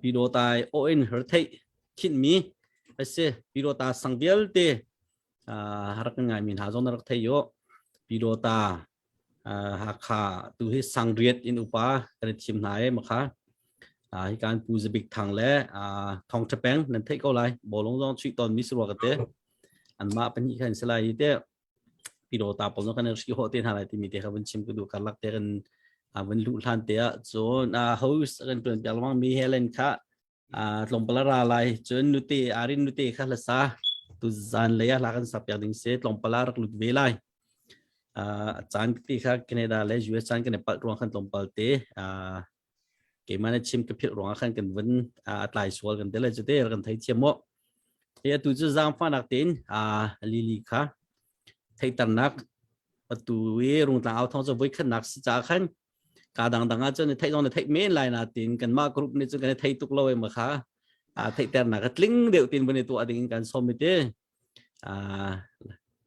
Pyidawtai aw in retheih khinhmi a si. Pyidawta sang vialte rak kan ngaimi hna zong na rak thei u. Pyidawta Hakha tu hi sangriat in upa kan i thim hna i makha hi kan Pu Zabik Thang le Thawng Tha Peng nan theih ko lai. Bawlung zong chuih tawn mi si rua ka te. Anmah pahnih khan si lai te. Pyidawta pawl zong kan hri hawh te hna lai timi te kha vun chim ka duh karlak te kan vun luh hlan te ah cun host kan tuan piak lengmang mi Helen kha tlawmpal ra lai cun nute arin nute kha hlasa tu zan lei ah hla kan sak piak ding si tlawmpal rak lut ve lai caan ti kha Canada le US caan kan i palh ruang khan tlawmpal te keimah na chim ka philh ruangah khan kan vun a tlai sual kan te le cu te kan thei thiam mu hi atu cu zaangfahnak tein lili kha theihternak atu i rungtlang au thong cu voi khatnak si ca khan ka dangdang ah cun theih zong na theih men lai na tin kanmah group nih cun kan thei tuk lo em kha theihternak a tling deuh tin vun i tuah ding in kan som i te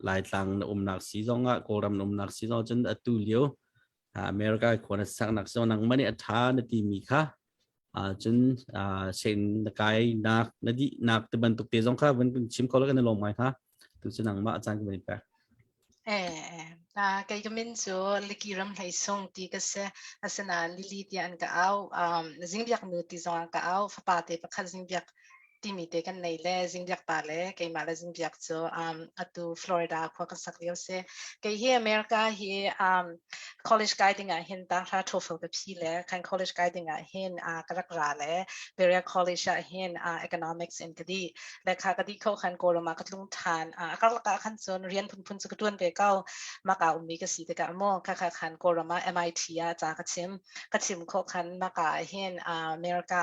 Laitlang na umnak si zong ah Kawlram na umnak si zong cun atu lio America khua na saknak si nangmah nih a ṭha na timi kha cun sen na kai nak na dih nak ti bantuk te zong kha van kan chim kho la kan i lawm ngai hnga tu cu nangmah caan kan van pek. Eh, kei ka min cu Liki ram hlei sung ti ka si. Asinain Lili tiah an ka au. Zingbiak nu ti zong an ka au. Fapa te pakhat Zingbiak timi te kan nei le Zingbiak pa le keimah le Zingbiak cu atu Florida khua kan sak lio si. Kei hi America hi college kai ding ah hin tanghra TOEFL ka phi le kan college kai ding ah hin ka rak ra le Berea College ah hin economics in ka di. Le kha ka di kho khan Kawlram ah ka tlung than. A karlak ah khan cun rian phunphun cu ka tuan ve ko. Maka ummi ka si tikah maw kha kha khan Kawlram ah MIT ah ca ka chim. Ka chim khawh khan maka ah hin America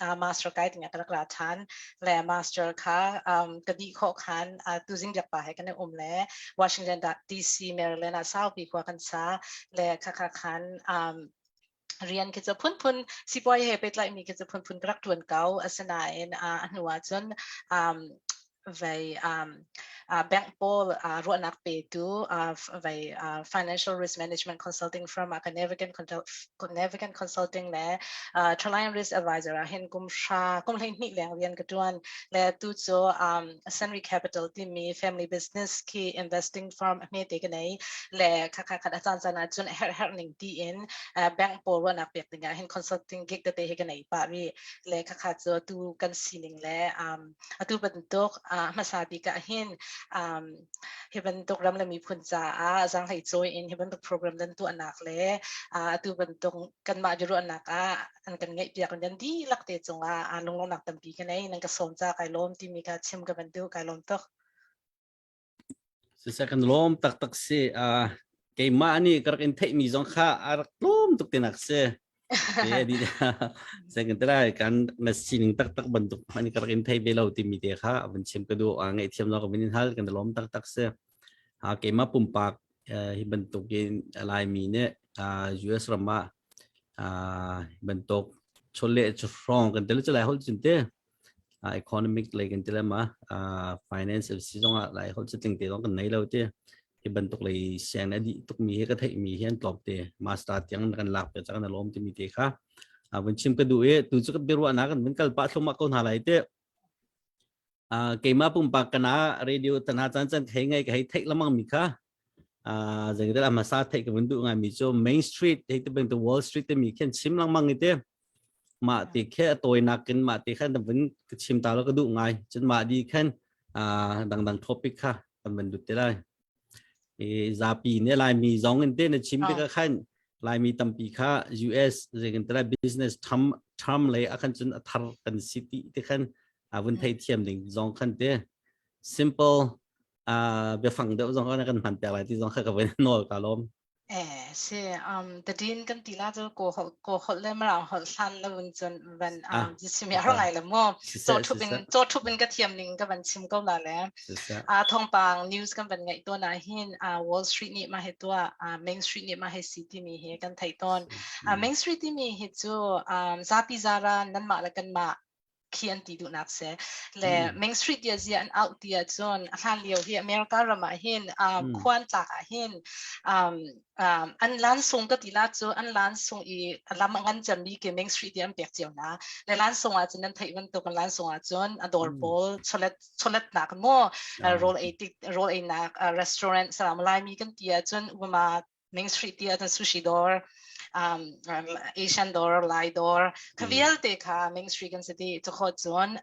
ah master kai ding ah ka rak ra than. Le master kha ka dih khawh khan tuzing biak pa he kan i um le Washington DC Maryland ah saupi khua kan sa le kha kha khan rian khi cu phunphun sipuai he pehtlaihmi khi cu phunphun ka rak ṭuan ko asinain a hnu ah cun vei bank pawl ruahnak petu vei financial risk management consulting firm ah ka Navigant Navigant Consulting le Trilion Risk Advisor ah hin kum hra kum 12 leng rian ka ṭuan le tu cu Senri Capital timi family business khi investing firm hmete ka nei le kha kha khat a caan caan ah cun herh herh ning tiin bank pawl ruahnak pek ding ah hin consulting gig tete hi ka nei pah rih le kha kha cu tu kan sining le atu bantuk hmasa bik ah hin hi bantuk ram le miphun caah zaanghlei cawi in hi bantuk program nan tuahnak le atu bantuk kanmah biaruahnak ah an kan ngeihpiak nan dihlak te cungah lunglawmhnak tampi ka nei nan ka sawm ca kai lawm timi kha chim ka van duh kai lawm tuk. Siseh kan lawm taktak si. Keimah nih ka rak in theihmi zong kha a rak tlawm tuk tinak si. Second lai kan na sining taktak bantuk hmanh ka rak in thei ve lo timi te kha van chim ka duh. Ngaihthiam lo ka van in hal kan lawm taktak si. Keimah pumpak hi bantuk in Laimi nih US ram ah bantuk chawleh hrawng kan tel cu lai holh cun te economic lei kan ti le ma finance si zong ah lai holh cu tling te zong kan nei lo ti hi bantuk lei siang a dih tuk mi hi ka theih mi hi an tlawm te master tiang kan lak pe chang na lawm ti mi te kha vun chim ka duh i tu cu ka biaruahnak kan vun kal pah thlumah ko hna lai te keimah pumpak kana radio tana chan chan hei ngai ka hei theih lamang mi kha zengdel amasa theih ka vun duh ngai mi cu Main Street hei te bantuk Wall Street te mi khin chim lengmang i te mah ti khe a tawinak in mah ti khan vun ka chim ta lo ka duh ngai cun mah di khan dangdang topic kha kan van lut te lai i zapi ne laimi zong in te na chim tikah khan laimi tampi kha US zeikan te lai business term term lei akhan cun a thar kan si ti te khan a vun thei thiam ding zong khan te simple biafang deuh zong kan hman piak lai ti zong kha ka van nawl ka lawm. Eh, si tadin kan ti la cu ko holh le mirang holh hlan lo in cun van simi a ngai le mu chaw thup in chaw thup in ka thiam ning ka van chim ko la le a thawngpang news kan van ngaih tawn ah hin Wall Street nih ma he tua Main Street nih ma he si timi hi kan theih tawn Main Street timi hi cu zapi zara nanmah le kanmah. Khi an ti duhnak si. Le Main Street tia zia an out ti ahcun a hlan lio hi America ram ah hin khuan tlak ah hin an lan sung ka ti la cu an lan sung i lam a ngan cemmi ke Main Street ti an pek cio hna. Le lan sung ah cun nan theih bantuk in lan sung ah cun a dawr pawl chawlet chawletnak maw rawl ei tik rawl einak restaurant salam Laimi kan ti ahcun upama Main Street ti ahcun sushi dawr, Asian dawr, Lai dawr, kha vialte kha Main Street kan si ti. Cukhawt cun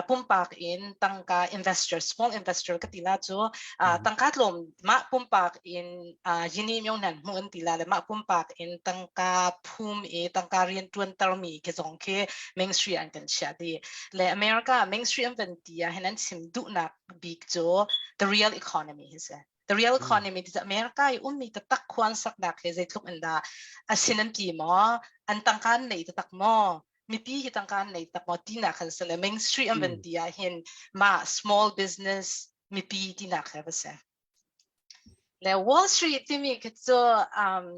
pumpak in tangka investor, small investor ka ti la cu tangka tlawm mah pumpak in yini myo nan hmu an ti la le mah pumpak in tangka phum i tangka rian tuantermi khi zong khi Main Street an kan chiah dih. Le America Main Street an van ti ah hin an chim duhnak bik cu the real economy hi si. The real economy ti America i ummi taktak khuan saknak he zeitluk in dah a sin an pi maw an tangka an nei taktak maw mipi hi tangka an nei tak maw tinak khan si le Main Street an van ti ah hin mah small business mipi tinak he va si. Le Wall Street timi khi cu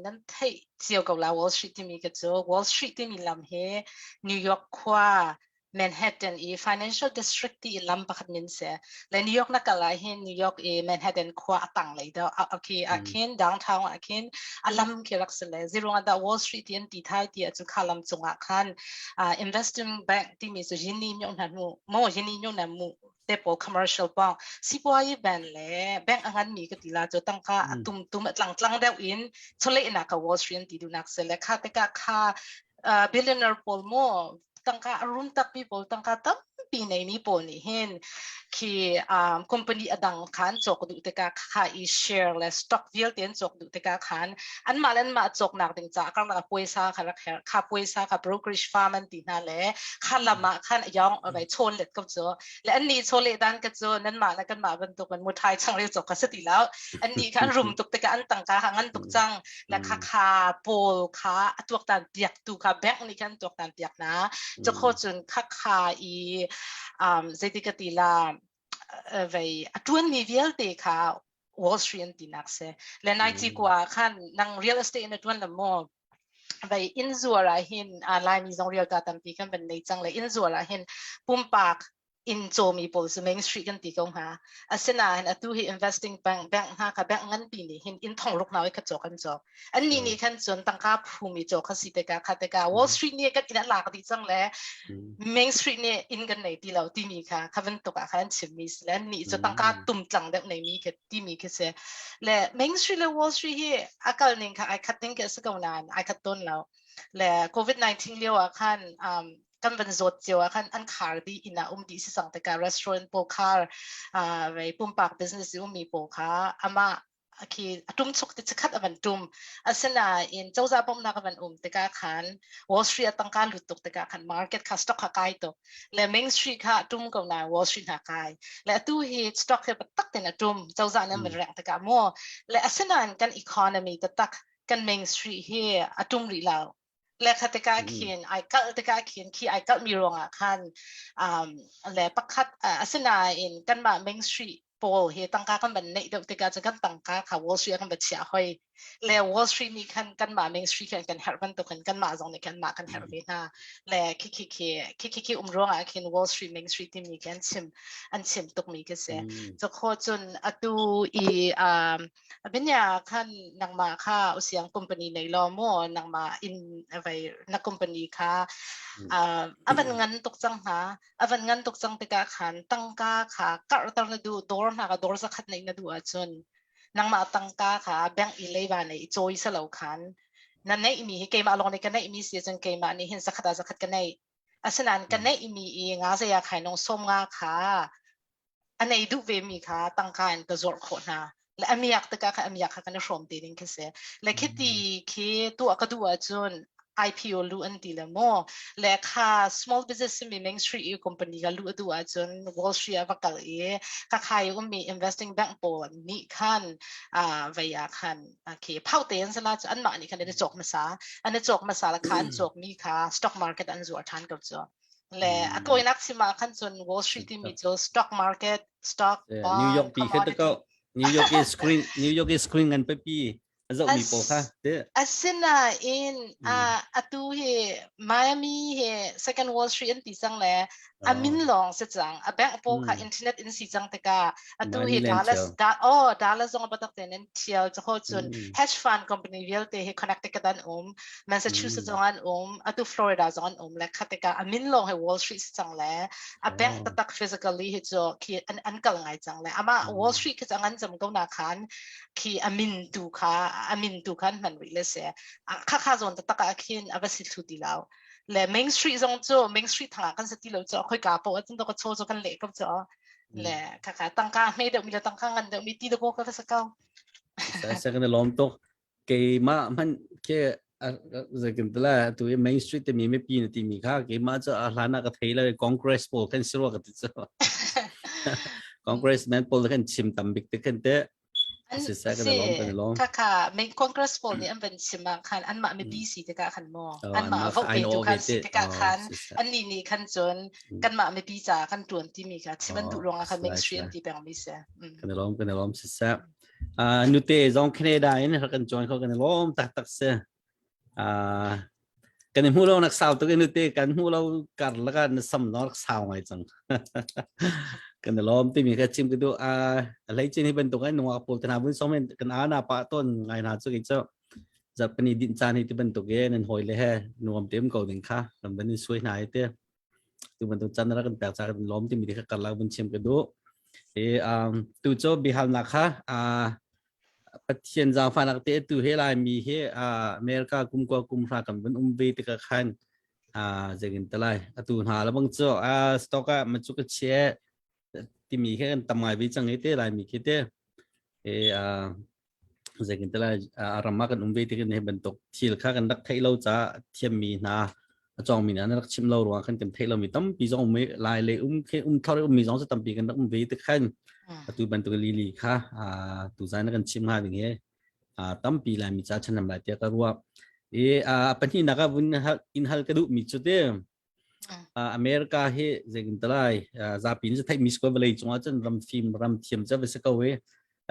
nan theih cio ko la Wall Street timi khi cu Wall Street timi lam hi New York khua Manhattan i Financial District ti i lam pakhat min si. Le New York na kal ah hin New York i Manhattan khua a tang lei deuh okay ah khin downtown ah khin a lam khi rak si le zirung ah dah Wall Street ti an ti thai ti ahcun kha lam cungah khan investing bank timi cu yini myo hna mu mo yini myo na mu te pawl commercial bank sipuayi ban le bank a ngan mi ka ti la cu tangka a tum tum a tlang tlang deuh in chawlehnak ka Wall Street an ti duhnak si le kha tikah kha billionaire pawl maw tangka a rum takmi pawl tangka tampi neimi pawl nih hin khi company a dang khan cawk duh tikah kha i share le stock vialte an cawk duh tikah khan anmah le anmah cawknak ding caah karlak ah puaisa kha rak herh kha puaisa kha brokerage firm an ti hna le kha lam ah khan yong vai chawn let ko cu le annih chawleh dan ka cu nanmah le kanmah bantuk in muthai changreu cawk kha si ti lo annih kha an rum tuk tikah an tangka kha ngan tuk cang le kha kha pawl kha a tuaktan piak tu kha bank nih khan tuaktan piak hna cakho cun kha kha i zeiti ka ti la vei a tuanmi vialte kha Wall Street an tinak si le nai ci kwa khan nang real estate na tuan la maw vei inn zuar ah hin Laimi zong real ta tampi kan van nei cang le inn zuar ah hin pumpak inn cawmi pawl cu Main Street kan ti ko hnga. Asinain atu hi investing bank bank hna kha bank nganpi nih hin inn thongruk hna kha cawk an cawk. Annih nih khan cun tangka phumi cawk kha si tikah kha tikah Wall Street nih kan inn a lak dih cang le Main Street nih inn kan nei ti lo timi kha kha bantuk ah khan an chimmi si le annih cu tangka tumtlang deuh neimi khi timi khi si. Le Main Street le Wall Street hi a kal ning kha ai khat ning khi a si ko nain ai khat tawn lo. Le COVID-19 lio ah khan kan van zawt cio ah khan an khar dih inn ah um dih si cang tikah restaurant pawl khar vei pumpak business i ummi pawl kha amah khi a tum chuk ti chikhat a van tum asinain cozah bawmhnak a van um tikah khan Wall Street a tangka lut tuk tikah khan market kha stock kha kai tuk le Main Street kha a tum ko na Wall Street hna kai le atu hi stock hi tak tin a tum cozah nih an reng tikah mu le asinain kan economy taktak kan Main Street hi a tum rih lo Le kha tikah khin ai kalh tikah khin khi ai kalhmi ruangah khan le pakhat asinain kanmah Main Street pawl hi tangka kan van neih deuh tikah cun kan tangka kha Wall Street ah kan va chiah hoi. Le Wall Street nih khan kanmah Main Street khan kan herh bantukin kanmah zong nih khan mah kan herh ve hna. Le khi khi khi khi khi khi um ruangah khin Wall Street Main Street timi khi an chim tukmi khi si. Cukho cun atu i Binya khan nangmah kha usiang company nei law maw nangmah in vai na company kha a van ngan tuk cang hna a van ngan tuk cang tikah khan tangka kha karhter na duh dawr hna kha dawr zakhat nei na duh ahcun nangmah tangka kha bank i leiba nei i cawi salo khan na neihmi hi keimah lawng nih ka neihmi si cun keimah nih hin zakhat ah zakhat ka neih asinain ka neihmi i nga zei ah khai nong som nga kha a nei duh vemi kha tangka in ka zuarh khawh hna le a miak tikah kha a miak kha kan i hrawm te ding khi si le khiti khi tuah ka duh ahcun IPO lu an ti le maw le kha small business mi Main Street i company ka lu a duh ahcun Wall Street ah va kal i ka khai ummi investing bank pawl nih khan vei ah khan khi phau te an sala cu anmah nih khan an i cawk hmasa an i cawk hmasa la kha an cawk mi kha stock market an zuar than ko cu Le a tawinak chim ah khan cun Wall Street timi cu stock market, stock, bond, New York pi kha ko New York i screen New York i screen ngan pipi. A zohmi pawl kha te. Asinain atu hi Miami hi Second Wall Street an ti cang le a min lawng si cang. A bank pawl kha internet in si cang tikah atu hi Dallas da oh Dallas zong batak ten in thial cho cun hedge fund company vialte hi Connecticut an um, Massachusetts zong an um, atu Florida zong an um le kha tikah a min lawng hi Wall Street si cang le a bank taktak physically hi cu khi an kal ngai cang le ama Wall Street khi cu an zam ko na khan khi a min tu kha a min tu khan hman rih le se kha kha zawn taktak ah khin a va si thlu ti lo le Main Street zong cu Main Street thang ah kan se ti lo cu khoi ka po cun to ka cho cu kan le ko cu le kha kha tangka hme deuh mi le tangka ngan deuh mi ti do ko ka sa ko. Sa kan lom tuk. Keimah hman ke zeitin tala tu i Main Street te mi mi pi na ti mi kha keimah cu a hlan ah ka thei lo. Congress pawl kan si rua ka ti cu. Congressman pawl kan chim tam bik te kan te. An Si sa kan lom kan lom. Kha kha main Congress pawl nih an van chim ah khan anmah mipi si tikah khan maw Oh, anmah anmah vote I pe know tu khan ve si te. tikah Oh, khan si sa. annih nih khan cun kanmah mipi ca kan tuan timi kha chim an Oh, duh ruangah khan si Main lai, si Street an lai. ti peng mi si. Kan i lawm, kan i lawm si sa. Nute zong Canada in rak kan join kho, kan i lawm taktak si. Kan i hmu lo nak sau tuk i nute kan hmu lo kar laka na sam no rak sau ngai cang. Kan i lawm timi kha chim ka duh. Hlei chin hi bantuk ai nungak pawl tana vun song men kan ana pa ton ngai na chu ki chu. Zarhpini din caan hi ti bantuk e nan hoi le he nuam tem ko ding kha kan ban in suai hna te. Tu bantuk chan ra kan pek cha kan lawm timi kha karlak vun chim ka duh. E tu cho bihal nak kha Pathian zaangfahnak te tu he Laimi he America kum kua kum hra kan vun um ve tikah khan zeitin te lai atu hna la bang cu stock ah ma cu ka chia timi kha kan tam ngai ve cang i te Laimi khi te e zeitin te lai ram ah kan um ve tikhin he bantuk thil kha kan rak theih lo ca thiammi hna a cawngmi hna rak chim lo ruang khan kan theih lomi tampi zong um lai le um khe um thor ummi zong cu tampi kan rak um ve te khan atu bantuk lili kha tu zan kan chim hnga ding he tampi lai mi cha chanam lai tiah ka ruah e pahnihnak ah vun in hal ka duh mi cu te America hi zeitin talai zapi ni theih mi square valley cungah cun ram fim ram thiam cha va si ko e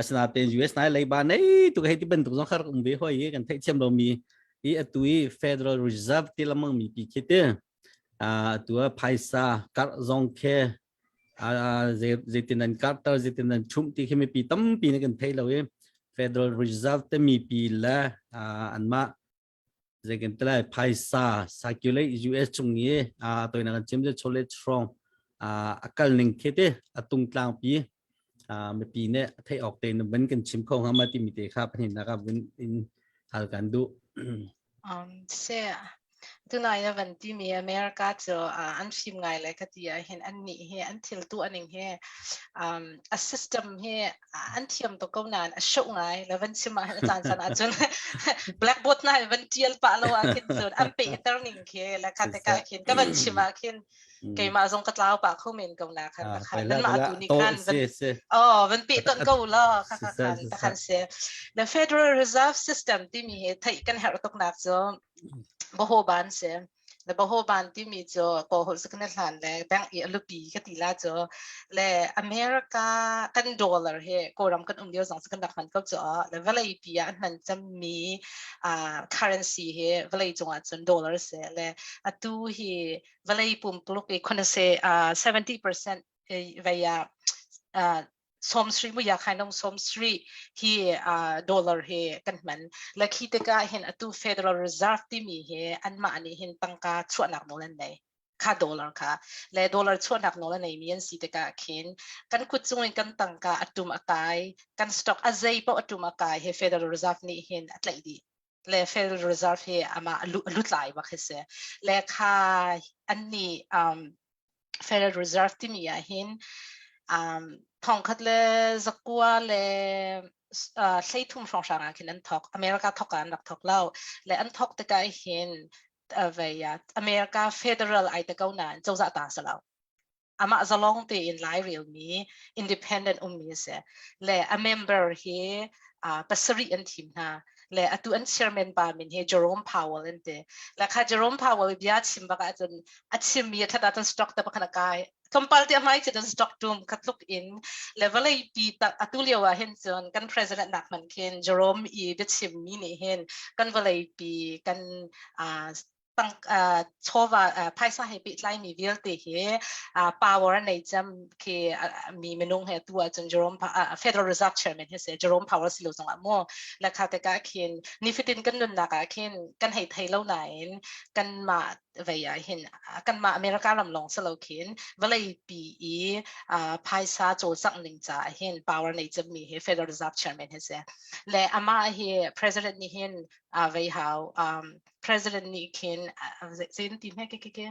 asinain US nai leiba nei tu hei ti bantuk zong khar um ve hoi i kan theih thiam lomi i atu i Federal Reserve ti lamang mi pi khi ti atu a phaisa kar zong khe zeitin an karter, zeitin an chumh ti khi mipi tampi ne kan thei lo i Federal Reserve te mi pi le anmah zeikan te lai phaisa circulate US chung i a toina kan chim je chawlet strong a kal ning khi te a tung tlang pi mipi ne thei ok te ban kan chim kho nga ma ti mi te kha panin na ka vun in hal kan du. Se tunai na van ti mi America cu an fim ngai le ka ti ah hin an nih hi an thil tu aning hi a system hi an thiam tuk ko nain a shoh ngai le van chim ah hin a caan caan ahcun blackboard na van tial pah lo ah khin cun an pehter ning khi le kha te ka khin ka van chim ah khin keimah zong ka tlau pah kho men ko na khan ta khan nan mah tu ni khan van oh van pe ton ko la kha kha khan ta khan se. The Federal Reserve System timi hi theih kan herh tuk nak cu boho ban se. Na bahoban timi cu kawhol cu kan hlan le bank i a lupi ka ti la cu le America kan dollar hi Kawlram kan um lio zong cu kan rak hman ko cu le vawlei pi ah an hman cemmi currency hi vawlei cungah cun dollar si le atu hi vawlei pumpuluk i khonase 70% vei ah 70 mu ya khai nong 70 hi dollar hi kan hman le khi tikah hin atu Federal Reserve timi hi anmah nih hin tangka chuahnak nawl an nei kha dollar kha le dollar chuahnak nawl a neimi an si tikah khin kan kut cung in kan tangka atum a kai, kan stock a zei paoh atum a kai hi Federal Reserve nih hin a tlaih dih le Federal Reserve hi amah lutlai bak hi si le kha an nih Federal Reserve timi ah hin 1933 hrawnghrang ah khin an thawk. America thawk ah an rak thawk lo le an thawk tikah hin vei America Federal ai te ko nain cozah ta si lo, amah zalong tein lairelmi independent ummi a si le a member hi pasarih an thim hna. Le atu an chairman pa min hi Jerome Powell an ti. Le kha Jerome Powell bia chim bak ahcun a chimmi a that ahcun stock te pakhat a kai. Tlawmpal te a hmai cun stock tum kha tluk in le vawlei pi tak atu lio ah hin cun kan president nak hman khin Jerome i biachimmi nih hin kan vawlei pi kan tang chawva phaisa he pehtlai mi vialte hi power nei cem khi mi minung he tu ahcun Jerome Federal Reserve Chairman hi si Jerome Powell si lo zongah mu la kha te ka khin nifatin kan nunnak ah khin kan hei thei lo nain kan mah vei ah hin kan mah America ram lawng si lo khin vawlei pi i phaisa cawlcangh ning ca hin power nei cem mi hi Federal Reserve Chairman hi si le amah hi president nih hin vei hau president nih khin zein ti hme ke ke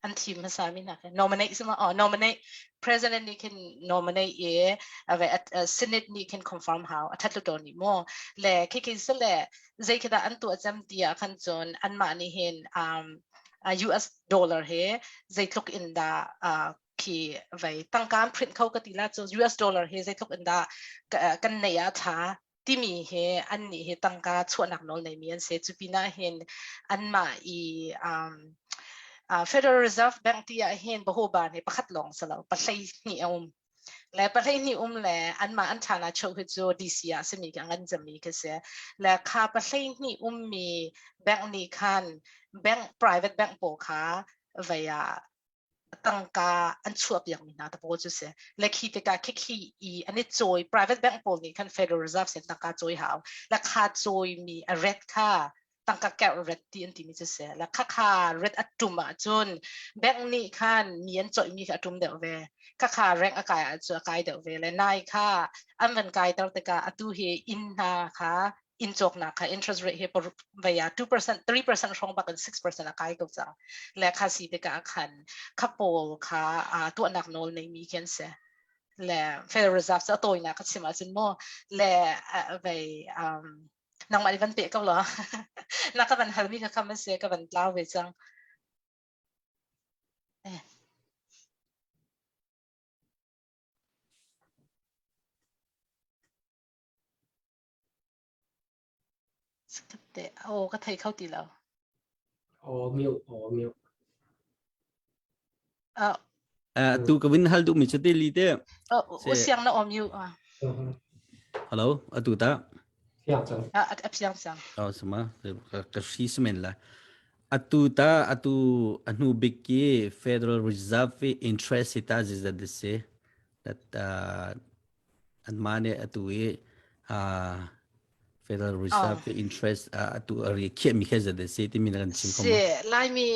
an thim hmasa mi hna khin nominate sima oh nominate president nih khin nominate i ave senate nih khin confirm hau a that lu to ni mo le khi khi se le zei khi dah an tuah cem ti ah khan cun anmah nih hin um US dollar he zeitluk in dah khi vei tangka an print kho ka ti la cu US dollar he zeitluk in dah kan nei ah tha timi hi annih hi tangka chuahnak nawl neimi an si. Cu pinah hin anmah i um, Federal Reserve Bank ti ah hin bahoban hi pakhat lawng si lo, pahlei hnih a um. Le pahlei hnih um le anmah an ṭhana cheu hi cu DC ah simi khi a ngan cemmi khi si. Le kha pahlei hnih ummi bank nih khan bank private bank pawl kha vei ah tangka an chuahpiakmi hna te pawl cu si le khi tikah khikhi i an i cawi private bank pawl nih khan Federal Reserve sin tangka cawi hau le kha cawimi a ret kha tangka kerh ret ti an timi cu si le kha kha ret a tum ahcun bank nih khan mi an cawihmi kha a tum deuh ve kha kha rank a kai ahcun a kai deuh ve le nai kha an van kai ter tikah atu hi inn hna kha inn cawknak kha interest rate hi vei ah 2% 3% hrawng bak in 6% a kai ko cang le kha si tikah khan kha pawl kha tuahnak nawl neimi khi an si le Federal Reserve cu a tawinak ka chim ahcun mu le vei nangmah nih van pe ko law na ka van halmi kha kham an si ka van tlau ve cang eh. Aw ka thei kho ti lo. Aw mute, aw mute. Tu ka vin hal duh mi cu te li te. U siang na om yu. Hello, atu ta. Fiang cang. A fiang cang. Oh sama ka hri semen la. Atu ta atu anu bik ki Federal Reserve interest ta zizat se that Anmah nih atu i Federal Reserve interest atu a ri khiahmi kha zat a si timi na kan chim kho Si Laimi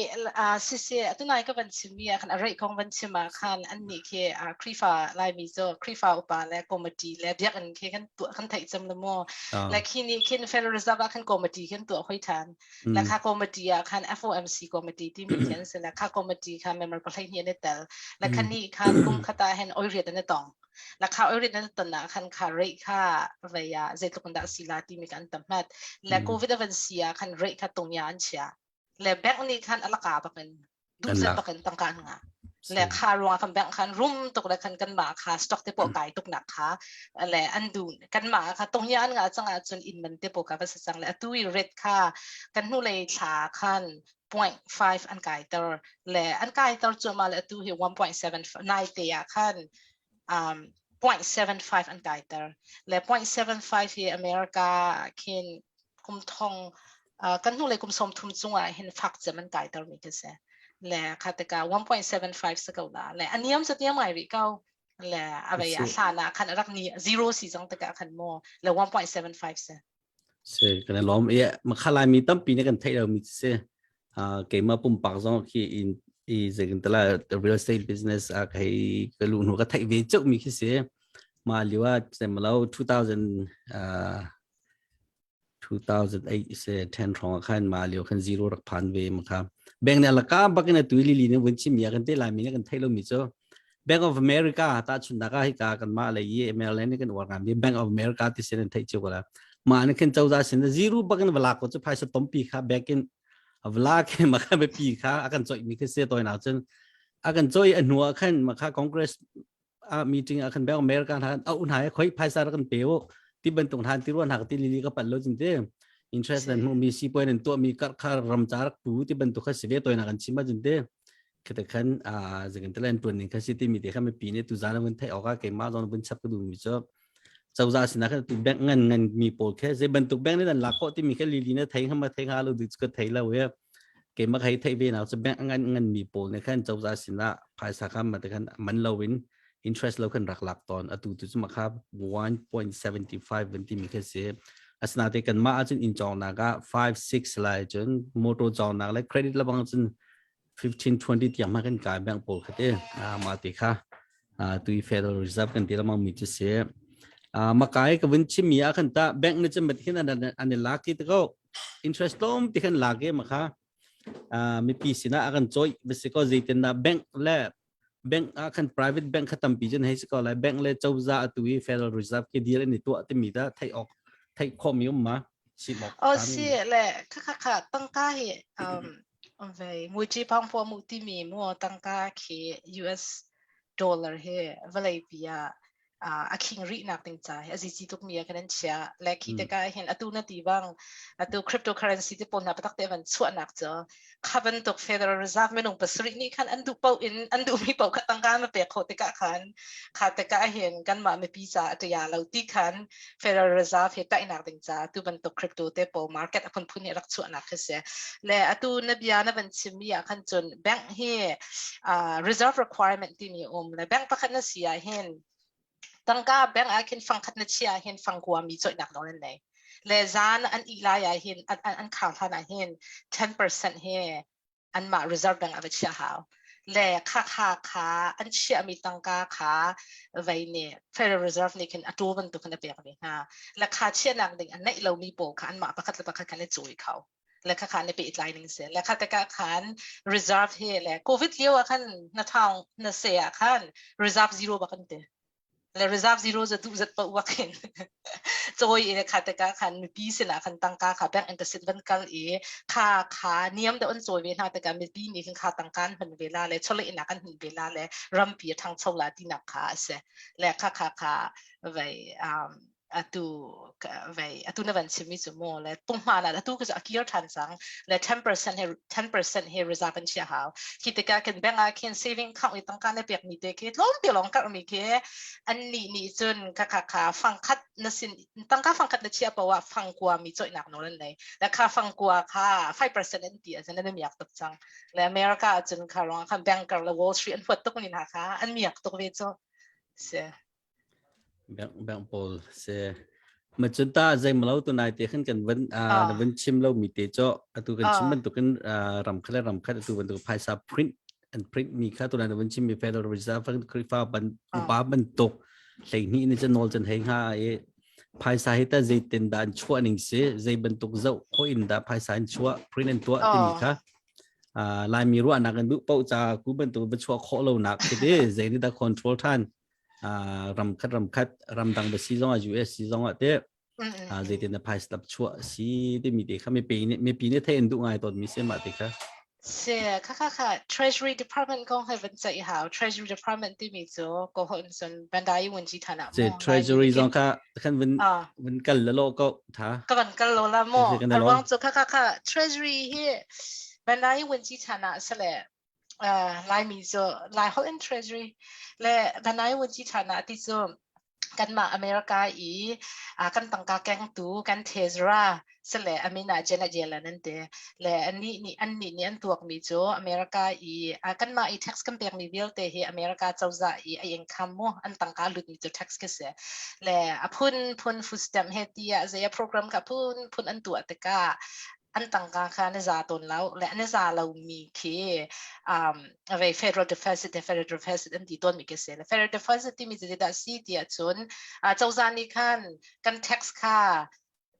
si si atu nai ka van chimmi ah khan a rate kong van chim ah khan annih khi Khrihfa Laimi cu Khrihfa upa le committee le biakinn khi kan tuah kan theih cem le mu le khi nih khin Federal Reserve ah khan committee khin tuah hoi than le kha committee ah khan FOMC committee timi khi an si le kha committee kha member 12 an i tel le khan nih khan kum khat ah hin oi riat an i tong la kha oirit na ton ah khan kha rate kha vei ah zeitluk in dah si la timi kan tam hmat le covid avan si ah khan rate kha tungya an chia le bank nih khan alaka bakin duhzat bakin tangka an nga le kha ruang kan bank khan rum tuk le khan kan ma kha stock te po kai tuk nak kha le an du kan ma kha tungya an nga changa chun in man te po ka va sa chang le atu i rate kha kan hnu lei thla khan 0.5 an kaiter le an kaiter cuahmah le atu hi 1.7 nai te ah khan um, 0.75 an kaiter le 0.75 hi America khin kum thong uh, kan hnu le kum som thum chungah hin fak cem an kaiter mi khi si le kha tika 1.75 sa ko la le aniam sa tiam ngai rih ko le avei a hlan ah khan rak ni 0 si zong tikah khan mo le 1.75 se Si kan i lawm. I makha Laimi tampi nih kan theih lomi cu si. Keimah pumpak zong khi in i zeitin tala real estate business ah ka hei ka luh hnu ka theih ve ceuhmi khi si. Mah lio ah cemlo 2000 2008 se 10 hrawng ah khan mah lio khan zero rak phan ve makha. Bank nih alaka bakin a tui lili ne vun chim mi ah kan te Laimi nih kan theih lomi cu Bank of America tahchunhnak ah hika kanmah lei i MLN kan uar ngami Bank of America ti sin an theih cio ko la. Mah nih khin cozah sin zero bak in va ko cu phaisa tompi kha bank in vla ke maka biapi kha a kan coih mi khi se toinak cun a kan coih a hnu ah khan maka Congress a meeting ah khan Bank of America hna a un hai khoi phaisa ra kan pe u ti bantuk hna ti ruan hna ti lili ka pat lo cun te. Interest nan hmuh mi si point an tuah mi kar kha ram cha rak pu ti bantuk kha si ve toina kan chim ahcun te khata khan a zekin talen tuan ning kha si ti mi te kha mi pi ne tu zan vun thei oka keima zon vun chap ka du mi cho cozah sinah khan tu bank ngan ngan mi pawl khe zei bantuk bank nih an lak khawh timi khe lili na thei hama thei nga lo du ka thei lo ye keimah khai thei ve nak cu bank ngan ngan mi pawl nih khan cozah sinah phaisa kha ma te khan man lo in interest lo khan rak lak ton atu tu cu makha 1.75 van ti mi kha si. Asina te kan ma ahcun inn cawng nak ah 5 6 lai cun motor cawng nak le credit labang cun 15 20 tiang ma kan kai bank pawl kha te ma te kha tui Federal Reserve kan ti lamang mi chu si. Makai ka vun chim mi ah khan ta bank ne chan bat hin an an lak ki te ko interest tom ti khan lak e makha mipi sinah a kan choi basi ko zeitin na bank le bank ah khan private bank kha tampi cun hei si ko lai. Bank le cozah atu i Federal Reserve ke deal an i tuah timi da theih awk theih khawh mi um ma si mok? Oh, si le kha kha kha tangka hi vei muici phang pho mu timi mu tangka khi US dollar hi vawlei pi ah a khing rih nak ding ca hi a zici tuk mi a kan chia le khi te ka hin atu na ti bang atu cryptocurrency te pawl na patak te van chuah nak cho kha bantuk Federal Reserve minung pasarih nih khan an duh paoh in an duh mi paoh kha tangka na pek khawh tikah khan kha tikah hin kanmah mipi ca a tia lo ti khan Federal Reserve hi tainak ding ca tu bantuk crypto te pawl market a phunphun nih rak chuahnak khi si. Le atu na bia na van chim mi ah khan cun bank hi reserve requirement timi um le bank pakhat na si ah hin tangka bank ah khin fangkhat na chia ah hin fangkua mi coihnak nawl an nei le zan an i lai ah hin an khar hlan ah hin 10% hi anmah reserve bank ah va chiah hau le kha kha kha an chiahmi tangka kha vei nih Federal Reserve nih khin a tu bantuk khin a pek ve hna. Le kha chiahnak ding a neih lomi pawl kha anmah pakhat le pakhat khan i cawi kho le kha kha ni pehtlai ning si. Le kha tikah khan reserve hi le COVID lio ah khan na thang na se ah khan reserve zero bak an ti. Le reserve zero za duh zat pa uak in cawi i kha tikah khan mipi sinah khan tangka kha bank interest van kal i kha kha niam deuh an cawi ve hna tikah mipi nih khan kha tangka an hman ve la le chawlehnak an hman ve la le rampi a ṭhangcho la tinak kha a si. Le kha kha kha vei atu vei atu na van chimmi cu mu le punghman ah atu cu a kir ṭhan cang le 10% he 10% he reserve an chia hau. Khi tikah kan bank ah khin saving account i tangka na pek mi te khi tlawm te lawng karh mi khi an nih nih cun kha kha kha fangkhat na sin tangka fangkhat na chia poah fangkua mi coihnak nawl an nei. Le kha fangkua kha 5% an ti ahcun an miak tuk cang. Le America ahcun kha ruang khan banker le Wall Street an huat tuk ni hna kha an miak tuk ve cu si. Bank bank pawl si. Ma cun ta zei malo tu nai te khan kan van na van chim lo mi te cho atu kan chim bantukin ram khat le ram khat atu bantuk phaisa print an print mi kha tu nai na van chim mi Federal Reserve Khrifa ban upa bantuk 12 ni chan nawl chan hei nga i phaisa hi ta zeitin dah an chuah ning si, zei bantuk zoh kho in dah phaisa an chuah, print an tuah timi kha Laimi ruahnak an duh paoh ca ku bantuk va chuah khawh lo nak khi ti zei nih dah control than ram khat ram khat ramdang ba si zong ah US si zong ah te zeitin na phaisa tap chuah si timi te kha mipi nih thei an duh ngai tawn mi si mah te kha. Si kha kha kha Treasury Department kong he van ceih hau. Treasury Department timi cu ko hon sun bandai wun ji thana mo. Treasury zong kha khan vun vun kal la lo ko tha. Ka van kal lo la mo. Arwang cu kha kha kha Treasury hi bandai wun ji thana sale Laimi cu Lai holh in Treasury le bandai wun ji thana ti cu kanmah America i kan tangka kengtu kan Tezra sile amin ah Janet Yellen an ti. Le annih nih annih nih an tuakmi cu America i kanmah i tax kan pekmi vialte hi America cozah i a income mu an tangka lutmi cu tax khi si. Le a phun phun food stamp he ti ah zei a program kha phun phun an tuah tikah an tangka kha an i za tawn lo. Le an i za lomi khi vei federal deficit le federal deficit an ti tawnmi khi si. Le federal deficit timi cu zeidah si ti ahcun cozah nih khan kan tax kha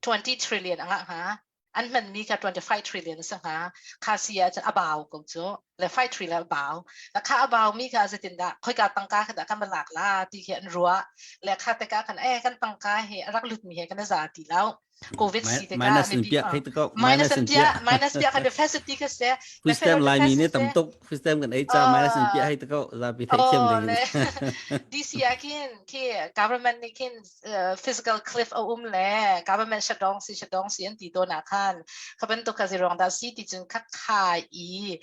20 trillion a ngah hnga, an hmanmi kha 25 trillion a si hnga. Kha si ahcun a bau ko cu. Le 5 trillion bau. La kha a bau mi kha zeitin dah khoika tangka kha dah kan va lak la ti khi an ruah. Le kha te ka kan eh kan tangka hi a rak lut mi he kan za ti lo. Covid si te ka minus in pia thei ko minus in pia minus pia kan facility kha se First time lai mi ne tam tuk first time kan ei cha minus in pia hei te ko zapi thei thiam ding. DC ah khin khi government nih khin physical cliff a um le government shutdown si shutdown si an ti tawn ah khan kha bantuk kha zirong dah si ti cun kha kha i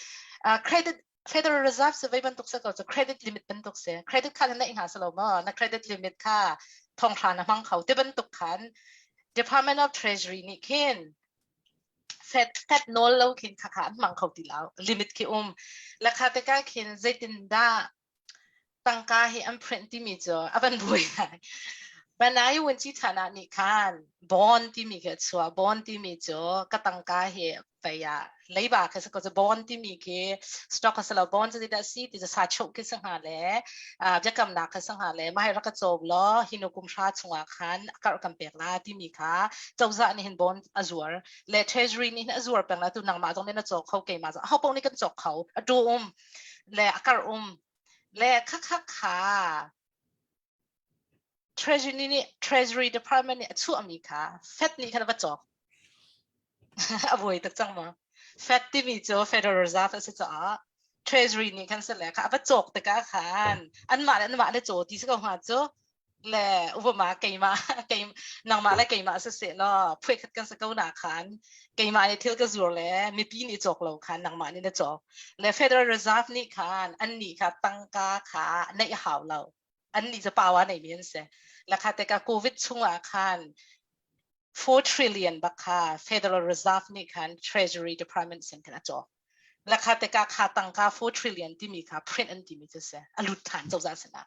credit Federal Reserve se vei bantuk se ko cu credit limit bantuk se credit card na inga salo ma na credit limit kha thonghra na hmang kho te bantuk khan Department of Treasury nih khin Fed Fed nawl lo khin kha kha an hmang kho ti lo limit khi um la kha te ka khin zeitin dah Tangka hi an print timi cu a van buai ngai. Banai Wunci Thana nih khan bond timi khi a chuah. Bond timi cu ka tangka hi vei ah leiba khi si ko cu bond timi khi stock a si lo bond cu zeidah a si ti cu sa chuh khi si hnga le biakamnak khi si hnga le mah hi rak ka cawm law hi nu kum hra chungah khan a karh kan pek la timi kha cozah nih hin bond a zuar le treasury nih hin a zuar peng la tu nangmah zong nih na cawk kho keimah zong aho paoh nih kan cawk kho a tu um le a karh um le khakha kha treasury nih treasury department nih a chuahmi kha Fed nih khan a va cawk a buai tak cang ma Fed timi cu Federal Reserve a si caah treasury nih khan sile kha a va cawk tikah khan anmah le anmah le caw ti si ko hnga cu le upama keimah kei nangmah le keimah siseh law phuai khat kan si ko na khan keimah nih thil ka zur le mipi nih cawk lo khan nangmah nih na cawk le Federal Reserve nih khan an nih kha tangka kha neih hau lo an nih cu power nei mi an si la kha te ka COVID chungah khan 4 trillion bak kha Federal Reserve nih khan Treasury Department sin khan a cawk la kha te ka kha tangka 4 trillion timi kha print an timi cu si a lut than cozah sinah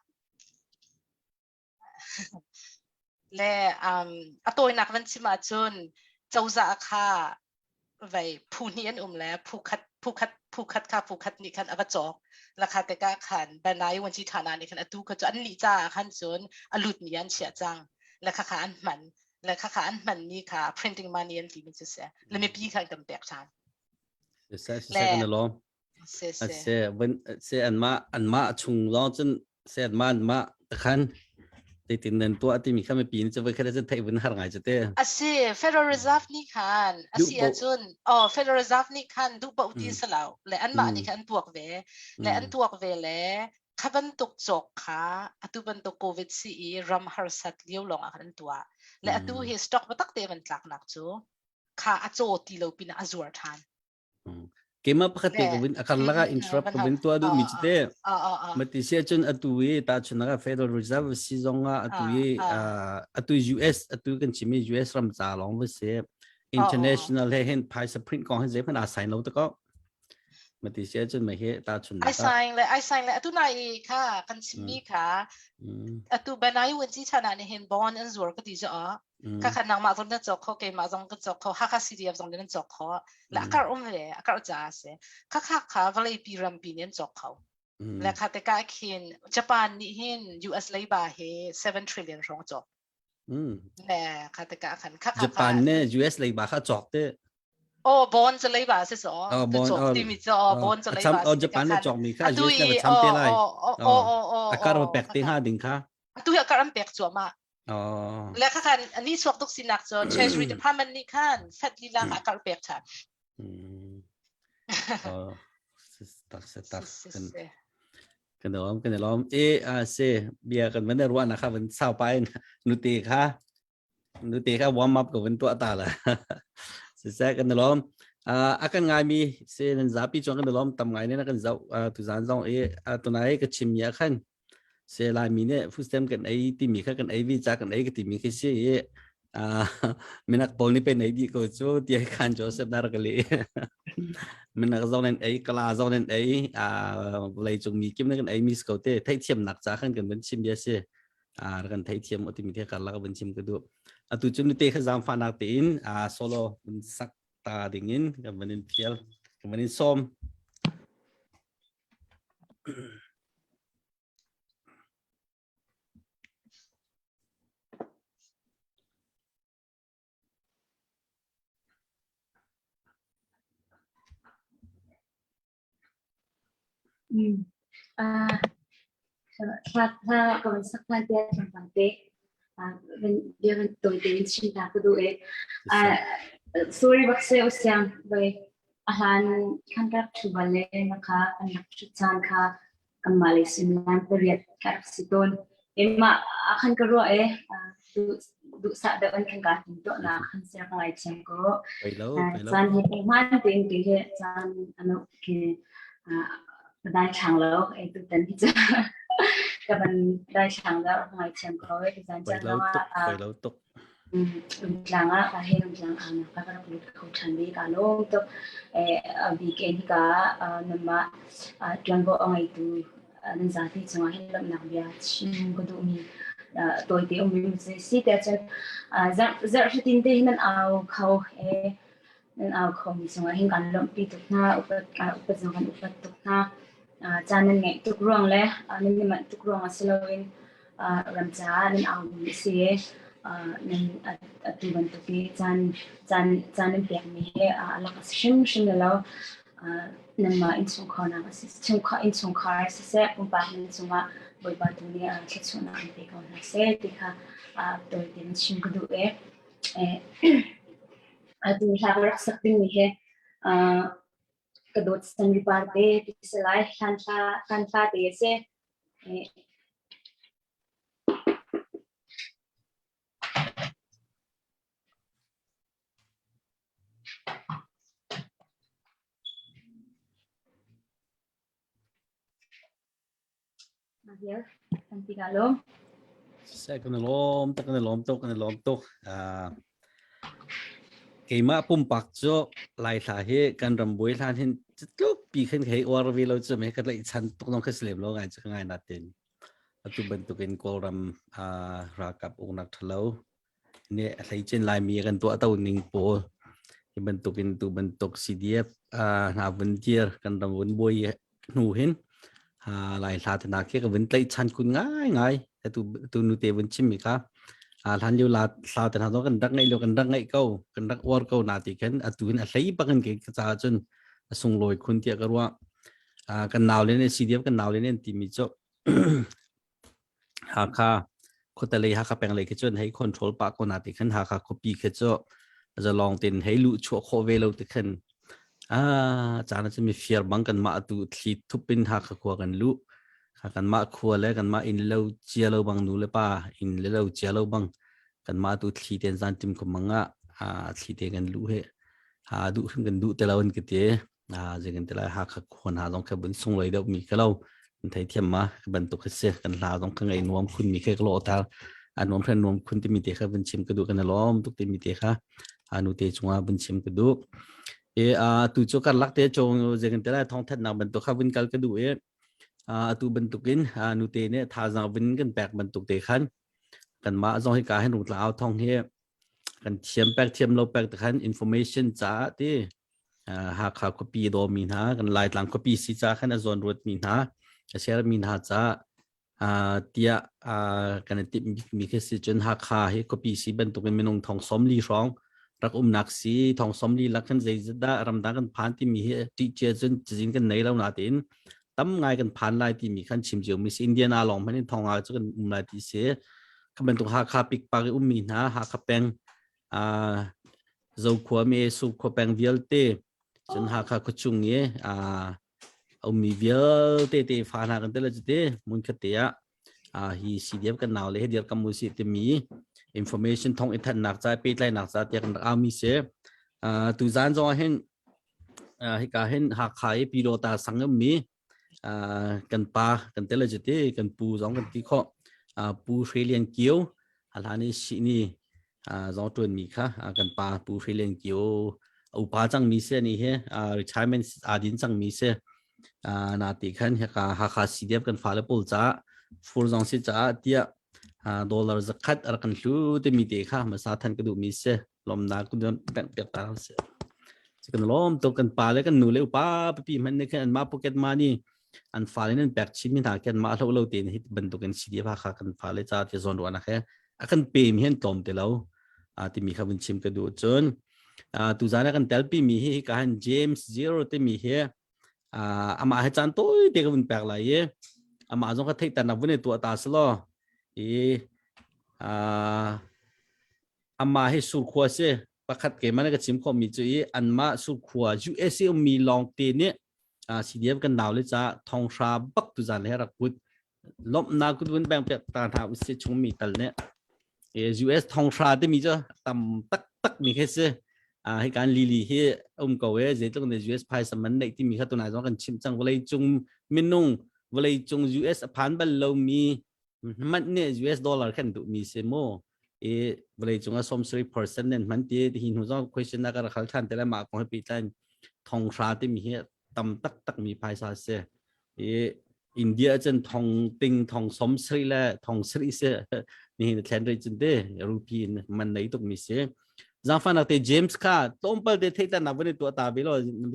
Le a tawinak van chim ahcun cozah kha vei phu hnih an um le phu khat phu khat phu khat kha phu khat nih khan a va cawk. Lakha tikah khan Banai Wanci Thana nih khan atu kha cu an nih caah khan cun a lutmi an chiah cang. Le khakha an hman. Le khakha an hmanmi kha printing money an timi cu si. Le mipi kha an kan pek ṭhan. Siseh, siseh kan i lawm. Si si. Se van se anmah anmah chung lawng cun se anmah anmah takhan zeitin nan tuah timi kha mipi nih cu voi khat cun theih vun har ngai cu te. A si Federal Reserve nih khan a si ahcun oh Federal Reserve nih khan duh paoh ti si lo le anmah nih khan an tuak ve le an tuak ve le kha bantuk cawk kha atu bantuk COVID si i ram harsat lio lawng ah khan an tuah le atu hi stock biatak te van tlaknak cu kha a caw ti lo pinah a zuar ṭhan. Keimah pakhat te ka vun a karlak ah interrupt ka vun tuah duh mi cu te. Mati sia cun atu i tahchunhnak ah Federal Reserve si zong ah atu i atu US atu kan chim i US ram ca lawng va si. International he hin phaisa print kong hin zeihmanh aa sign lo te ko. Mati sia cun mah hi tahchunhnak Ai sign le ai sign le atu nai i kha kan chimmi kha atu banai wen chi chana ni hin bond an zuar ka ti cu a Ka kha nangmah zong na cawk kho keimah zong ka cawk kho Hakha CDF zong nan cawk kho le a karh um ve a karh ca a si kha kha kha vawleipi rampi nih an cawk kho le kha te ka khin Japan nih hin US leiba hi 7 trillion hrawng cawk le kha te ka khan kha kha Japan ne US leiba kha cawk te Oh bond cu leiba si so Oh tu bond cawk oh timi cu oh oh bond cu a cham leiba oh si te ka Japan ne khan cawk mi kha atu US i ne va cham te oh lai oh oh oh oh oh a kar oh pek kha te kha hnga ding kha atu hi a kar an pek cuahmah Oh. Le kha khan ni chuak tuk sinak cu Treasury Department nih khan Fed lila kha a karh pek ṭhan. Oh, tak se tak kan kan lom kan lom e a se bia kan van ruah na kha van sau pa in nute kha nute kha warm up ko van tua ta la se se kan lom a kan ngai mi se nan zapi chuang kan lom tam ngai ne na kan zau tu zan zong e tunai ka chim ya khan Se Laimi nih food stamp kan ei timi kha kan ei vi ca kan ei ka timi khi si i minak pawl nih pen ei dih ko cu ti khan Joseph na rak leh. Minak zong nan ei kala zong nan ei vawlei cung mi kim na kan ei mi si ko te theihthiamnak ca khan kan van chim bia si. Kan theithiam o timi the karlak van chim ka duh. Atu cu nute kha zaangfahnak tein solo van sak ta ding in kan van in phial kan van in sawm. Thla ka van sak hlan te tlangval te bia van tawi tein chim ta ka duh i sorry bak se usiang voi a hlan kan rak ṭhu bal le na kha kan rak ṭhut caan kha kanmah lei suimilam pariat ka rak si tawn. Mah ah khan ka ruah i duhsah deuh in khan kaa tim tuahnak khan sia ka ngaithiam ko. Caan hi hmaan tein kei hi caan ano khi ka daithlang lo ei tutan hi cu ka van daithlang lo ka ngaithiam ko i zan caan ah lo tuk. Rungtlang ah ka he rungtlang ah na ka rak lut kho ṭhan ve ka lawm tuk. A bik in hika nanmah ṭuanvo a ngeitu nan zapi cungah hin lawmhnak bia chim ka duhmi tawite um mi si te cun zarh hratin te hin nan au kho nan au kho mi cungah hin kan lawmhpi tuk hna upat upat zong kan upat tuk hna. Caan nan ngeih tuk ruang le nan i manh tuk ruang ah si loin ram caah nan aumi a si i nan atu bantuk i caan caan caan nan pekmi hi a lak a si hrimhrim lo. Nanmah innchungkharnak a si chungkhar innchungkhar siseh pumpak nan cungah Bawipa tu nih thluachuahnak an pe ko hna seh ti kha tawi tein chim ka duh i atu hla ka rak sak dingmi hi ka dawt sanripar te ti si lai hlan thla hlan thla te a si. Kan ti ka lawm. Seh kan i lawm tuk kan i lawm tuk kan i lawm tuk. Keimah pumpak cu Laithla hi kan ram buai hlan hin tluk pi khin hei uar ve lo cu me ka tlaih chan tuk nong kha silem lo ngai cu ka ngai na tin. Atu bantukin Kawlram ralkap uknak ṭhalo nih a hleicin Laimi kan tuah to ning pawl hi bantukin tu bantuk CDF hna vun dir kan ram vun buai hnu hin Lai hla te nak khi ka vun tlaih chan kun ngai ngai tu tu nu te vun chim mi kha hlan lio la hla te hna kan rak ngai lo kan rak ngai ko kan rak uar ko na ti khan atu hin a hlei bakin ke ka ca cun a sunglawi khun tiah ka ruah kan nau le ne CDF kan nau le ne ti mi chu Hakha khuatelei Hakha peng lei khi cun hei control pah ko na ti khan Hakha khuapi khi cu zalong tin hei luh chuah khawh ve lo ti khan ah caan cu mi fir bang kan mah tu thli thup in Hakha khua kan luh kan mah khua le kan mah inn lo chia lo bang nu le pa inn le lo chia lo bang kan mah tu thli ten zan tim ko manga thli te kan luh he ha duh hrim kan duh te lo an ka ti zeikan ti lai Hakha khua hna zong kha bun sunglawi deuh mi ka lo kan thei thiam ma bantuk khi si kan hla zong ka ngai nuam khun mi khe ka lo tar a nuam hran nuam khun timi te kha vun chim ka duh kan lawm tuk timi te kha anu te chunga vun chim ka duh e a tu chu kar lak te chong zeikan ti lai thong that nak bantuk kha vun kal ka duh e atu bantukin nu te ne thazang vun kan pek bantuk te khan kan mah zong hi ka hen rung tla au thong hi kan thiam pek thiam lo pek te khan information ca ti Hakha khuapi daw mi hna kan Laitlang khuapi si ca khan a zawn ruat mi hna a share mi hna ca tiah kan i timh mi khi si cun Hakha hi khuapi si bantukin minung thong som li hrawng rak umnak si thong som li lak khan zeizat dah ramdang kan phan timi hi ṭih cia cun cazin kan nei lo na tiin tam ngai kan phan lai timi khan chim cio mi si Indiana lawng hmanh in thong nga cu kan um lai ti si kha bantuk Hakha pikpak i ummi hna Hakha peng Zokhua me Sukhua peng vialte cun Hakha khuachung i a ummi vialte te fa hna kan tel te mun khat te ah hi CDF kan nau le he dir kam mu si timi information thong i thannak ca pehtlainak ca tiah kan rak aumi si tu zan zong hin hika hin Hakha i Pilota sang ummi kan pa kan tel te kan pu zong kan ti khawh pu Hre Lian Kio a hlan i sihni zong ṭuan mi kha kan pa pu Hre Lian Kio upa cang mi si ani hi retirement aa din cang mi si na ti khan hika Hakha CDF kan fale pawl ca fur zong si caah tiah dollar zakhat a rak kan hlu timi te kha hmasa than ka duh mi si lomnak ku don pek piak ta si kan lom to kan pa le kan nu le upa pipi hman ne khan an ma pocket money an fale nan pek chin mi hna kan ma hlo lo te hi bantukin CDF kha kan fale cha ti zon ruana khe a kan pe mi hen tlom te lo a ti mi kha vun chim ka du cun tu zan kan tel pi mi hi ka han James Zero te mi hi. Amah he caan tawi te ka vun pek lai i amah zong kha theihter nak vun i tuah ta selaw i amah hi surkhua si. Pakhat keimah nih ka chim khawhmi cu i anmah surkhua USA ummi lawng te nih CDF kan nau le ca thonghra bak tu zan he rak put lawmhnak kut vun beng piak ta hna usih. Chungmi tal nih US thonghra timi cu tam taktak mi khi si. Hi kan lili hi um ko e, zeitluk ne US phaisa man neih timi kha tunai zong kan chim cang. Vawlei cung minung, vawlei cung US a phan bal lomi hmanh nih US dollar khan duh mi si mu. I vawlei cung a 70% nen hman ti hi hnu zong question na ka rak hal than te le mah kong he pehtlai thonghra timi hi tam taktak mi phaisa si. I India cun thong ting thong som sri le thong sri si ni hin thlen rei cun te rupee in man nei tuk mi si. Zangfan te James kha tlawmpal te thei tan na vun tuah ta ve lo,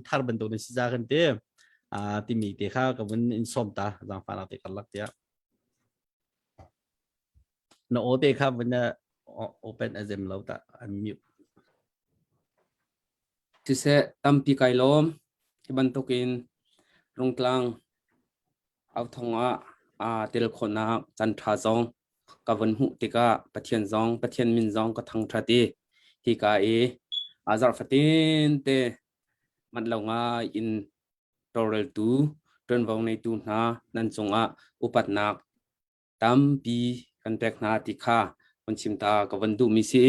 thar bantuk ni si za kan te a timi te kha ka vun in som ta. Zangfan te karlak tia na o te kha vun open azem lo ta, unmute. Siseh, tampi kai lawm. Hi bantukin Rungtlang authong ah aa tel khawhnak caanṭha zong ka vun hmuh tikah Pathian zong, Pathian min zong ka thangṭhat i hika i aa zarh fatin te manh lo ngai in tawlreltu, ṭuanvo ngeitu hna nan cungah upatnak tampi kan pek hna ti kha vun chim ta ka vun duhmi si.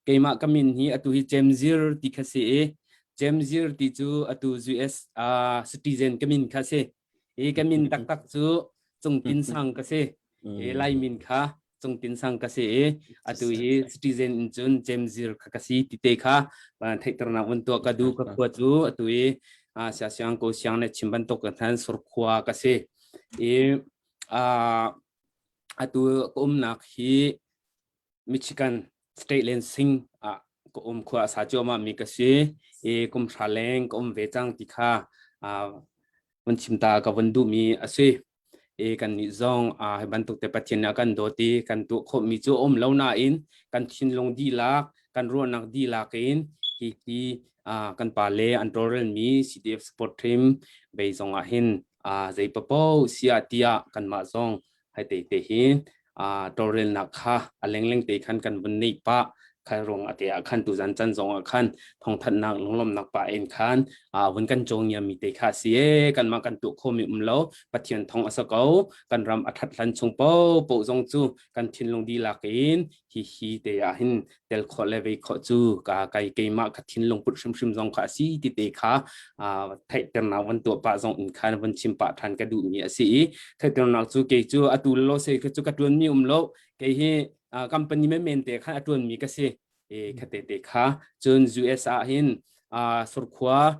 Keimah ka min hi atu hi Cemzir ti kha si i Cemzir ti cu atu US citizen ka min kha si i ka min taktak cu Cungtin Sang ka si i Lai min kha Cungtin Sang ka si i atu hi citizen in cun Cemzir kha ka si ti te kha theihternak vun tuah ka duh. Ka khua cu atu i sia siang ko siang le chim bantuk ka than Surkhua ka si i atu ka umnak hi Michigan State Lansing ah ka um, khua a sa cuahmah mi ka si i kum hra leng ka um ve cang ti kha vun chim ta ka vun duhmi a si. I kannih zong hi bantuk te Pathian nih a kan dawt i kan tuah khawhmi cu a um lo nain kan thinlung dihlak, kan ruahnak dihlak in hi hi kan pale an tawlrelmi CDF support team bei zong ah hin zei papoh siah tiah kanmah zong hai te te hin tawlrelnak kha a lengleng te khan kan vun neih pah kha ruang ate ah khan tuzan chan zong ah khan thawngthanhnak lunglawmnak pa in khan vun kan cawngia mi te kha si e. Kanmah kan tuah khomi um lo, Pathian thong a sa ko. Kan ram a that hlan chung po po zong cu kan thinlung dihlak in hi hi te ah hin tel khawh le vei khawh cu ka kai keimah ka thinlung put hrimhrim zong kha a si ti te kha theihternak van tuah pah zong in khan van chim pah than ka duhmi a si. I theihternak cu kei cu atu lo se cu ka tuan mi um lo, kei hi company men men te khan a tuan mi ka si e khate te kha. Cun US ah hin surkhua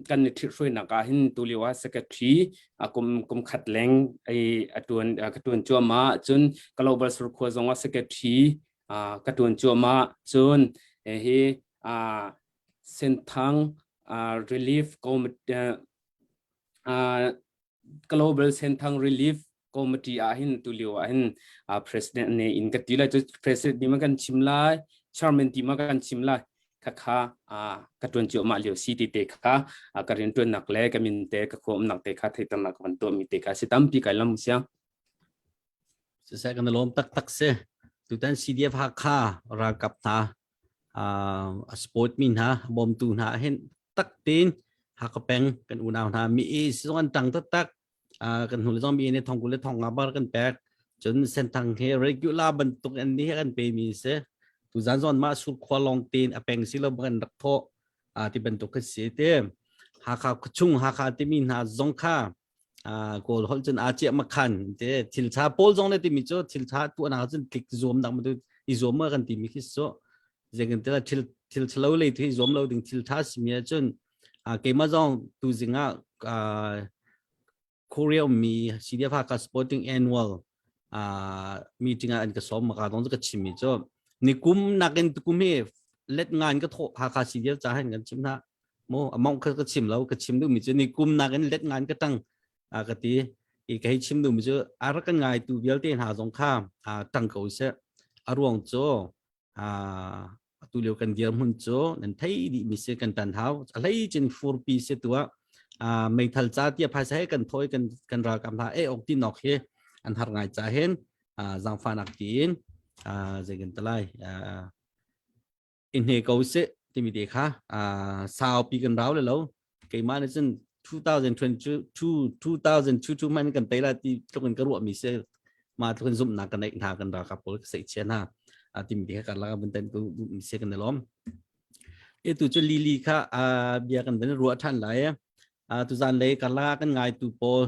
kan ni ṭhithruainak ah hin tulio ah secretary kum kum khat leng ai atuan ka tuan cuahmah. Cun global surkhua zong ah secretary ka tuan cuahmah. Cun hi Senthang Relief Committee, Global Senthang Relief Committee ah hin tulio ah hin president ne in ka ti lai cu president ti ma kan chim lai, chairman ti ma kan chim lai, kha kha ka tuan cuahmah lio si ti te kha ka rian tuannak le ka min te ka khuamnak te kha theihternak kan tuah mi te kha si. Tampi kai lam siang. Siseh, kan lawm taktak si. Tutan CDF Hakha ralkap hna, a support mi hna, bawmtu hna hin tak tin Hakha peng kan unau hna mi i sizong an tang taktak. Kan hnu le zong mi nih thongkul le thong nga bar kan pek. Cun Senthang he regular bantuk an ni he kan pe mi si. Tuzan zon mah sur khua long tin a peng si lo kan rak thawh ti bantuk kha si te. Hakha khuachung Hakha timi hna zong kha Kawl holh cun a ciah makhan te thil tha pawl zong le timi cu thil tha tuah nak cun tlik zuam nak ma i zuam ma kan timi khi so zekin te thil thil thalo lei thi zuam lo ding thil tha simi cun keimah zong tu zing ah Korea ummi CDF Hakha Sporting Annual meeting ah an ka sawm maka dong ka chimmi cu nikum nakin tukum hi let ngan ka thawh Hakha CDF ca hin kan chim hna mo among kha ka chim lo. Ka chim duhmi cu nikum nakin let ngan ka tang ka ti i ka hei chim duhmi cu a rak kan ngai tu vialte hna zong kha tang ko seh. A ruang cu atu lio kan dirhmun cu nan thei dih mi si, kan tan hau a hlei cin furpi si tua. Meithal ca tia phaisa he kan thoi kan kan ralkap hna e ok ti nok hi an har ngai ca hen zangfanak tiin zei kan talai in he ko se timi te kha saupi kan rau le lo. Keimah nih cun 2022 2022 man kan tei la ti tluk in ka ruah mi se ma tluk in zumhnak kan neih hna kan ralkap pawl ka sei chia hna timi te kha kan laka bun ten ku mi se kan lom. E tu cu Lili kha bia kan van ruah than lai. Tuzan lei karla kan ngai tu pawl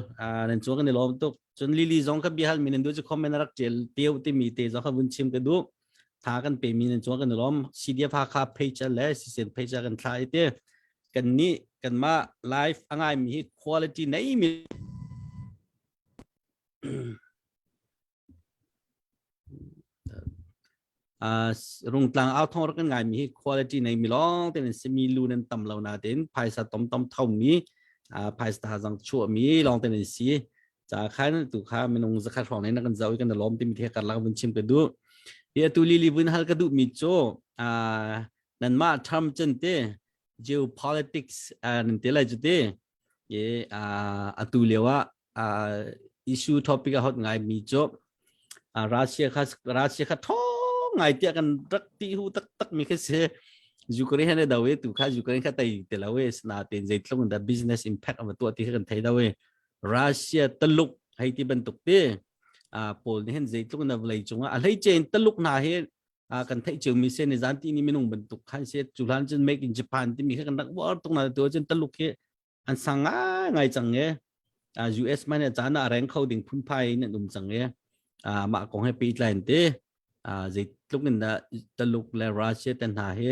nan chuang kan i lawm tuk. Cun Lili zong kha bia hal mi nan du cu comment rak tial teu timi te zong kha vun chim ka duh. Tha kan pe mi nan chuang kan i lawm. CDF Hakha page le CCN page kan thla i te kan nih kan mah live a ngai mi hi quality nei mi Rungtlang au thong rak kan ngai mi hi quality nei mi lawng te nan si mi lu nan tam lo na tin phaisa tom tom tho mi phaisa ta zang chuah mi lawng te nan si ca khan tu kha minung zakhat hrawng nei na kan zau i kan lawm ti mi the kar lak vun chim ka du hi atu li li vun hal ka du mi chu nan ma Trump chen te geopolitics nan te lai chu te ye atu lio ah issue topic a hot ngai mi cu Russia kha Russia kha thong ngai tiah kan rak ti hu tak tak mi kha si. Ukraine he dawe tu kha Ukraine kha tai te lo e na ten zeitlung da business impact ama tu ti kha kan thei dawe Russia taluk hei ti bantuk te pawl nih hin zeitlung na vlei chunga a hlei chen taluk na he kan theih cio mi se ni zan ti ni minung bantuk khan se cu hlan cun make in Japan timi kha kan rak war tuk na tu cun taluk hi an sang ngai ngai cang e. US man caan ah reng kho ding phunphai in an um cang e. Mah kong he pehtlai in te zeitluk in dah Taluk le Russia te hna hi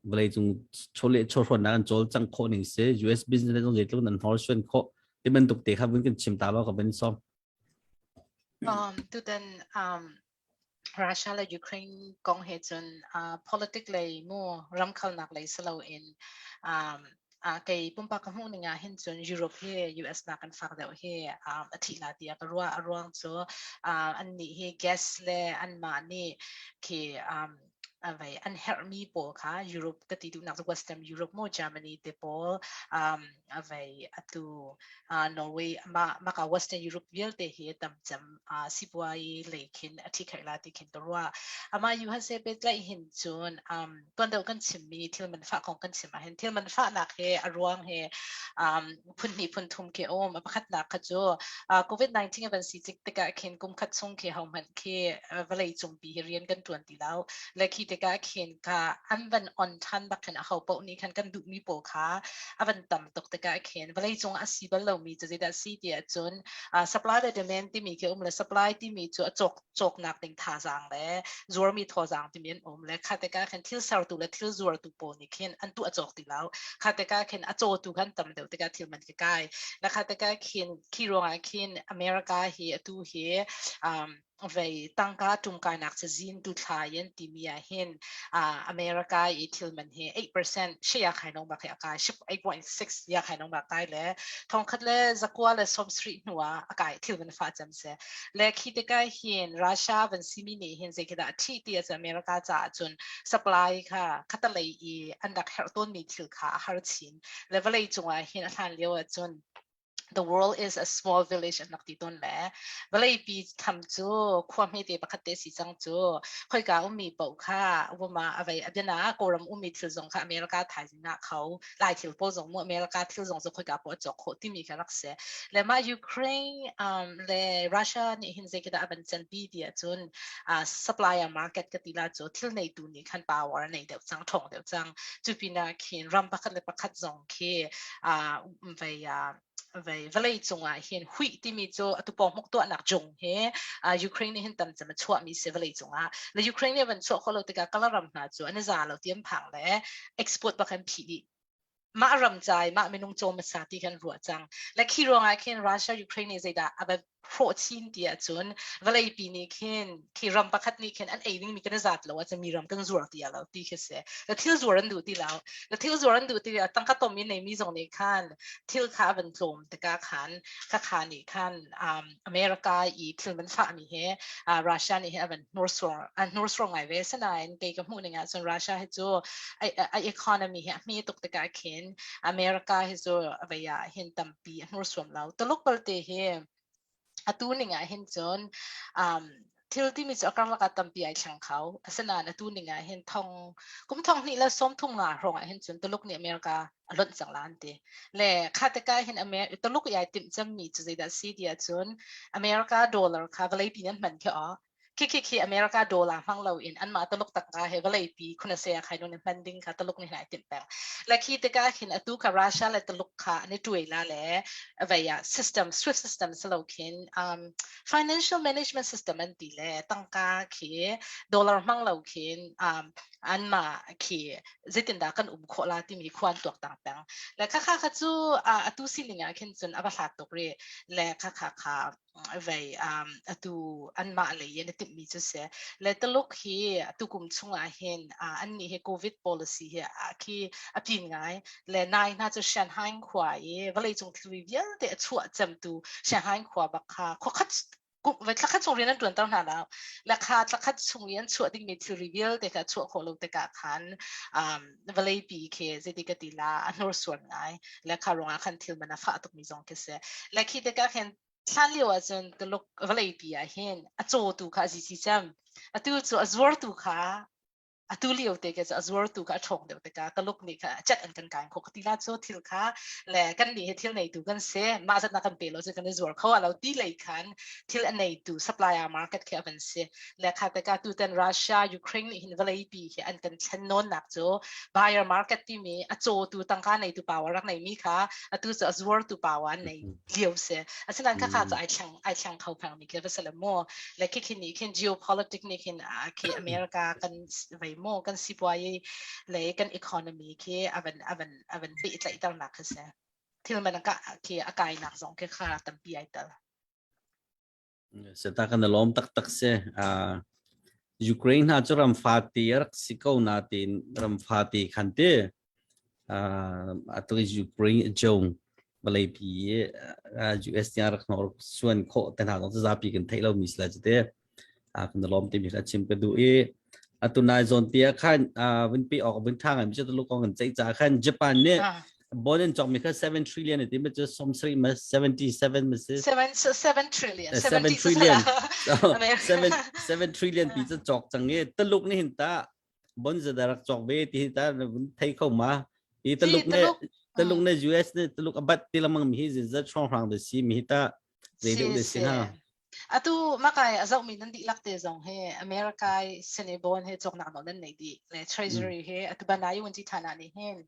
vawlei cung chawleh chawhrawnnak an cawl cang khawh ning si, US business zong zeitluk in an hnorsuan khawh ti bantuk te kha vun kan chim ta lo ka van som. Tutan Russia le Ukraine kong he cun politic lei mu ramkhalnak lei si loin kei pumpak ka hmuh ning ah hin cun Europe hi US nakin fak deuh hi a thih la tiah ka ruah. A ruang cu annih hi gas le anmah nih khi vei an herhmi pawl kha Europe ka ti duhnak cu Western Europe mu Germany te pawl vei atu Norway maka Western Europe vialte hi tam cem sipuai lei khin a thi khaih la ti khin ka ruah. Ama USA pehtlaih hin cun tuan deuh kan chimmi thil man fah kong kan chim ah hin thil man fahnak he a ruang he phun hnih phun thum khi um. A pakhatnak kha cu COVID-19 a van si cik tikah khin kum khat chung khi hohmanh khi vawlei cungpi hi rian kan tuan ti lo le khi tikah khin ka an van on than bak khin a ho paoh nih khan kan duhmi pawl kha a van tam tuk tikah khin vawleicung a si bal lomi cu zeidah si ti ahcun supply le demand timi khi um le supply timi cu a cawk cawknak ding thazaang le zuarmi thawzaang timi an um le kha tikah khin thil sertu le thil zuartu pawl nih khin an tuah cawk ti lo. Kha tikah khin a cawtu khan tam deuh tikah thil man khi kai na kha tikah khin khi ruangah khin America hi atu hi vei tangka ṭumkainak cazin tu thla in timi ah hin America i thil man hi 8% she ya khai nong bak hi a kai 8.6 ya khai nong bak kai le thongkhat le zakua le som sri hnu ah a kai thil man fa cem se le khi tikah hin Russia van simi nih hin zei khi dah thi ti a America ca cun supply kha khatalei i an rak herh tawn mi thil kha a har chin le vawlei cungah hin a hlan lio ah cun "The world is a small village" an rak ti tawn le vawleipi tham cu khua hmete pakhat te si cang cu khoika ummi paoh kha wama avei abiana Kawlram ummi thil zong kha America thaizing ah kho Lai thil pawl zong mu America thil zong cu khoika paoh a cawk khawh timi kha rak si le mah Ukraine le Russia nih hin zei khi dah a van canpi ti ahcun supplier market ka ti la cu thil neitu nih khan power a nei deuh cang ṭhawng deuh cang. Cu pinah khin ram pakhat le pakhat zong khi vei vei vawlei cungah hin huih timi cu atu pawng tuahnak jung he Ukraine nih hin tam cem a chuahmi si vawlei cungah le Ukraine nih van chuah khawh lo tikah kalaram hna cu an i za lo ti an phang le export bak an phih dih. Mah ram cai mah minung cawm hmasa ti kan ruah cang le khi ruangah khin Russia Ukraine nih zeidah a va hrawh chin ti ahcun vawleipi nih khin khi ram pakhat nih khin an ei dingmi kan i zat lo ahcun mi ram kan zuar ti lo ti khi si. Na thil zuar an duh ti lo. Na thil zuar an duh ti lo tangka tom i neimi zong nih khan thil kha a van tlawm tikah khan khakha nih khan um, America i thil man fahmi he uh, Russia nih hin a van hnursuang an hnursuang ngai ve sinain kei ka hmuh ning ahcun Russia hi cu a, a economy hi a hme tuk tikah khin America hi cu vei ah hin tampi a hnursuam lo. Tuluk balte hi atu ning ah hin cun um, thil timi cu a karlak ah tampi ai thleng kho. Asinain atu ning ah hin thong kum thong hnih le sawm thum nga hrawng ah hin cun Tuluk nih America a lonh cang la an ti. Le kha tikah hin Amer Tuluk i ai timh cemmi cu zeidah si ti ahcun America dollar kha vawleipi nan hman khi aw khi khi khi America dollar hmang lo in anmah Tuluk tangka he vawleipi khunase ah khai nun hman ding kha Tuluk nih ai timh peng. Le khi tikah hin atu kha Russia le Tuluk kha an i tuai la le vei ah system SWIFT system silo khin um, financial management system an ti le tangka khi dollar hmang lo khin um, anmah khi zeitindah kan um khawh la timi khua an tuak tang peng. Le kha kha kha cu atu sining ah khin cun a va hlat tuk rih. Le kha kha kha vei um, atu anmah lei in a timhmi cu si. Le Tuluk hi tukum chungah hin uh, an nih hi COVID policy hi uh, khi a pin ngai. Le nai hna cu Shanghai khua i vawleicung thilri vialte a chuah cemtu Shanghai khua bak kha khua khat vai thlakhat chung rian an ṭuanter hna lo. Le kha thlakhat chung i an chuah dingmi thilri vialte kha chuah khawh lo tikah khan um, vawleipi khi zeiti ka ti la a hnursuan ngai. Le kha ruangah khan thil man a fah tukmi zong khi si. Le khi tikah khin hlan lio ahcun Tuluk vawleipi ah hin a cawtu kha a zici cem. Atu cu a zuartu kha atu lio te ke cu a zuartu kha a ṭhawng deuh tikah Taluk nih kha chat an kan kai kho ka ti la cu thil kha le kan nih hi thil neitu kan si mah zat na kan pe lo cu kan i zuar kho lo ti lei khan thil a neitu supplier market khi a van si le kha te ka tutan Russia Ukraine nih hin vawlei pi hi an kan thlen nawn nak cu buyer market timi a cawtu tangka neitu power rak nei mi kha atu cu a zuartu power an nei lio si asinain kha kha cu ai thleng ai thleng kho phang mi khi va sale mu le khi khi nih khin geopolitic nih khin a khi America kan vei mu kan sipuai le kan economy khi avan avan avan pehtlaihter nak khi si thil man ka khi a kai nak zong khi kha tampi ai tel Seta kan lawm taktak si. Uh, Ukraine hna cu ram fate rak si ko nain ram fate khan te uh, atu Ukraine jong vawlei pi US nih rak hnor suan khawh te hna zong zapi kan theih lo mi sila te kan lawm ti mi kha chim ka duh i atu nai zawn tia khan vun pi ok vun tha ngai mi chu kong kan ceih ca khan Japan nih Bond in cawkmi kha 7 trillion ti ma cu 70 ma 77 ma si 7 7 trillion 7 trillion 7 7 trillion pi cu cawk cang i Tuluk nih hin ta bon za rak cawk ve ti hi ta thei kho ma i Tuluk ne Tuluk ne US ne Tuluk abat ti lamang mi hi zin zat hrawng hrang de si mi hi ta zei deuh de si ha Atu makai a zohmi nan dihlak te zong hi America sine bond he cawknak nawl nan nei dih le Treasury he atu banai wunci thana nih hin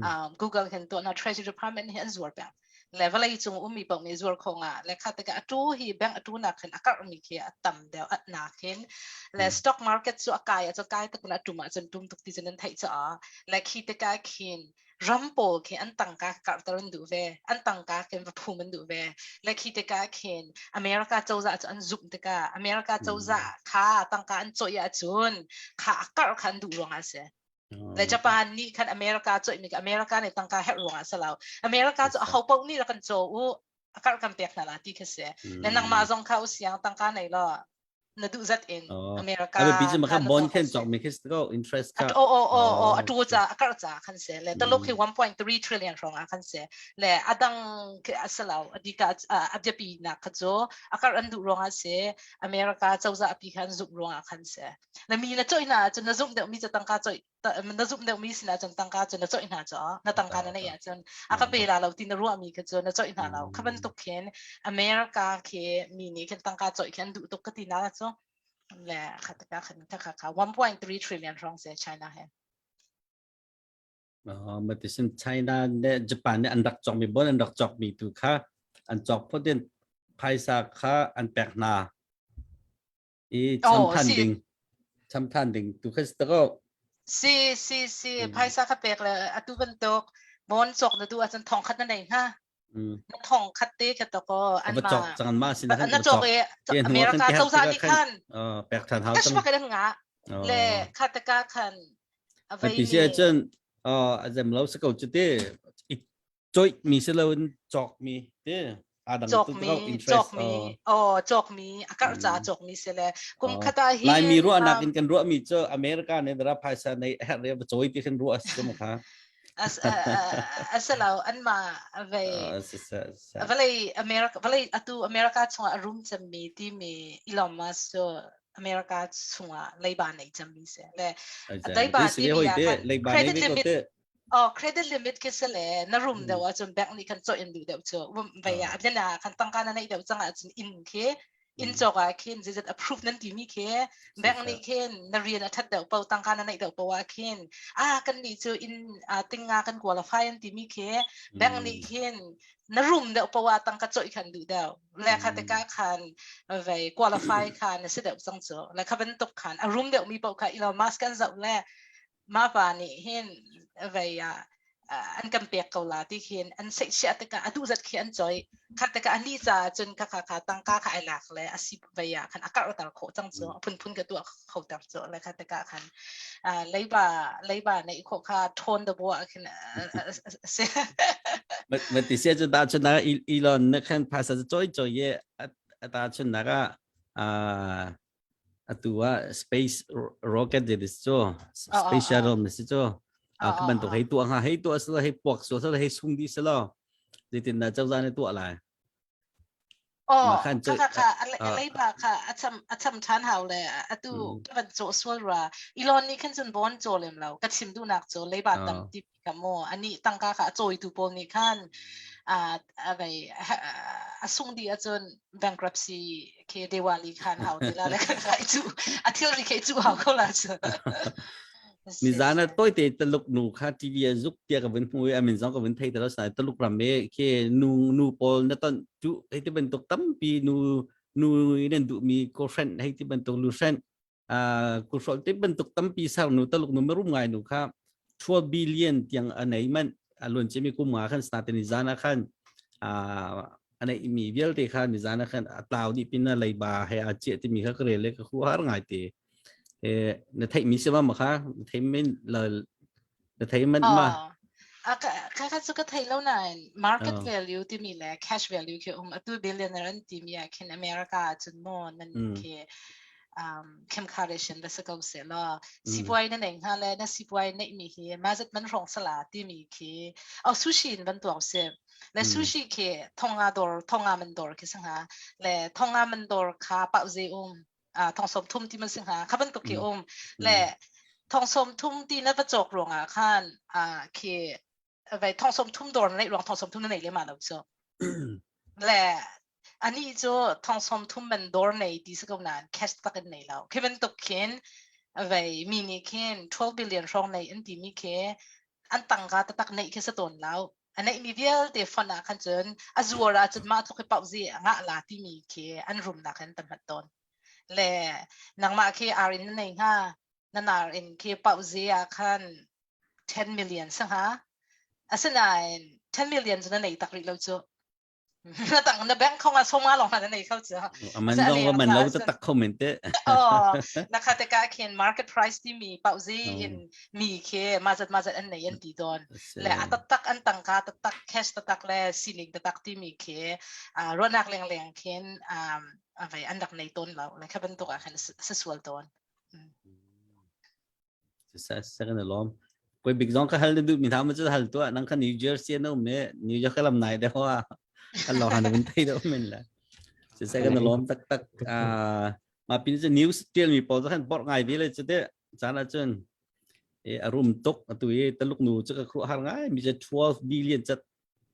um, Google hin tuahna Treasury Department hi an zuar peng le vawlei cung ummi paoh nih zuar kho nga le kha tikah atu hi bank atu nak hin a karhmi khi a tam deuh at nak hin le stock market cu a kai a kai tuk na tum ah cun tum tuk ti cun nan theih cha le khi tikah khin ram pawl khi an tangka karhter an duh ve an tangka khin va phum an duh ve le khi tikah khin America cozah cu an zumh tikah America cozah kha tangka an cawih ahcun kha a karh kha an duh ruangah a si le Japan nih khan America cawih mi America nih tangka herh ruangah a si lo America cu aho paoh nih rak kan caw u a karh kan pek hna la ti khi si le nangmah zong kha usiang tangka nei law na duh zat in America a biapi cu kha bond khen cawk mi khi ko interest kha o o o o atu ca a kar ca khan se le Taluk hi 1.3 trillion hrawng ah khan se le adang khi asalo adika a biapi nak kha cu a kar an duh ruangah se America cozah pi khan zumh ruangah khan se na mi na choi na cun na zumh deuh mi ca tangka choi na zumh deuhmi sinah cun tangka cu na coih hna cu na tangka na neih ahcun a ka pe la lo ti na ruahmi kha cu na coih hna lo kha bantuk khin America khi mi nih khin tangka coih khi an duh tuk ka ti na cu le kha taka khan kha kha kha 1.3 trillion hrawng se China he Matisin China le Japan nih an rak cawkmi bon an rak cawkmi tu kha an cawk phot in phaisa kha an pek hna i cham than ding cham than ding tu kha si ko si si si phaisa kha pek le atu bantuk bon cawk na duh ahcun thong khat na nei hnga. Na thong khat te kha to ko an ma cok cang ma sin na cok e America cozah nih khan pek than hau cash bak in nga le khataka khan avei ni si cun azem lo sa ko chu te coih mi si lo in cawk mi te adang cawk mi cawk mi oh cawk mi a kar ca cawk mi se le kum khata hi Laimi ruahnak in kan ruah mi cu America ne dara phaisa nei her re choi ti khin ruah si mu kha as asalo an ma vei valei America valei atu America chungah a rum cemmi ti mi Elon Musk cu America chungah leiba nei cemmi se le leiba ti mi ah khan credit limit Oh, credit limit khi si le na rum deuh ahcun bank nih khan cawh in duh deuh cu vei ah abia na khan tangka na neih deuh cang ahcun inn khi inn cawk ah khin zeizat approve nan timi khi bank nih khin na rian a that deuh po tangka na neih deuh po ah khin ah kan nih cu inn tinga kan qualify an timi khi bank nih khin na rum deuh po ah tangka cawih khan duh deuh le kha tikah khan vei qualify kha na si deuh cang cu le kha bantuk khan a rum deuh mi paoh kha Elon Musk kan zoh le mah pa nih hin vei ah an kan pek ko la ti khin an seihchiah tikah a duh zat khi an choi kha tikah ani ca cun kha kha kha tangka kha ai lak le a si vei ah khan a karh tar khawh cang cu a phunphun ka tuah kho ter cu le kha tikah khan leiba leiba nei khawh kha ṭhawn da bua khin si But ti sia cu ta chun na Elon na khan phaisa choi choi ye ta chun na ka Atu ah space rocket de si cu space shuttle na si cu ka bantuk hei tuah hnga hei tuah sila hei puak sual sila hei sung dih sila zeitin dah cozah nih tuah lai? Oh, kha kha kha a leiba kha a cham a cham ṭhan hau le atu ka van cawh sual rua. Elon nih khan cun bon caw lem lo. Ka chim duhnak cu leiba tam ti ka maw ani tangka kha a cawitu pawl nih khan a vei a sung dih ahcun bankruptcy khi Diwali khan hau ti la le kai cu a thilri khi cu hau ko la cu. Nizan ah toite Taluk nu kha TV ah zuk tia ka vun hmu i a min zong ka vun thei te lo sai Taluk ram e khi nu nu pawl na ton cu hei ti bantuk tampi nu nu nan duhmi ko hren hei ti bantuk lu hren kuhrolh te bantuk tampi ser nu taluk nu marum ngai nu kha 12 billion tiang a nei man a luan cemi kum nga khan snatin ni zana khan a nei mi vialte kha ni zana khan a tlau dih pin na leiba he a chia ti mi kha ka rel le ka khu har ngai te e na theih mi se ma kha na thei men la na thei man ma A ka ka cu ka thei lo nain market value timi le cash value khi um atu billionaire an timi ah khin America ah cun maw nan khi Kim Kardashian va si ko seh law sipuai na nei hnga le na sipuai neih mi hi mazat man hrawng sala timi khi oh sushi in van tuak si le sushi khi thonga dor thonga man dor khi sanga le thonga man dor kha pau ze um thong sawm thum ti man si hnga kha bantuk khi um le thong sawm thum ti na va cawk ruangah khan khi vai thong sawm thum dawr na neih ruang thong sawm thum na nei le ma lo cu le ani cu thong sawm thum man dawr nei ti si ko nain cash tak in nei lo khi bantuk khin vai mi nih khin 12 billion hrawng nei an ti mi khi an tangka taktak neih khi sa tawn lo a neihmi vialte fund ah khan cun a zuar ahcun mah tluk hi pauh zi a ngah la timi khi an rumnak in tam tawn le nangmah khi ar in na nei hnga na nar in khi pauh zi ah khan 10 million sa hnga asinain 10 million cu na nei tak rih lo cu na tang na bank khong ah soma long na nei kho chu aman zong wa man lo ta tak kho men te oh na kha te ka khin market price ti mi pau zi in mi khe mazat mazat an nei an ti don le a tak an tangka tak cash tak le siling tak ti mi khe ronak leng leng khin avai an rak nei ton lo le kha bantuk ah khan se sual ton. Second lawm. Koi big zong ka hal na duh mi hna ma cu hal tuah nang kha New Jersey na um e New York lam nai de hoa kan lo han vun thei do men la. Second lawm tak tak ma pin chu news tial mi pawl khan bor ngai vi le chu te chan ah cun e a rum tuk atu i taluk nu chu ka khru har ngai mi che 12 billion chat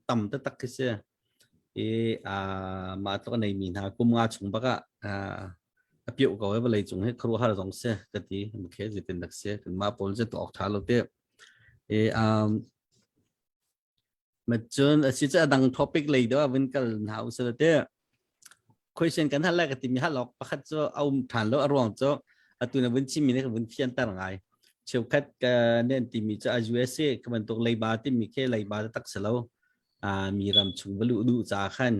tam ta tak khi si i a ma tlok nei mi hna kum nga chung baka a piu ko e vawlei cung hi khru har zong se ka ti mkhe zitin dak se kan ma pawl je to ok tha lo te e um ma cun a si cha dang topic lei do vin kal na u se te question kan hal lai ka timi hal awk pakhat cu a um ṭhan lo a ruang cu atu na vun chimmi nih ka vun fianter ngai cheukhat ka nen timi cu a USA ka bantuk leiba timi khi leiba tak si lo. Mi ram chung va luh duh ca khan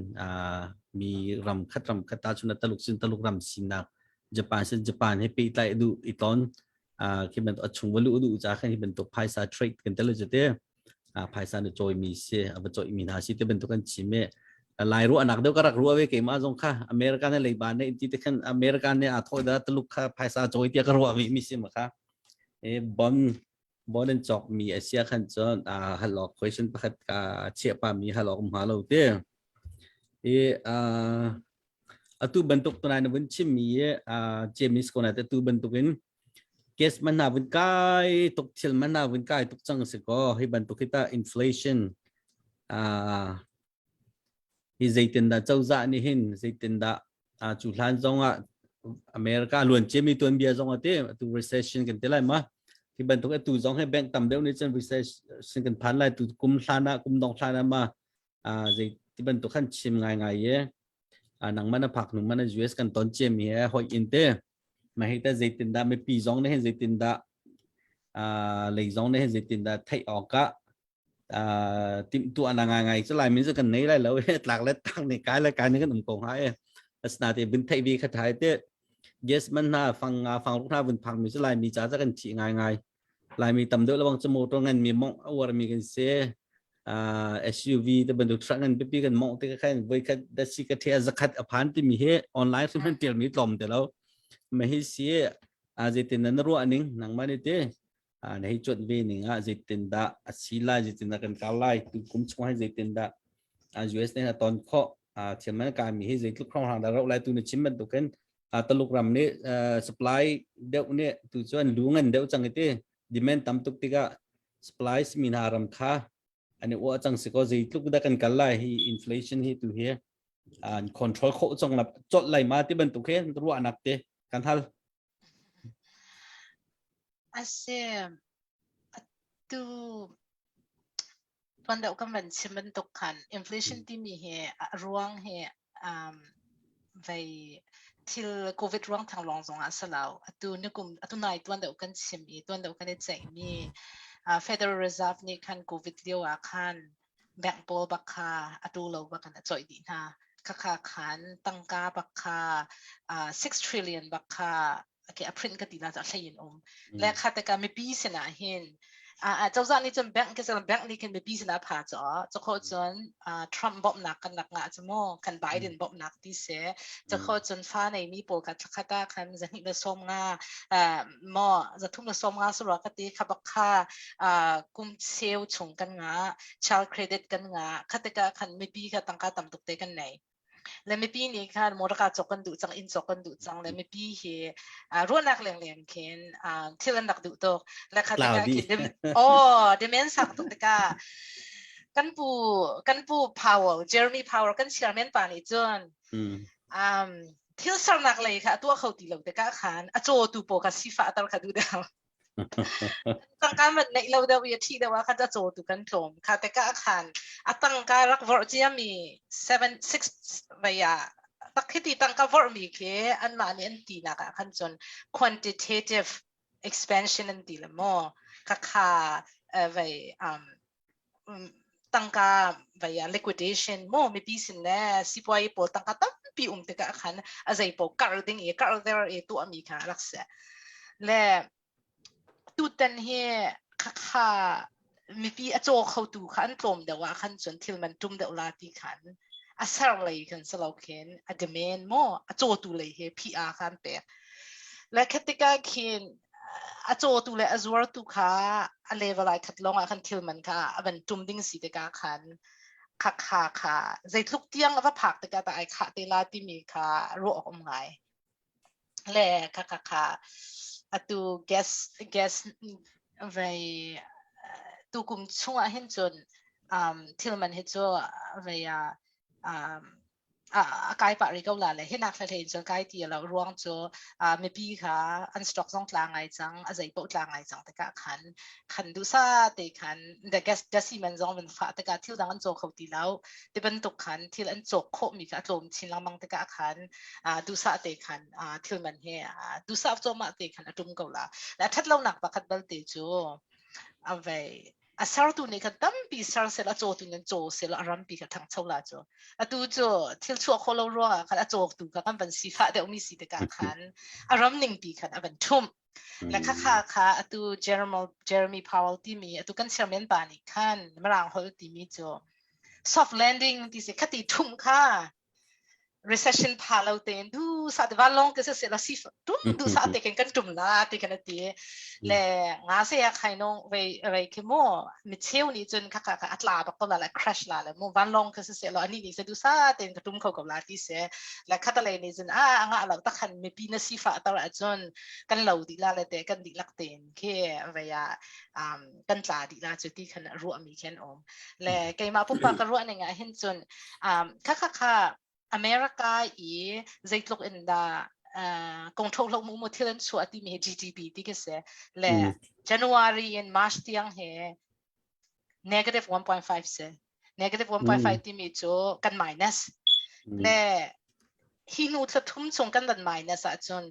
mi ram khat ram khat ta chun Taluk sin Taluk ram sinak, Japan sin Japan he pehtlai duh i ton khi bantuk a chung va luh duh ca khan hi bantuk phaisa trade kan tel te phaisa na cawi mi si, a va cawi mi hna si te bantuk kan chim i Lai ruahnak deuh ka rak ruah ve. Keimah zong kha America ne leiba ne ti te khan America ne a thoi da Taluk kha phaisa cawi tia ka ruah mi mi si ma kha e bon bon an cawk mi a sia khan cun a halok question pakhat ka chiah pa mi halok um ha lo te i atu bantuk tunai na vun chim mi James ko na te tu bantuk in case man na vun kai tuk, thil man na vun kai tuk chang si ko. Hi bantuk hi ta inflation hi zeitindah cozah nih hin zeitindah cu hlan zong ah America luan ciami tuanbia zong ate atu recession kan ti lai ma, hi bantuk atu zong he bank tam deuh nih cun recession kan phan lai tu kum hlan ah, kum dong hlan ah ma zei ti bantuk khan chim ngai ngai ye. Nangman na phak nung man US kan ton ciami he hoi in te ma hi ta zeitindah mipi zong nih hin zeitindah lei zong nih hin zeitindah theih awk ah timhtuah na ngai ngai cu. Lai min cu kan nei lai lo, tlak le tang ne kai le kai ne kan um ko hnga e. Asina te bin theih vi kha thai te gas man hna fang nga fang ruk hna vun phang mi cu Lai mi cha cha kan thi ngai ngai. Lai mi tam deuh lawang cu motor ngan mi mong a uar mi kan si, SUV te bantuk truck ngan pipi kan mong te khan voi khat da si ka the zakhat a phan ti mi he online sim han tial mi tlom te lo ma hi si. A zeitin na ruah ning nangmah ni te na hei cuanh ve ning ah zeitindah a si lai, zeitindah kan kal lai tu kum chung hi, zeitindah US nih a ton khawh, thiam man kai mi hi zeitluk hrawng dah rauh lai? Tu na chim bantukin Taluk ram nih supply deuh nih tu cu an lu ngan deuh cang i ti demand tam tuk tikah supply mi hna ram kha an i uah cang si ko. Zeitluk dah kan kal lai hi inflation hi tu hi an control khawh cang la cawlh lai ma ti bantuk he ruahnak te kan hal. A si. Atu tuan deuh kan van chim bantuk khan inflation timi hi a ruang hi vei thil COVID ruang thang lawng zong ah a si lo. Atu nikum atu nai tuan deuh kan chim i tuan deuh kan i ceihmi Federal Reserve nih khan COVID lio ah khan bank pawl bak kha atu lo bak in a coih dih hna. Khakha khan tangka bak kha 6 trillion bak kha okay, a print ka ti la a hlei in um. Le kha te ka mipi sinah hin cozah nih cun bank ke bank nih khin mipi sinah pha cho cho kho cun Trump bawmhnak kan nak nga chu mu kan Biden bawmhnak ti se cho kho cun fa nei mi pawl kha thlakhat ah khan zahnih le som nga maw zathum le som nga surwa ka ti kha bak kha kum cheu chung kan nga child credit kan nga kha te ka khan mipi kha tangka tam tuk te kan nei le mipi nih khan motorka cawk kan duh cang, inn cawk kan duh cang. Le mipi hi ruahnak leng khin thil an rak duh tuk le kha tikah khin oh demand sang tuk tikah kan pu Powell, Jeremy Powell, kan chairman pa nih cun thil sernak lei kha a tuah kho ti lo tikah khan a caw tu pawl kha sifah tar kha duh deuh. Tangka man neih lo deuh i a thi deuh ah khan a caw tu kan tlawm. Kha tikah khan a tangka rak vorh ciami 7 6 vei ah tak khi ti tangka vorhmi khi anmah nih an tinak ah khan cun quantitative expansion an ti le maw kha kha vei tangka vei ah liquidation maw mipi sin le sipuai pawl tangka tampi um tikah khan a zei paoh karh ding i karh der i tuahmi kha rak si. Le tutan hi khakha mipi a caw khotu kha an tlawm deuh ah khan cun thil man tum deuh la ti khan a ser lei khan si lo khin a demand maw a cawtu lei he PR kha an pek le khatika khin a cawtu le a zuartu kha a level ai khat lawng ah khan thil man kha a van tum ding si tikah khan kha kha kha zeitluk tiang a va phak tikah ta ai khah te la timi kha ruah awk um ngai. Le kha kha kha atu gas gas vei tu kum chungah hin cun thil man hi cu vei um, a kai pah rih ko la. Le hinak hlei in cun kai ti lo ruang cu mipi kha an stock zong tla ngai cang, a zei paoh tla ngai cang tikah khan khan duhsa te khan the gas gasi man zong van fah tikah thil dang an caw kho ti lo ti bantuk khan thil an cawk khawh mi kha a tlawm chin lengmang tikah khan duhsah te khan thil man he duhsah cawmah te khan a tum ko la. Le a that lonak pakhat balte cu a vei A sertu nih khan tampi ser sel a cawtu nih caw sel a rampi kha ṭhangcho la cu. Atu cu thil chuah khawh lo ruangah khan a cawktu kha kan van sifah deuhmi si tikah khan a ram ningpi khan a van ṭhumh. Le khakha kha atu Jeremy, Jeremy Powell timi atu kan chairman pa nih khan Mirang holh timi cu soft landing ti si khati ṭhumh kha recession pha lo tein du sa te van long ke se se la si tum du sa te ken kan tum la ti kan ti le nga se ya khai nong vei vei ke mo mi cheu ni chun kha kha atla bak ko la la crash la le mo van long ke se se lo ani ni se du sa ten ka tum kho ko la ti se la khata le ni chun a anga lo ta khan mi pi na si fa tar a chun kan lo di la le te kan di lak ten ke vei a um kan tla di la chu ti khan ruah mi khen om le keimah pumpak ka ruah ning ah hin cun um kha kha kha America i zeitluk in dah uh, kong tho hlo mu mu thil an chuah ti mi hi GDP ti khi si le January in March tiang he negative 1.5 si negative 1.5 timi cu kan minus le hi hnu thla thum chung kan van minus ahcun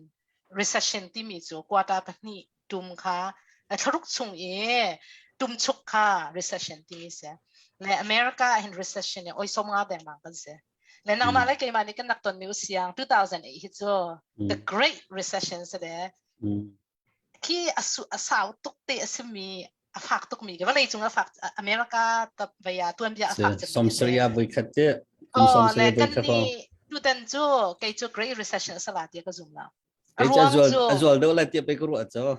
recession timi cu quarter pahnih tum kha thlaruk chung i tumchuk kha recession timi si le America ah hin recession i oi som nga dengmang kan si le nangmah le keimah nih kan rak ton mi usiang 2008 hi cu the great recession si le khi asu asau tuk te asimi a fak tuk mi vawlei cung a fak America tap vaya tuanbia a fak som saria voi khat te kum som saria voi khat tutan cu kei cu great recession sala ti ka zum lo A ruang cu a zual deuh lai tiah pei ka ruah cu.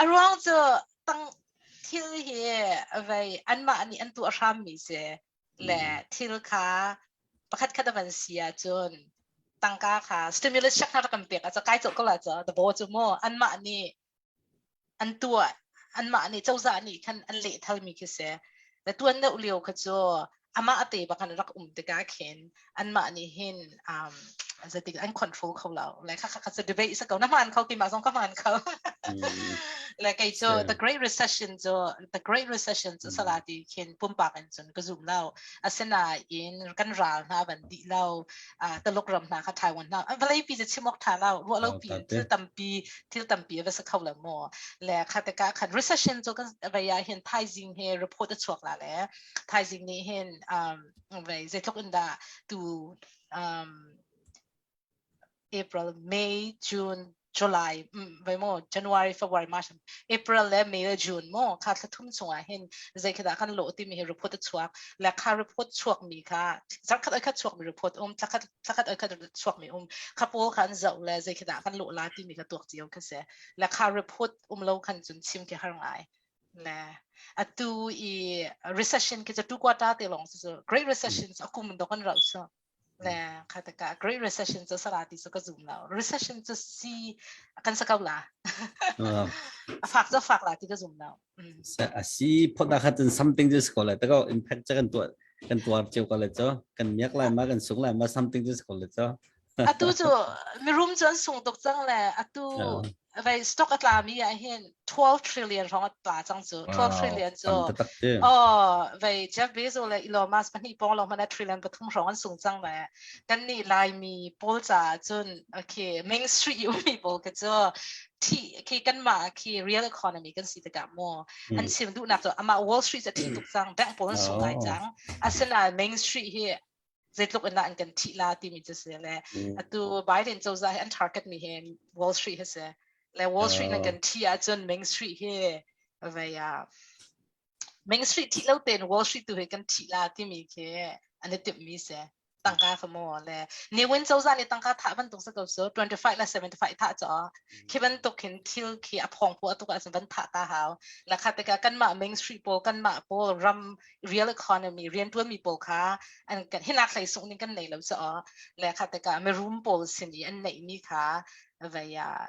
A ruang cu tang thil hi vei anmah nih an tuah hrammi si le thil kha pakhat khat a van si ahcun tangka kha stimulus check hna rak kan pek ah kai cawh ko la cu the bo cu mu anmah nih an tuah anmah nih cozah nih khan an lehthalmi khi si le tuan deuh lio kha cu amah te bak an rak um tikah khin anmah nih hin um, zeitik an control kho lo le kha kha kha debate sa ko na hmaan kho keimah zong ka hmaan kho le kei cu the great recession cu the great recession cu sala ti khin pumpak in cun ka zum lo asinain kan ral hna van dih lo Taluk ram hna kha Taiwan hna vawlei pi cu chim awk tha lo ruah lo pi thil tampi thil tampi va sa kho lo maw le kha te ka khan recession cu kan vei ah hin thaizing he report a chuak la le thaizing nih hin um vei zeitluk in dah tu um April May June July vai mo January February March April le May le June mo kha thla thum chungah hin zei khi dah kan lo timi hi report a chuak le kha report chuak mi kha zarkhat oi khat chuak mi report um thlakhat thlakhat oi khat chuak mi um kha pawl kha an zoh le zei khi dah kan lo la timi kha tuak cio kha se le kha report um lo khan cun chim khi har ngai le atu i recession khi chu quarter te long chu great recession akum do kan rau so Le kha taka Great Recession cu sara ti cu ka zum lo. Recession cu si kan sa ko la. A fak cu fak la ti ka zum lo. A si phot da khat something just ko la ta ko impact cha kan tuah kan tuar cheu ko le cho kan miak lai ma kan sung lai ma something just ko le cho. Atu cu mirum cu an sung tuk cang le atu vei stock a tlami ah hin 12 trillion hrawng a tla cang cu 12 trillion cu oh vei Jeff Bezos le Elon Musk pahnih pong lawng hmanh trillion pathum hrawng an sung cang le kan nih Laimi pawl caah cun okay Main Street ummi pawl ka cu thi khi kanmah khi real economy kan si tikah mu an chim duhnak cu amah Wall Street cu thi tuk cang bank pawl an sung ngai cang asinain Main Street hi zeitluk in dah an kan thih la timi cu si le atu Biden cozah hi an target mi hi Wall Street hi si le Wall Street nan kan thi ahcun Main Street hi vei ah Main Street thih lo tein Wall Street tu hi kan thih la timi khi an i timh mi si tangka kha mo le Ne Win cozah nih tangka thah bantuk sa ko so 25 le 75 thah cho khi bantuk hin thil khi a phong pu atuk ahcun van thah ta hau la kha tikah kanmah Main Street pawl kanmah pawl ram real economy riantuanmi pawl kha an kan hinak hlei sung ning kan nei lo caah le kha tikah mirum pawl sin i an neihmi kha vei ah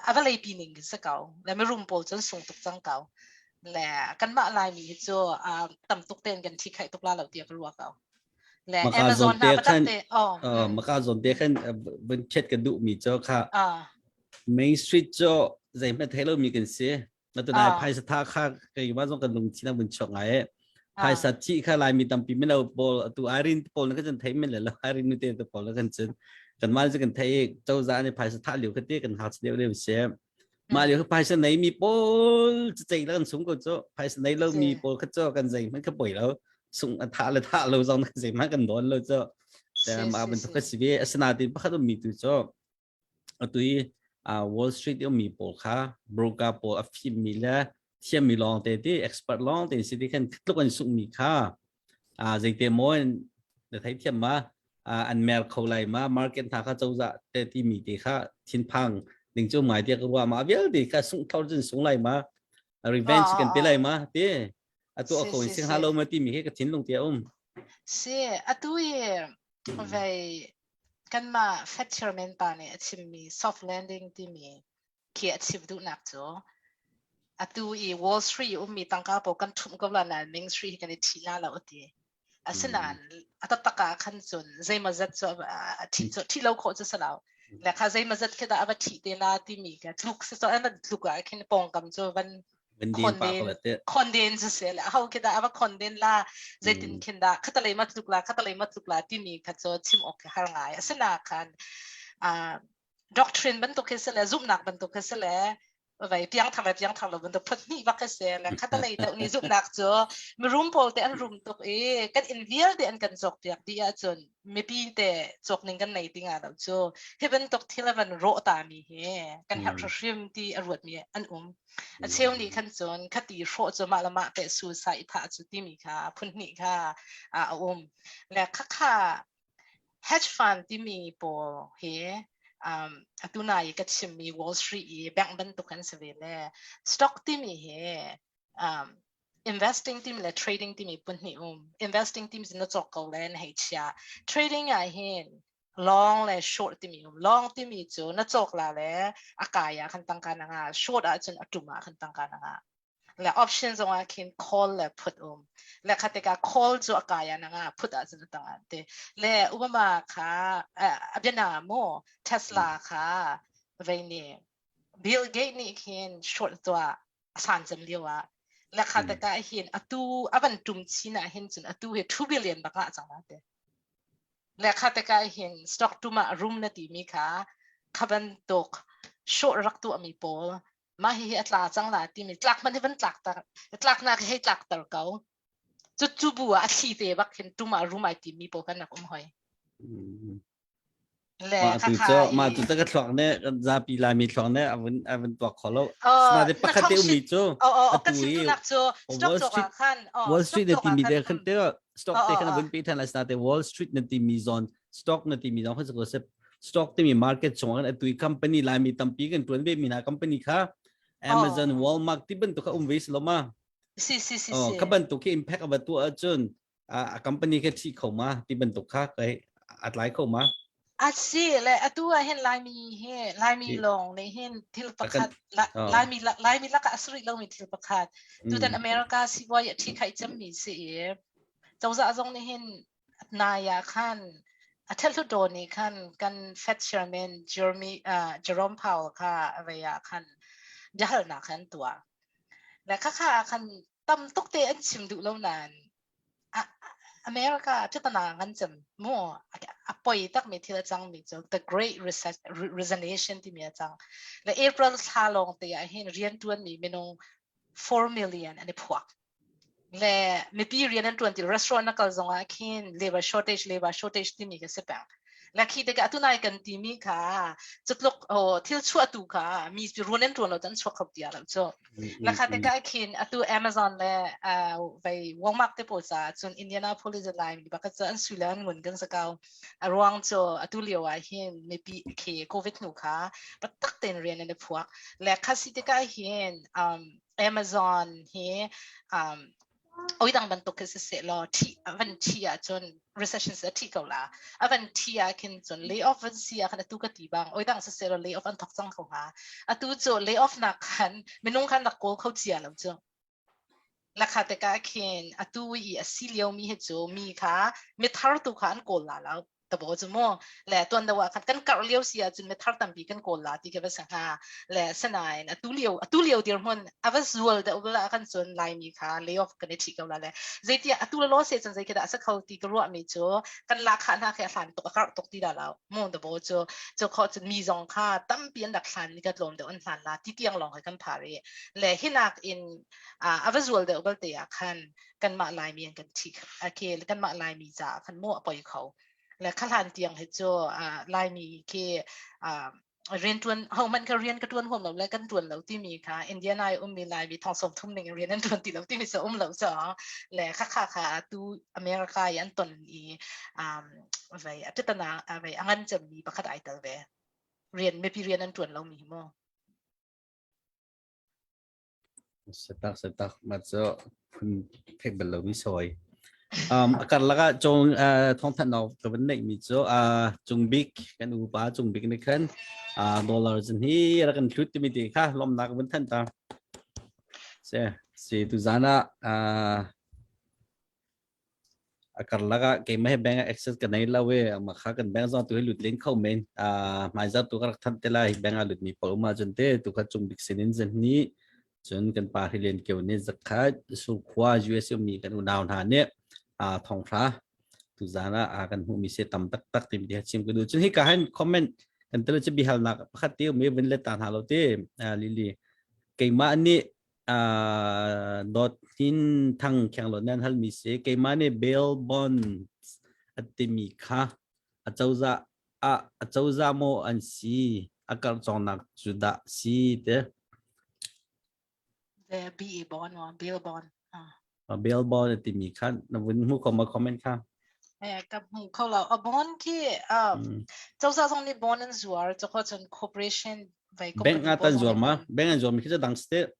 a vawlei pi ning si ko le mirum pawl cun sung tuk cang ko le kanmah laimi hi cu tam tuk ten kan thi khai tuk la lo tiah ka ruah ko le Amazon hna patak te oh maka zon te khan vun chet ka duh mi cho kha Main Street cho zeihmanh thei lo mi kan si Natunai phaisa tha kha keimah zong kan lungthin a vun chuak ngai e. Phaisa thi kha Laimi tampi mino pawl atu Irene pawl na kan thei men le lo Irene nu te te pawl na kan cun kan mah cu kan thei cozah nih phaisa tha liu kha te kan hak deuh deuh si. Mah lio phaisa nei mi pawl cei la kan sung ko cu. Phaisa nei lo mi pawl kha cu kan zei hmanh kha poi lo. Sung a tha le tha lo zong zei hmanh kan dawn lo cu. Ma bantuk ka si ve. Asinain pakhat um mi tu cu atu i Wall Street i ummi pawl kha broker pawl a fimmi le thiammi lawng te ti expert lawng te si ti khan tluk an sungmi kha zeite maw na thei thiam ma an mer kho lai ma market hna kha cozah te ti mi te kha thinphang ding cu ngai te ka ruah ma vialte kha sung thor cun sung lai ma revenge kan pe lai ma ti atu a ko in sing halo ma ti mi hi ka thinlung te um. Si atu i vei kanmah Fed chairman pa nih a chimmi soft landing timi khi a chim duhnak cu atu i Wall Street i ummi tangka pawl kan ṭhumh ko la nain Main Street hi kan i ṭhi la lo a ti. Asinain a taktak ah khan cun zeimawzat cu a ṭhi cu ṭhi lo khawh cu si lo. Le kha zeimawzat khi dah a va ṭhih te la timi kha tluk si cu an van tluk ah khin pawngkam cu van khonden cu si le ho khi dah a va khonden la zeitin khin dah khatalei ma tluk la khatalei ma tluk la timi kha cu chim awk khi har ngai asina khan doctrine bantuk khi si le zumhnak bantuk khi si le vai piangthar le piangthar lo bantuk phun hnih bak khi si le khatalei deuh nih zumhnak cu mirum pawl te an rum tuk i kan inn vialte an kan cawk piak dih ahcun mipi te cawk ning kan nei ti nga lo cu hi bantuk thil a van rawh ta mi hi kan herh hrim ti a ruat mi an um. A cheu nih khan cun khati hrawh cu mah le mah teh suicide i thah cu timi kha phun hnih kha a um. Le khakha hedge fund timi pawl hi atu na i ka chimmi Wall Street i bank bantuk an si ve le stock timi hi investing timi le trading timi phun hnih um. Investing timi cu na cawk ko le na hei chia. Trading ah hin long le short timi um. Long timi cu na cawk la le a kai ah khan tangka na ngah. Short ahcun a tum ah khan tangka na ngah. Le option zong ah khin call le put um. Le kha tikah call cu a kai ah na ngah, put ahcun a tang ah ti. Le Obama kha a biana mu Tesla kha vei nih Bill Gates nih khin short tuah a san cem lio ah le kha tikah hin atu a van tum chin ah hin cun atu hi 2 billion bak ah cang la te. Le kha tikah hin stock tum ah rum na timi kha kha bantuk short rak tuahmi pawl mah hihi a tla cang la timi tlak hmanh hi van tlak tar tlaknak hei tlak ter ko cu cu bu ah a thli te bak hin tum ah rum ai timi pawl kan rak um hoi. Le mah tu cu mah tu ka thluak ne zapi Laimi thluak ne avun avun tuak kho lo. Sinain pakhat te ummi cu atu i Wall Street Wall Street na timi te khan te stock te khan avun pe than lai sinain Wall Street na timi zon stock na timi zon khan ko sep stock timi market chung ah atu i company Laimi tampi kan tuan ve mi hna company kha Amazon Walmart ti bantuk kha um ve si lo ma? Si si si. Oh kha bantuk khi impact ava tu ahcun a company kha thi kho ma ti bantuk kha kai a tlai kho ma? A si le atu ah hin Laimi hi Laimi lawng nih hin thil pakhat Laimi Laimi lakah a sari lomi thil pakhat tutan America sivuai a thi khai cemmi si i cozah zong nih hin nai ah khan a thel do nih khan kan Fed chairman Jeremy Jerome Powell kha vei ah khan biahalnak khan tuah le khakha ah khan tam tuk te an chim duh lo nain America pitana ngan cem mu a poi tak mi thil a cang mi cu the great resignation timi a cang. Le April thla lawng te ah hin rian tuan mi minung 4 million an i phuak. Le mipi rian an tuan ti restaurant na kal zong ah khin labor shortage labor shortage timi ka si peng. Le khi tikah tunai kan timi kha cutluk oh, thil chuahtu kha mi ruan an tuan lo an chuak kho ti lo cu. La kha tikah khin atu Amazon le vei Walmart te pawl caah cun Indianapolis lai mi bak cu an sui le an ngun kan sa ko. A ruang cu atu lio ah hin mipi khi COVID hnu kha taktak tein rian an i phuak. Le kha si tikah hin Amazon hi oidang bantuk khi siseh law ṭhi a van ṭhi ahcun recession a ṭhi ko la. A van ṭhi ah khin cun lay off van si ah khan atu ka ti bang oidang siseh law lay off an thok cang ko hnga. Atu cu lay off nak khan minung khan rak kawl kho cia lo cu. Lakha tikah khin atu i a si lio mi hi cu mi kha mithar tu kha an kawl la lo. Tabo cu mu le tuan do ah khan kan karh lio si ahcun me thar tampi kan kawl la ti ka va sa hnga. Le sanain atu lio dirhmun a va zual deuh bala kan cun Laimi kha layoff kan i ṭhi ko la. Le zeitiah atu lo se cun zei khi dah a sa kho ti ka ruah mi cu kan lahkhah hna khi a hlan tuk, a karh tuk ti dah lo mu. Tabo cu cu kho cun mi zong kha tampi an rak hlan ni ka tlawm deuh an hlan la ti tiang lawng he kan phar i le hinak in a va zual deuh balte ah khan kanmah Laimi an kan ṭhi khi kanmah Laimi caah khan mu a poi kho. Le kha hlan tiang hi cu Laimi khi rianṭuan hohmanh kha rian ka ṭuan huam lo le kan ṭuan lo timi kha Indiana i ummi Laimi thong 30 ning in rian an ṭuan ti lo timi cu um lo cu. Le kha kha kha tu America i an ton i vei a titana vei a ngan cemmi pakhat ai tel ve, rian mipi rian an ṭuan lo mi hi mu. Setak setak ma cu phun theih bal lomi sawi. A karlak ah cawng thawngthanh awk ka van neihmi cu Cung Bik kan upa Cung Bik nih khan dollar zan hi rak kan hlut timi ti kha lawmnak ka vun thanh ta. Se si tuzan ah A karlak ah keimah he bank ah access ka nei lo i mah kha kan bank zong tu hi lut len kho men. Hmaizarh tu ka rak thanh te lai. Bank ah lutmi paoh um ahcun te tu kha Cung Bik sin in zan-hnih cun kan pa Hrilen Kio nih zakhat Surkhua US ummi kan unau hna nih thonghra tuzan ah kan hmuhmi si tam taktak timi ti chim ka duh. Cun hika hin comment kan tel cu biahalnak pakhat te um i vun let ta hna lo te Lily. Keimah nih Dawt Hnin Thang Khenglawt nih an halmi si. Keimah nih bail bonds a timi kha acozah ah acozah maw an si a karh cawngnak cu dah si te? The BA bond or bail bond. Ah. Bail bond a timi kha na vun hmu ko ma comment kha? Eh, ka hmu kho lo. A bond khi cozah zong nih bond an zuar, cakho cun corporation vai Bank nga tan zuar ma? Bank an zuar mi khi cu dang state.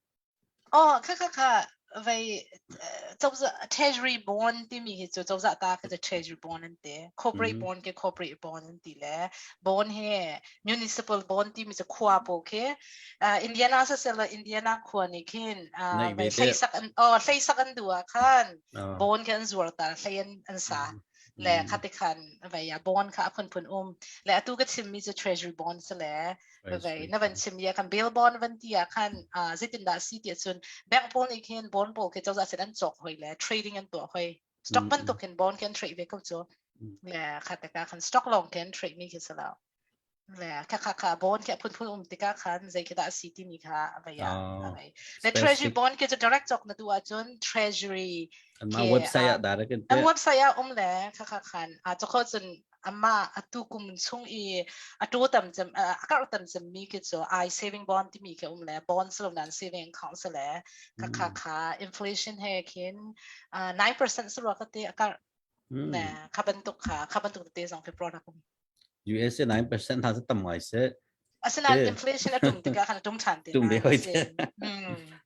Oh, kha kha kha vai cozah treasury bond timi hi cu cozah ta khi cu treasury bond an ti. Corporate bond ke corporate bond an ti le bond hi municipal bond timi cu khua po khi Indiana sa sel Indiana khua nih khin vai hleisak an oh hleisak an duh ah khan bond khi an zuar ta, hlei an sa le khati khan vai a bond kha a phunphun um. Le atu ka chimmi cu treasury bond si le vai na van chim ya khan bail bond van ti ah khan zeitin dah si ti ahcun bank pawl nih khin bond pawl khi cozah sin an cawk hoi le trading an tuah hoi, stock bantuk khin bond khi an trade ve ko cu. Le kha te ka khan stock lawng khi an trade mi khi si lo. Le kha kha kha bond khi phunphun um tikah khan zei khi dah si timi kha vai a vai le treasury bond khi cu direct cawk na duh ahcun treasury anmah website ah direct in an website ah um le kha kha khan a chokho cun ama atu kum chung i a to tam cem a kar tam cem mi khi cu i saving bond timi khi um le bond silo nan saving account se le kha kha kha inflation he khin 9% suro ka te akar ne kha bantuk kha kha bantuk te zong khi product um. USA 9% hna cu tam ngai seh. Asinain inflation a tum tikah khan a tum ṭhan te. Tum ve hoi te.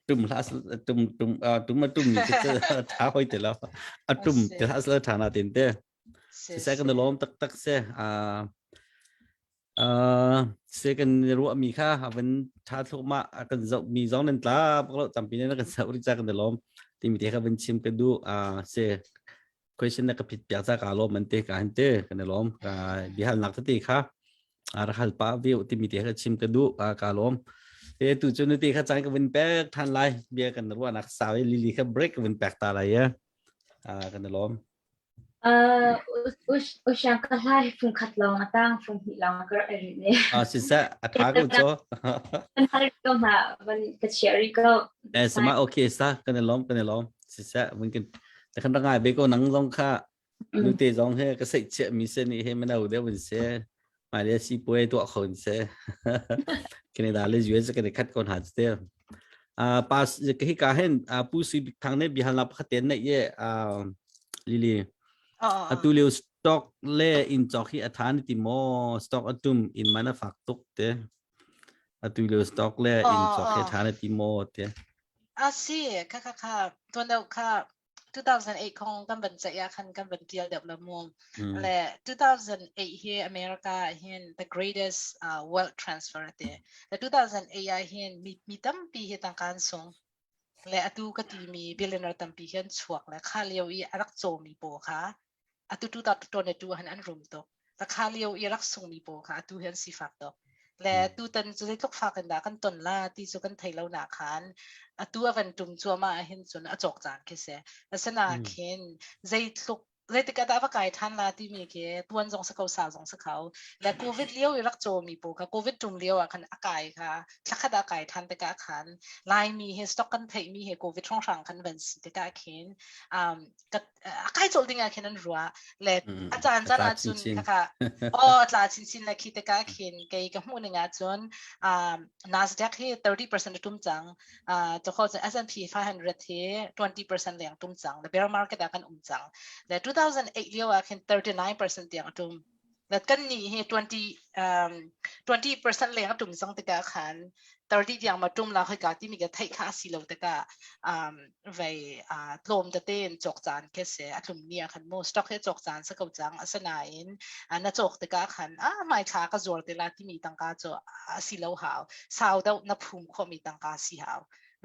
Tum hlah tum tum tum a tum mi cu tha hoi te lo. A tum te hlah sala tha na tin te. Sisai kan lawm taktak se. Se kan ruah mi kha avan tha thluk ma kan zoh mi zong nan tla lo tampi ne kan zoh ri cha kan lawm timi te kha van chim ka du se question na ka phit piak ca ka lawm an te ka han te kan i lawm. Ka biahalnak tete kha rak hal pa viu timi te kha chim ka duh, ka lawm. E tu cu nu te kha caan ka vun pek than lai, bia kan ruahnak sau i Lily kha break ka vun pek ta lai e, kan i lawm. Usiang ka hlai fung khat lawng a tang, fung hnih lawng ka rak ri ne. Ah, siseh a tha ko cho. Kan hal ko hna van ka chia ri ko. Eh sama okay sa, kan i lawm, kan i lawm. Siseh mun kan ta kan ngai be ko nang zong kha nu te zong he ka sei chia mi se ni he mano deuh in se mai le si puai tuah kho in se Canada le US kan khat kon ha te a pas hi ka hen pu si bik thang ne bihal na pakhat te nei ye Lily, atu lio stock le in chok hi athan ti mo stock atum in mana fak tuk te atu lio stock le in chok hi athan ti mo te? A si, kha kha kha tuan deuh kha 2008 kong kan van ceih ah khan kan van tial deuh le mu. Le 2008 hi America hin the greatest wealth transfer ate. Le 2008 ah hin mi, mi tampi hi tangka an sung. Le atu ka timi billionaire tampi hi an chuak le kha lio i a rak cawmi pawl kha atu 2022 han an rum tuk. Kha lio i rak sungmi pawl kha atu hi an sifak tuk. Le tutan cu zeitluk fak in dah kan ton la ti cu kan thei lo na khan atu a van tum cuahmah ahhin cun a cawk caan khi si. Asinain khin zeitluk zeitik ah dah va kai than la timi khi tuan zong si ko sau zong si kho. Le COVID lio i rak cawmi pawl kha COVID tum lio ah khan a kai kha thlakhat ah kai than tikah khan Laimi he stock kan theihmi he COVID hrawnghrang khan van si tikah khin a kai colh ding ah khin an ruah le a caan caan ah cun khakha oh tla chinchin le khi tikah khin kei ka hmuh ning ah cun Nasdaq hi 30% a tum cang to kho S&P 500 hi 20% leng tum cang le bear market ah kan um cang le 2008 lio ah khin 39% tiang a tum le kan nih hi 20% leng a tum cang tikah khan 30 tiang ma tum la khoi ka timi ka theih kha si lo tikah vei tlawm tete in cawk caan ke se a tlum ni ah khan mu stock he cawk caan sa ko cang asinain na cawk tikah khan a mai thla ka zuar te la timi tangka cu a si lo hau sau deuh na phum khomi tangka si hau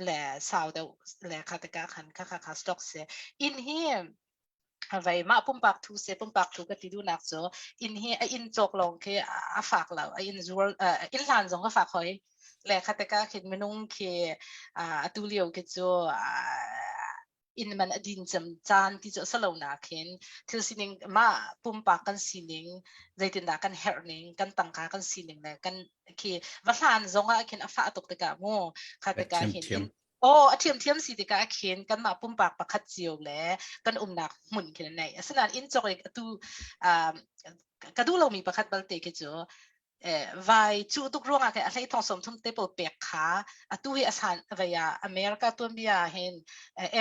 le sau deuh le kha tikah khan kha kha kha stock se in hi Vei mah pumpak thu se pumpak thu ka ti duhnak cu inn hi a inn cawk lawng khi a fak lo a inn zuar inn hlan zong a fak hoi le kha teka khin minung khi atu lio khi cu inn man a din cem caan ti cu a si lo na khin thil sining mah pumpak kan sining zeitindah kan herh ning kan tangka kan sining le kan khi va hlan zong ah khin a fah tuk tikah mu kha tikah hin Aw, a ṭhiamṭhiam si tikah khin kanmah pumpak pakhat cio le kan umnak hmun khin a nei. Asinain inn cawk i atu um, ka duh lomi pakhat balte khi cu eh, vai cuh tuk ruangah khin a hlei thong 30 te pawl pek kha atu hi asan vei ah America tuanbia hin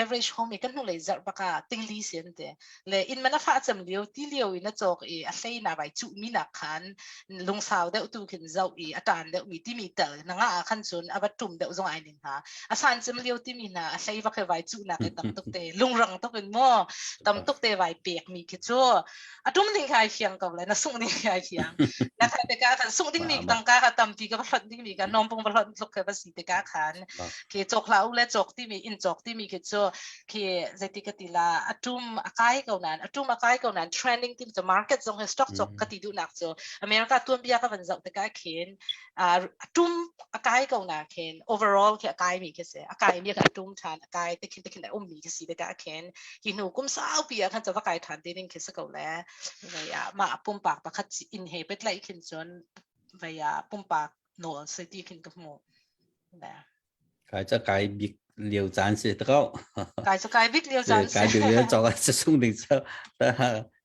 average home i kan hnulei zarh bak ah tingli si an ti. Le inn man a fah cem lio ti lio in a cawk i a hlei na vai cuh mi nak khan lungsau deuh tu khin zoh i a tan deuh mi timi tel na nga ah khan cun a va tum deuh zong ai ning hna a san cem lio timi hna a hlei va khe vai cuh nak i tam tuk te lungrang tuk in mo tam tuk te vai pek mi khi cu a tum ding khai fiang ko le na sung ding khai fiang na kha te ka khan sung ding mi tangka ka tampi ka va ding mi ka nom pung va hlot tluk ke va si te ka khan ke chok la u le chok ti mi in chok ti mi khi cu khi zeiti ka ti la a tum a kai ko nan a tum a kai ko nan trending tim cu market zong he stock chok ka ti duhnak cu America tuanbia ka van zoh tikah khin a tum a kai ko na khin overall khi a kai mi khi si a kai mi kha a tum than a kai te khin te khin a um mi khi si tikah khin hi hnu kum saupi ah khan va kai than te ding khi si ko le vei ah mah pumpak pakhat in he pet lai khin cun vei ah pumpak nawl se ti khin ka hmu Kai ca kai bik lio caan si te ko. Kai ca kai bik lio caan si. Kai bik lio caan si sung ding cu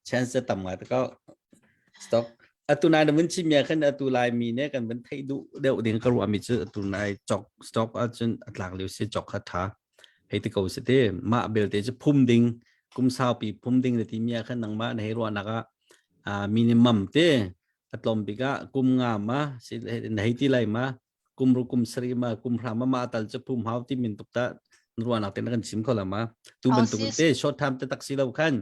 chance tam ngai te ko. Stock atu nai na mun chim ya khan atu lai mi ne kan ban thei du deuh ding ka ruah mi cu atu nai chok stock ahcun atlak lio si chok kha tha hei ti ko si te mah belte cu phum ding kum saupi phum ding na ti mi ah khan nangmah na hei ruah nak ah minimum te atlom bik ah kum nga ma si na hei ti lai ma kum ru kum sari ma kum hra ma ma tal chu phum hau ti min tuk ta ruanak te na kan chim kho la ma tu bantuk te short time te tak si lo khan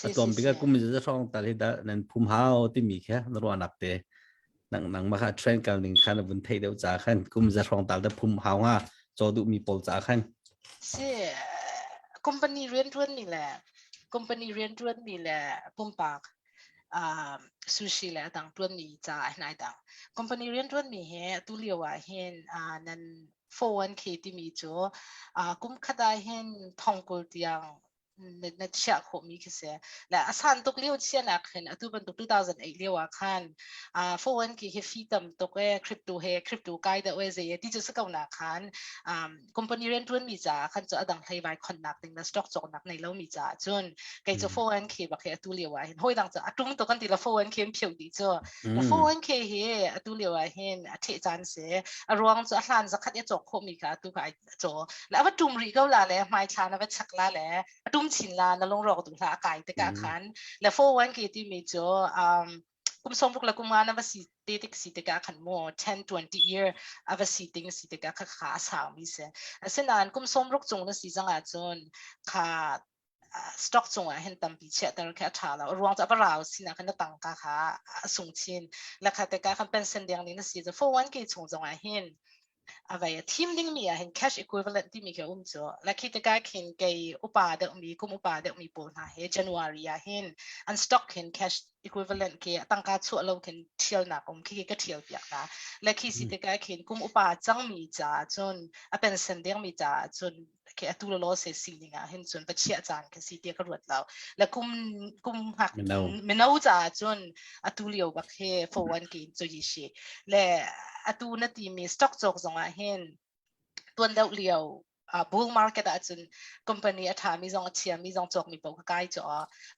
atom bika kum za rong tal hi da nan phum hau ti mi kha ruanak te nang nang ma kha trend kal ning khan vun thei deuh cha khan kum za rong tal da phum hau nga cho du mi pol cha khan. Si company rian tuan mi le company rian tuan mi le pumpak sushi le a dang ṭuanmi ca ah hin ai dang. Company rianṭuanmi he atu lio ah hin nan 401k timi cu kum khat ah hin 10,000 tiang na chiah khawhmi khi si. Le a san tuk lio chiahnak hin atu bantuk 2008 lio ah khan 401k hi fee tam tuk e crypto he crypto kai deuh e zei e ti cu si ko na khan company rianṭuanmi caah khan cu a dang hlei vai khonnak ding le stock cawknak nei lomi caah cun kei cu 401k bak hi atu lio ah hin hawi dang cu a tum tuk kan ti la 401k in pheu dih cu 401k hi atu lio ah hin a ṭheh caan si a ruang cu a hlan zakhat i a cawk khawhmi kha atu kha ai caw le a va tum rih ko la le hmai thla na va chak la le a tum chin la na lungrawk duh hlah a kai tikah khan le 401k timi cu kum 60 le kum nga na va si te tik si tikah khan mu 10 20 year a va si ting si tikah kha kha a sau mi si asinain kum 60 cung na si zang ahcun kha stock cungah hin tampi chiahter khi a tha lo ruang cu a rau sinak khan na tangka kha a sung chin la kha tikah khan pension deng ni na si cu 401k chung zongah hin a vei a thim dingmi ah hin cash equivalent timi khi a um cu la khi tikah khin kei upa deuhmi kum upa deuhmi pawl hna he January ah hin an stock hin cash. equivalent ke tangka chuah lo khin thialnak um khi ka thial piak na le khi si tikah khin kum upa cangmi ca cun a pension dengmi ca cun khi atu lo se sining ah hin cun pachia caan ka si ti ka ruat lo le kum kum hak mino ca cun atu lio bak he 401k cu yi shi le atu na ti mi stock cawk zong ah hin tuan deuh lio bull market ahcun company a ṭhami zong a chiami zong cawkmi paoh ka kai cu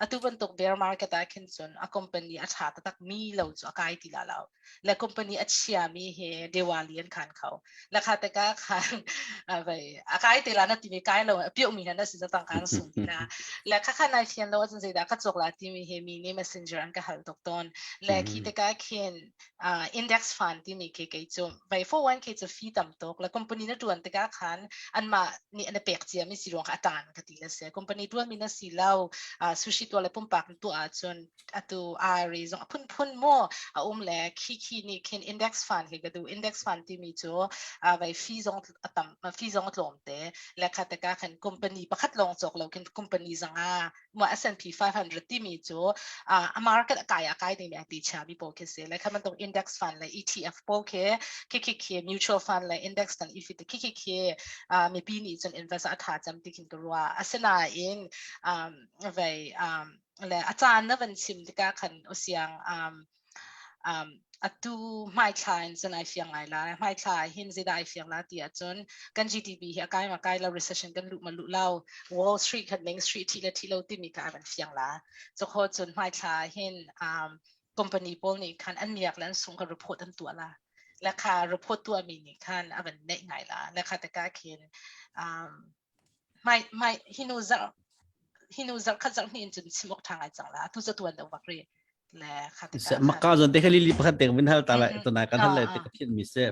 atu bantuk bear market ah khin cun a company a ṭha taktak mi lo cu a kai ti la lo le company a chiami he diwali an khan kho le kha te ka khan vai a kai te la na timi kai lo a pio mi na si tang kan sung na le kha kha nai fian lo acun zeidah ka cawk la timi he mi nih messenger an ka hal tuk tawn le khi te ka khin index fund timi khi kei cu vai 401k cu fee tam tuk la company na tuan tikah khan anmah nih an pek cia mi si ruang kha atan ka ti la se company tuan mi na si lo sushi tua le pumpak tu ahcun atu IRA zong a phunphun mo a um le khi khi nih khin index fund khi ka du index fund timi cu vai fee zong a tam fee zong a tlawm te le kha te ka khan company pakhat lawng cawk lo khin company zanga mo S&P 500 timi cu a market a kai a kai ding mi ti chia mi pawl khi si le kha bantuk index fund le ETF pawl khi khi khi khi mutual fund le index fund if khi khi khi mipi nih cun invest a tha cem ti khin ka rua asinain vei le a caan na van chim tikah khan usiang um, atu hmaithla in cun ai fiang ngai la hmaithla hin zeidah ai fiang la ti ahcun kan GDP hi a kai ma kai lo recession kan luh ma luh lo Wall Street khan Main Street thi le thi lo timi kha an fiang la cukho cun hmaithla hin um, company pawl nih khan an miak le an sung kha report an tuah la le kha report tuah mi nih khan a van neih ngai la le kha te ka khin um, mai mai hinu zarh hinu zarh khat zarh hnih in cun chim awk ṭha ngai cang la tu cu tuan deuh bak ri le kha te ka maka zon te khali li pakhat te vin hal ta la to na kan hal le te ka phit mi se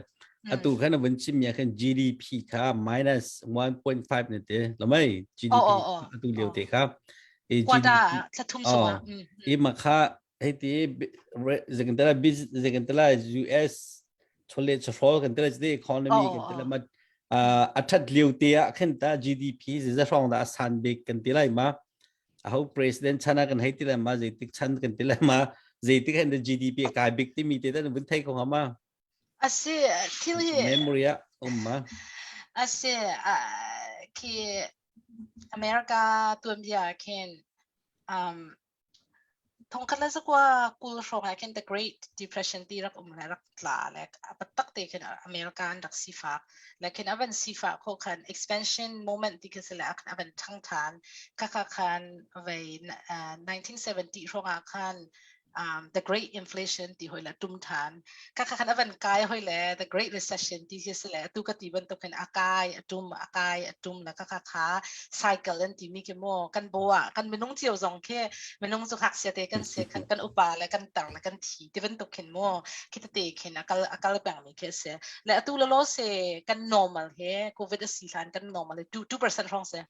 atu khan vun chim mi khan GDP kha minus 1.5 ne te lamai GDP atu lio te kha e GDP thla thum sungah i makha hei ti zekantala zekantala US chawleh chawhrawl kan tila chite economy kan tila ma a that lio te ah khin ta GDP ziza hrawng dah a san bik kan ti lai ma a ho president chan ah kan hei ti lai ma zeitik chan kan ti lai ma zeitik hen GDP kai bik ti mi te tan vun thei ko ma asi thil hi memory ah um ma asi khi America tuanbia khin um Thongkhat le zakua 20 hrawng ah khin The Great Depression ti rak um le rak tla le a taktak te khin America an rak sifak le khin a van sifah khawh khan expansion moment ti khi si le a van ṭhang ṭhan khakha khan vei 1970 hrawng ah khan um, the great inflation ti hoi le tum than kha kha khan avan kai hoi le the great recession ti si le atu ka ti bantuk hin akai atum akai atum la kha kha kha cycle an ti mi khi mo kan bo ah kan minung cio zong khi minung cu ngakchia te kan se khan kan upa le kan tar le kan thi ti bantuk khin mo khi te khin akal akal peng mi khi se le atu lo lo se kan normal he covid a si hlan kan normal 2 2% hrawng se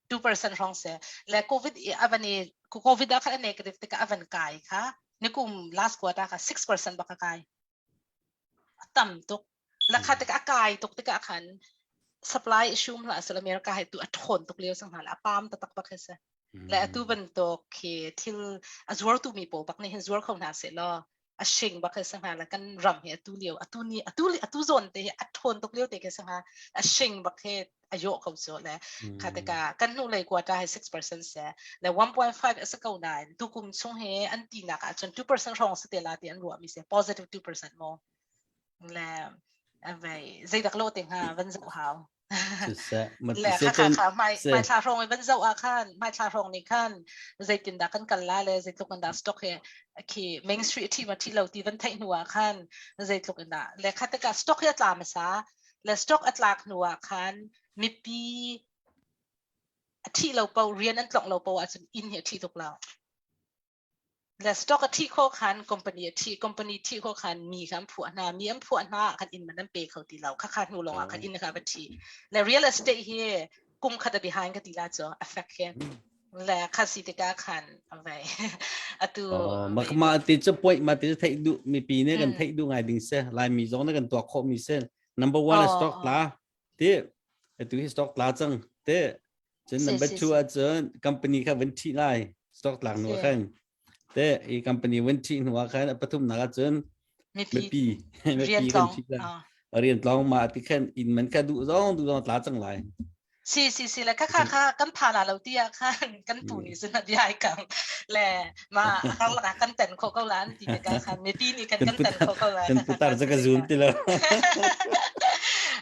2% hrawng se le covid avan i covid ah khan a negative tikah avan kai kha nikum last quarter kha 6% bak a kai a tam tuk la kha tikah a kai tuk tikah khan supply issue hla asal America hai tu a ṭhawn tuk lio sang hna a pam taktak bak he se le atu bantuk khi thil a zuar tu mi pawl bak nih hin zuar kho hna seh law a hring bak he sangha la kan ram hi atu lio atu ni atu atu zawn te hi a ṭhawn tuk lio te ke sangha a hring bak he a yo ko chu le kha tika kan hnu lei quarter hi 6% se le 1.5 a se ko nain tukum chung he an ti nak ah cun 2% hrawng se te la ti an ruah mi se positive 2% mo le vei zeidak lo te hnga van zoh hau le kha kha kha mai mai thla hrawng i van zoh ah khan mai thla hrawng nih khan zeitin dah kan kal la le zeitluk in dah stock he khi main street thi ma thi lo ti van theih hnu ah khan zeitluk in dah le kha tikah stock hi a tla hmasa le stock a tlak hnu ah khan mipi a thi lo po rian an tlong lo po ahcun inn hi a thi tuk lo Le stock a thi kho khan company a thi company thi kho khan mi kha an phuah hna mi an phuah hna ah khan inn man an pe kho ti lo kha kha hnu lawng ah khan inn kha va thi le real estate hi kum khat a behind ka ti la cu affect he le kha si tikah khan vai atu ma ma ti chu point ma ti theih du mi pi ne kan theih du ngai ding se lai mi zong ne kan tuak kho mi se number 1 stock la ti atu hi stock tla cang te cun number 2 ah cun company kha van thi lai stock tlak nu khan. Te i company vun ṭhi hnu ah khan a pathumnak ah cun mipi mipi mipi rian kan tlong ṭhi la ah rian tlong ma ti khan inn man kha duh zong duh zong tla cang lai. Si si si le kha kha kha kan pha la lo ti ah khan kan pu nih cun a bia ai kam le ma har lak ah kan ten kho ko la an ti te ka khan mipi nih kan Kan kan ten putar kho ko la kan kha kha putar kha cu ka si zum ka ti lo.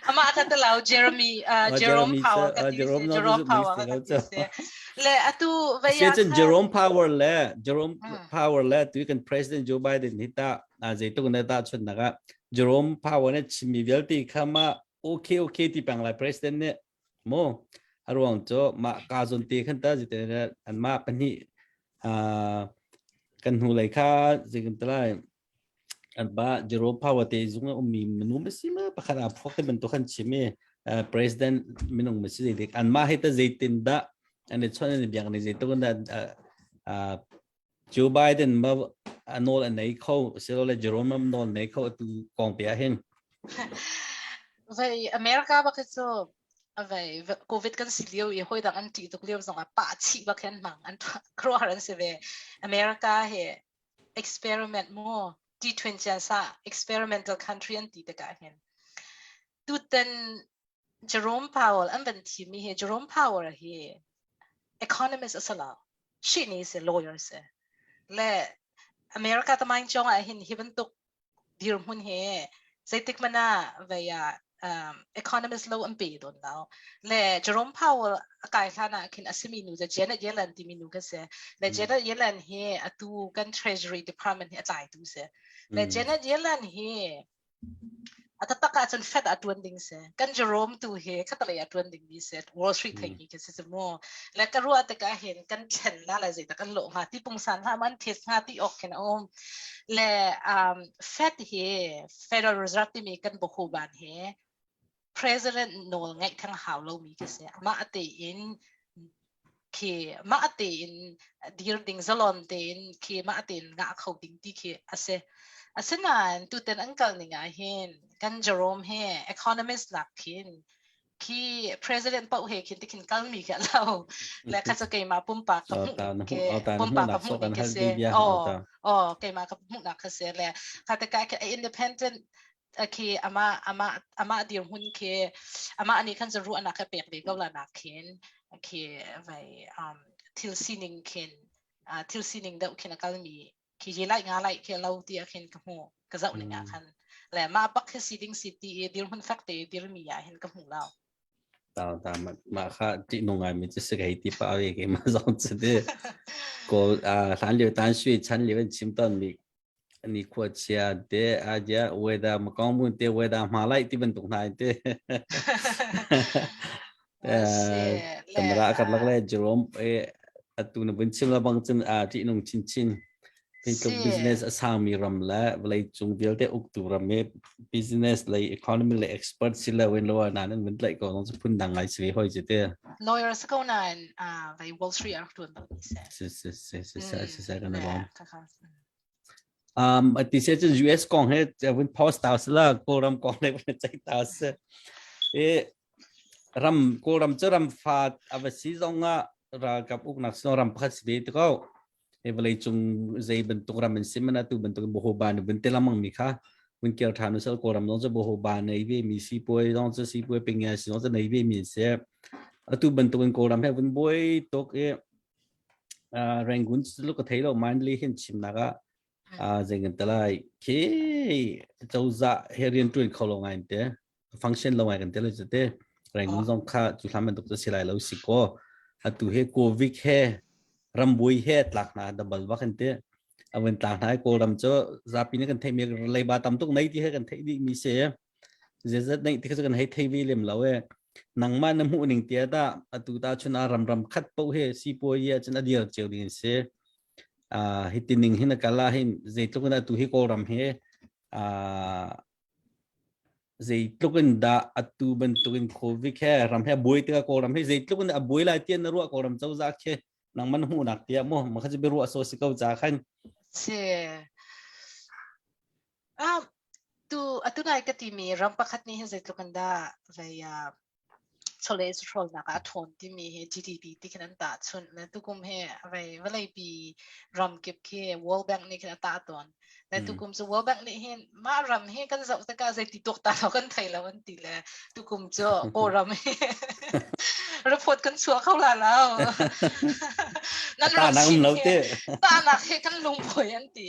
Ama kha te lau Jeremy Jerome Jeremy cu Powell ka ti si Jerome zong Jerome cu zumh mi Powell si ka lo ti cu. si le atu vei Si ah cun khan Jerome Powell le Jerome Powell le tu kan President Joe Biden hi ta zeitluk na ta chun nak ah Jerome Powell nih chimmi vialte kha ma okay okay ti pang lai President nih mu a ruang cu mah ka zon te khan ta zite an mah pahnih kan hnu lei kha zeikan talai an ba Jerome Powell te zung a ummi minung si ma pakhat a phuak te bantuk kan chim i president minung ma si zeitik an mah hi ta zeitin dah an i chon an i biak ni zeituk in dah Joe Biden ma a nawl a nei kho silole Jerome nawl nei kho tu kong pe ah hin Vei America bak hi cu vei COVID kan si lio i hoi dang an ṭih tuk lio zong ah pah chih bak hin hmang an khuaruahhar an si ve. America hi experiment mu T20 sa experimental country an ti tikah hin tutan Jerome Powell an van thimi hi Jerome Powell hi economist a si lo shihni si lawyer si le America tamaing chong ah hin hi bantuk dirhmun hi zeitik hmanh ah vei ah economist lo an pe don lo le Jerome Powell a kai hlan ah khin a simi nu cu Janet Yellen timi nu kha si le Janet Yellen hi atu kan Treasury Department hi a tlaitu si le Janet Yellen hi A taktak ahcun Fed ah ṭuan ding si. Kan Jerome tu hi khatalei ah ṭuan dingmi si. Wall Street theimi khi si si mu. Le ka ruah tikah hin kan thlen la le zeidah kan lawh hnga ti pungsan hlah man thes hnga ti awk khin a um. Le Fed hi Federal Reserve timi kan bohuban hi president nawl ngeih theng hau lomi khi si. Amah tein khi mah tein dir ding zalon tein khi mah tein ngah kho ding ti khi a si. Asinain tutan an kal ning ah hin kan Jerome he economist nak khin khi president paoh he khin tikhin kalmi khi a lo le kha cu keimah pumpak ka hmuh ke pumpak ka hmuh ning khi si oh oh keimah ka hmuhnak kha si le kha tikah independent khi ama ama ama dirhmun khi ama nih khan ruahnak ka pek ve ko la nak khin khi vai um thil sining khin thil sining deuh khin a kalmi khi hi lai nga lai khi lo ti khin ka hmu ka zoh ning ah khan le ma bak khi si ding si ti i dirhmun fek te dirmi ah hin ka hmu lo Ta ta ma kha ti nung ngai mi chu se kai ti pa ve ke ma zong chu de ko hlan liu tan shui chan liu chim ton mi ni khua chia te a ja weather ma kong mun te weather ma lai ti bantuk hna te kamara kar lak le Jerome e atu na bun chim la bang cun a ti nung chin chin Tluk business a sangmi ram le vawlei cung vialte uktu ram i business lei economy lei expert si lo in lo na nan vun tlaih ko nong cu phun dang ngai si hoi ci te lawyer sa ko nain vai Wall Street ar tuan bal mi se si si si si si si kan bom Ti se cun US kong he vun post ta sila Kawlram kong le vun ceih ta si. I ram Kawlram cu ram fa a va si zong ah ralkap uknak si ram pakhat si ve ti ko. Hi vawlei cung zei bantuk ram in si man atu bantuk bohoba ni vun te lamang mi kha vun kir ṭhan usal Kawlram zong cu bohoba nei ve mi sipuai zong cu sipuai pingya si zong cu nei ve mi si. Atu bantuk in Kawlram he vun buai tuk i Rangoon cu ka thei lo Mandalay hin chimnak ah zei kan te lai khi cozah he rian ṭuan kho lo ngai te function lo ngai kan te lo cu te Rangoon zong kha cu hlan bantuk cu si lai lo si ko atu he covid he rambui he tlak hna double va kan te awin tlak hna Kawlram cu zapi nih kan theih mi leiba tam tuk nei ti he kan theih dih mi si Zeizat neih ti kha cu kan hei thei ve lem lo e. Nangmah na hmuh ning tia dah atu ta chun ah ram ram khat paoh he sipuai ah cun a dir cio ding an si. Hi ti ning hin a kal ah hin zeitluk in atu hi Kawlram hi zeitluk in dah atu bantuk in COVID he ram he buai tikah Kawlram hi zeitluk in a buai lai tiah na ruah Kawlram cozah khi nangmah na hmuhnak tiah mu ma kha cu biaruah so si ko ca khan. Si. Ah, tu atu nai ka timi ram pakhat nih hin zeitluk in dah vei ah. Chawleh chawhrawlnak ah a ṭhawn timi hi GDP ti khin an tahchunh. Le tukum hi vei vawleipi ram kip khi World Bank nih khin a tah tawn. Le tukum cu World Bank nih hin mah ram hi kan zoh tikah zeiti tuaktan lo kan thei lo an ti le tukum cu Kawlram hi report kan chuah kho la lo. Nan ram sin hi tahnak hi kan lungbuai an ti.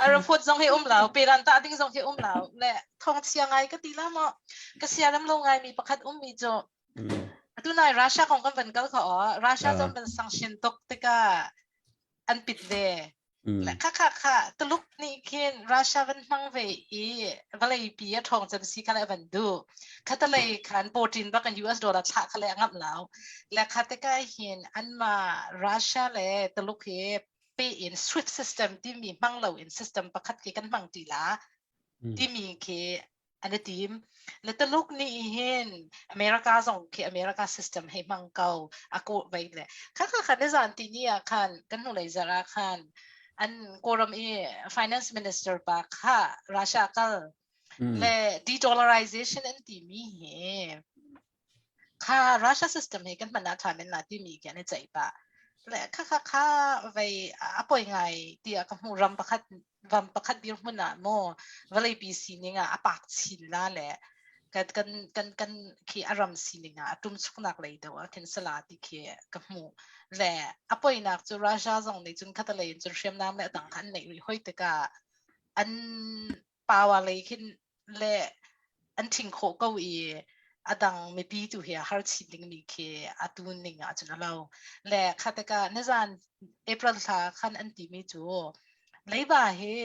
A report zong hi um lo, peran tah ding zong hi um lo. Le thawngchia ngai ka ti la maw ka siaram lo ngai mi pakhat um mi cu atu nai Russia kong kan van kal kha o Russia zong kan sanction tuk tikah an pit ve le kha kha kha Tuluk nih khin Russia van hmang ve i vawlei pi a ṭhawng cem si kha le van du khatalei khan Putin bak in US dollar thlah kha le a ngamh lo le kha tikah hin anmah Russia le Tuluk hi pe in SWIFT system timi hmang lo in system pakhat khi kan hmang ti la timi khi an i tim. Le Tuluk nih hin America zong khi America system hei hmang ko a kawh vei le kha kha kha nizan ti ni ah khan kan hnulei zarh ah khan an Kawlram i finance minister pa kha Russia kal le de-dollarization an timi hi Kha Russia system hi kan hman ah ṭha men la timi khi an i ceih pah. Le kha kha kha vei a poi ngai tiah ka hmuh ram pakhat ram pakhat dirhmun ah maw vawleipi sining ah a pak chin la le kan kan kan kan khi a ram sining ah a ṭumchuknak lei deuh ah khin sala ti khi ka hmuh. Le a poinak cu Russia zong nih cun khatalei in cun hriamnam le a dang kha an neih rih hoi tikah an power lei khin le an ṭhing khawh ko i a dang mipi tu hi a har chin dingmi khi atu ning ah cun a lo. Le kha tikah nizan April thla khan an timi cu leiba hi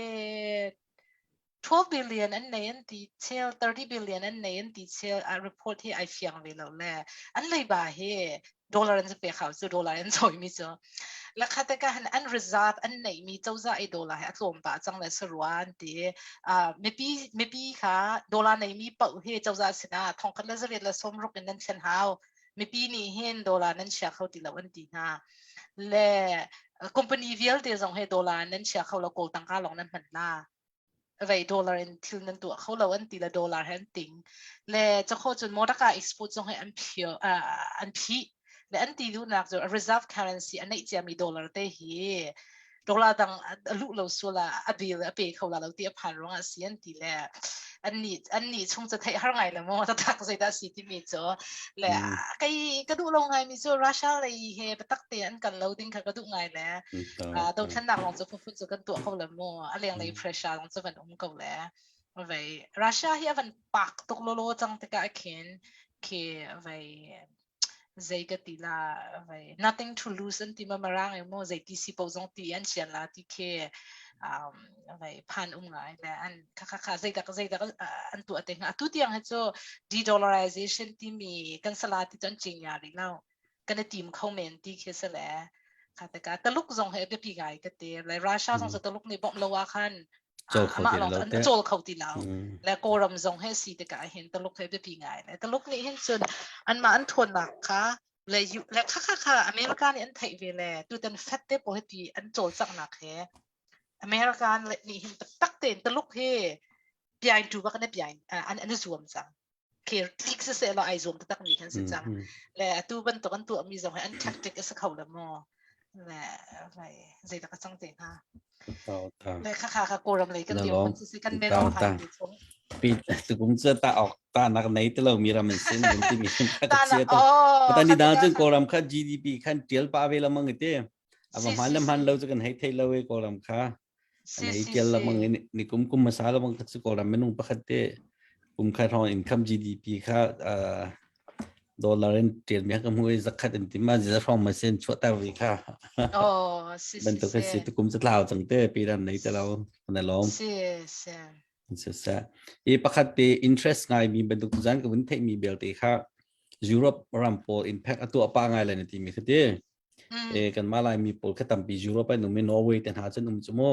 12 billion an nei an ti chel 30 billion an nei an ti chel a report hi ai fiang ve lo le an leiba hi dollar an pek hau cu dollar an cawimi cu lakha te ka han an reserve an neihmi cozah i dollar hi a tlawm pah cang le sarua an ti mipi mipi kha dollar neimi paoh hi cozah sinah thongkhat le zariat le sawmruk in nan thlen hau mipi nih hin dollar nan chia kho ti lo an ti hna le company vialte zong he dollar nan chia kho lo kawl tangka lawng nan hman la vei dollar in thil nan tuah kho lo an ti le dollar he an ting le chakho cun motorka export zong he an phio an phih le an ti duhnak cu reserve currency a neih ciami dollar te hi dollar dang a luh lo sual ah a bill a pe kho la lo ti a phan ruangah si an ti le an nih an nih chung cu theih har ngai le maw tatak zeidah si timi cu le kei ka duh lo ngai mi cu Russia lei he biatak te an kal lo ding kha ka duh ngai le dothlennak lawng cu phunphun cu kan tuah kho le mu a lenglei pressure lawng cu van um ko le vei Russia hi a van pak tuk lolo cang tikah khin khi vei zei ka ti la vei nothing to lose an ti ma marang e mo zei ti si po zong ti an sian la ti khi um vei phan um ngai le an kha kha kha zei dak zei dak an tu ate nga tu tiang hi chu de-dollarization timi kan sala ti chon ching ya ri lo kan i tim kho men ti khi si le kha te ka Taluk zong he biapi ngai ka ti le Russia zong cu Taluk nih bawmh lo ah khan Cawl kho amah ti lawng lo an te. cawl kho ti lo le Kawlram zong he si tikah hin Taluk he biapi ngai le Taluk nih hin cun anmah an thawnnak kha le le kha kha kha America nih an theih ve le tutan Fed te pawl hi ti an cawlcanghnak he America nih hin taktak tein Taluk hi piain tu bak an piain an an zuam cang khi tlik siseh law ai zuam taktak mi kan si cang le atu bantuk an tuah mi zong hi an tactic a si kho le maw le vai zeidah ka cang te hnga le kha kha kha kawlram lei kan dir hmun si kan men awk hai ti chung pi tukum cu ta ok ta nak nei te lo mi ram an sin kan ti mi kha ka chia to ta ni da cun kawlram kha GDP khan tial pa ve lamang ite ava man lam han lo chu kan hei thei lo e kawlram kha Si An hei si tial si. lamang in ni kum kum hmasa lamang kha cu Kawlram minung pakhat te kum khat hrawng income GDP kha uh, dollar in tial mi ka hmu i zakhat in tima za hrawng ma sen chuahter ri kha Oh, si si bantuk si. si tukum cu tlau cang te pi ram nei te lo kan lom Si si. si sa i pakhat te interest ngai mi bantuk zan ka vun theih mi belte kha Europe ram pawl impact atu apa ngai le na ti mi kha ti E kanmah Laimi pawl kha tampi Europe an um i Norway te hna cun um cu mu.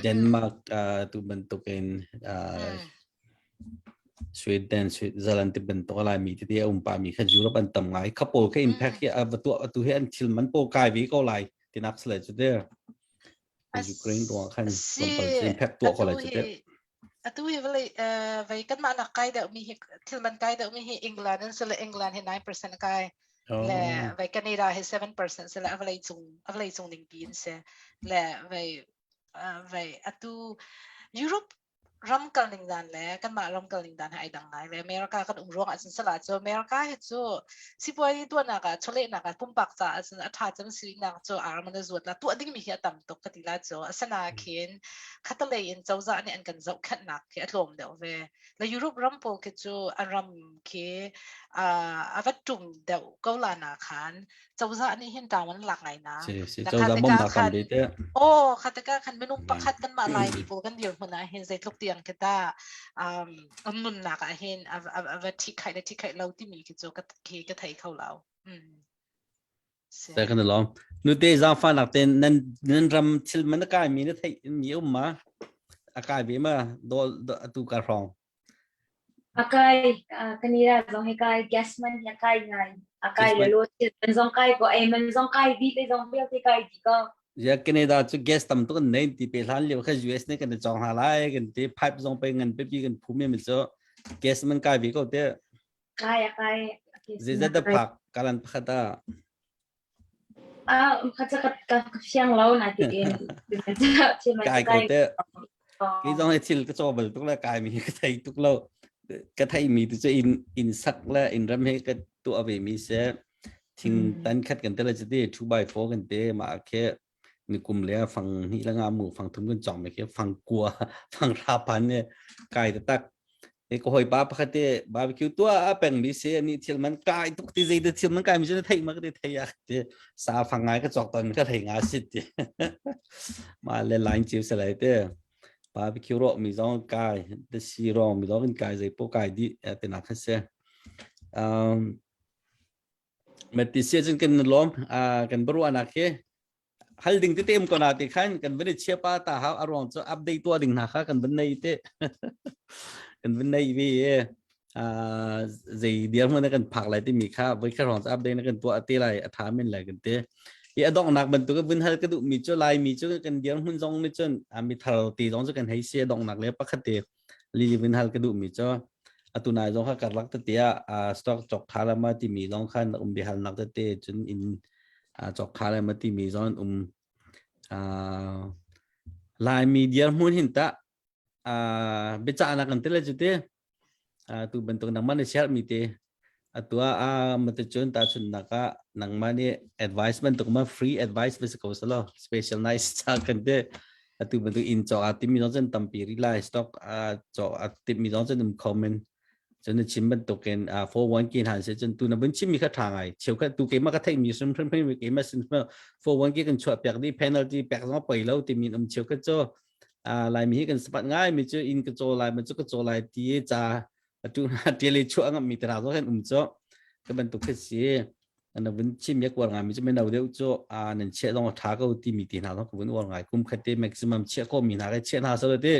Denmark tu bantukin Sweden, Switzerland ti bantuk Laimi tete a um pahmi kha Europe an tam ngai. Kha pawl kha impact hi a va tuah atu hi an thil man pawl kai ve ko lai tinak si lai cu te. Ukraine ruang khan Si, tlawmpal cu impact tuah ko lai atu cu te. hi. Atu hi vawlei vei kanmah nak kai deuh mi hi thil man kai deuh mi hi England an si le England hi 9% kai le vei Canada hi 7% si le a vawlei cung a vawlei cung ning pi in si le vei vei atu Europe ram kal ning dan le kanmah ram kal ning dan hi ai dang ngai le America kan um ruang ah cun sala cu America hi cu sipuai tuahnak ah chawlehnak ah pumpak ca ah cun a ṭha cem sinak cu arm na zuat la tuah dingmi hi a tam tuk ka ti la cu asana khin khatalei in cozah nih an kan zohkhenhnak khi a tlawm deuh ve le Europe ram pawl khi cu an ram khi a va ṭum deuh ko la na khan cozah nih hin ṭaung an lak ngai na Si si cozah bawmhnak tam ve te. Oh khataka khan minung pakhat kan mah lai mi pawl kan dir hmun ah hin zeitluk tiang khi ta um an nunnak ah hin a va thi khai le thi khai lo timi khi cu ka khi ka thei kho lo. Sai kan lawm. Nute zaangfah nak ten nan nan ram thil man a kai mi na theih mi um ma? A kai ve ma dol atu ka hrawng. A kai kanira zong hi kai gas man hi a kai ngai. A kai le lo thil man zong kai ko ei man zong kai di te zong vialte kai di ko. Ya Canada cu gas tam tuk an nei ti pe hlan lio kha US ne kan chong hna lai kan ti pipe zong pe ngan pe pi kan phum mi cu gas man kai ve ko te. Kai a kai. Zeizat dah phak kalan pakhat ah? Ah, kha ka ka fiang lo na ti in. Kai ko te. Ki zong he thil ka caw bal tuk le kai mi ka thei tuk lo. Ka thei mi tu cu in in sak le in ram he ka tuah ve mi se thing tan khat kan te le chiti 2 by 4 kan te ma khe ni kum le fang hnih le nga mu fang thum kan chong me khi fang kua fang ra pan ne kai ta tak e ko hoi pa pakhat te barbecue tua a peng mi se ani thil man kai tuk ti zei te thil man kai mi se thei ma te thei ya te sa fang ngai ka chok ton ka thei nga sit ti ma le line chiu se lai te barbecue ro mi zong kai te si ro mi zong kai zei po kai di te na kha se um Mati sia cun kan lawm kan biaruahnak hi hal ding tete um ko na ti khan kan van i chia pa ta hau a ruang cu update tuah ding hna kha kan van nei te kan van nei vi e zei dirhmun na kan phak lai timi kha voi kha ruang cu update na kan tuah te lai a tha men lai kan te i a donghnak bantuk vun hal ka duh mi cu lai mi cu kan dirhmun zong ni cun mi thar ti zong cu kan hei si a donghnak le pakhat te Lili hal ka duhmi cu atu nai zong kha karlak tete ah stock cawk tha la ma timi zong khan um biahalnak tete cun in cawk tha la ma timi zong um Laimi dirhmun hin tah biacahnak kan tile cu te tu bantuk nangmah na share mi te Atu ah matacun tahchunhnak ah nangmah nih advice bantuk ma free advice va si ko selaw special nice ca kan te atu bantuk inn cawk aa timmi zong cun tampi rih lai stock aa cawk aa timmi zong cun um kho men cun na chim bantukin 401k hna se cun tu na vun chimmi kha ṭha ngai cheukhat tu keimah ka theihmi hrim hrim hrim keimah sin 401k kan chuah piak dih penalty pek zong poi lo timi um cheukhat cu Laimi hi kan sapat ngai mi cu inn ka caw lai ma cu ka caw lai ti ca atu na tial i chuah ngam mi tara zo khan um cho ka bantuk khi si na vun chim ya kwar ngai mi chu meno deuh chu a nan che dong tha ko ti mi ti hna lo ka vun war ngai kum khate maximum che ko mi hna ke che hna so te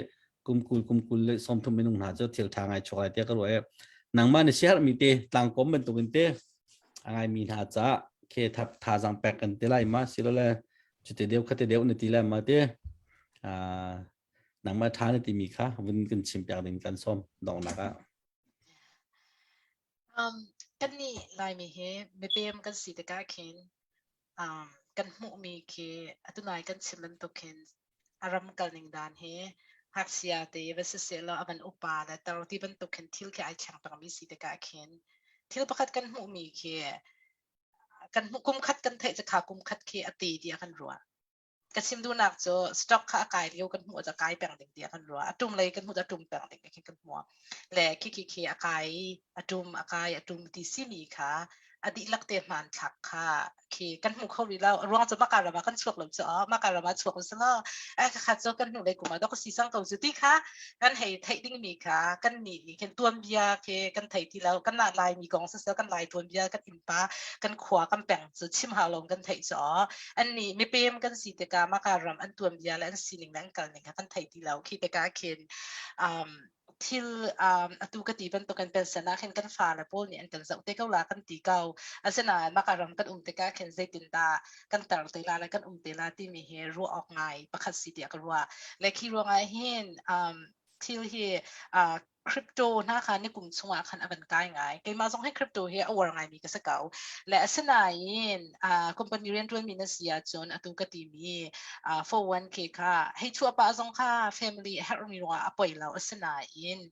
kum kul kum kul le som thum minung hna chu thil tha ngai chok lai te ka ro e nangma ni share mi te tlang kom bantuk in te angai mi hna cha ke thap tha jang pek kan te lai ma silole chute deuh khate deuh na ti lai ma te a Nangmah ṭha na timi kha vun kan chimpiak ding kan sawm donghnak ah. Kan nih Laimi hi mipem kan si tikah khin kan hmuhmi khi atu nai kan chim bantuk khin a ram kalning dan hi ngakchia te va siseh law a van upa le tar ti bantuk khin thil khi ai thleng pengmi si tikah khin thil pakhat kan hmuhmi khi kan hmuh kum khat kan theih cu kha kum khat khi a te tiah kan ruah. Ka chim duhnak cu stock kha a kai lio kan hmuh a kai peng ding tiah kan ruah. A tum lei kan hmuh a tum peng ding khi kan hmuh. Le khi khi khi a kai a tum a kai a tum ti simi kha a dihlak te hmanthlak kha khi kan hmu kho rih lo. A ruang cu maka ram ah kan chuak lo cu maka ram ah chuak u selaw ai kha cu kan hnu lei kum ah dok si sang ko cu ti kha kan hei theih ding mi kha kan nih nih khin tuanbia khi kan thei ti lo. Kan nah lai mi kong siseh kan lai tuanbia kan innpa kan khua kan peng cu chim hau lo kan theih cu annih mipem kan si tikah maka ram an tuanbia le an sining le an kalning kha kan thei ti lo khi tikah khin thil atu ka ti bantuk kan pension ah khin kan fale pawl nih an kan zoh te ko la kan ti ko asinain maka ram kan um tikah khin zeitin dah kan tar te la le kan um te la timi hi ruah awk ngai pakhat si tiah ka ruah le khi ruangah hin um, Thil hi crypto hna kha ni kum chungah khan a van kai ngai. Keimah zong hi crypto hi a uar ngaimi ka si ko. Le asinain company riantuanmi na si ahcun atu ka timi 401k kha hei chuah pah zong kha family a herhmi ruangah a poi lo. Asinain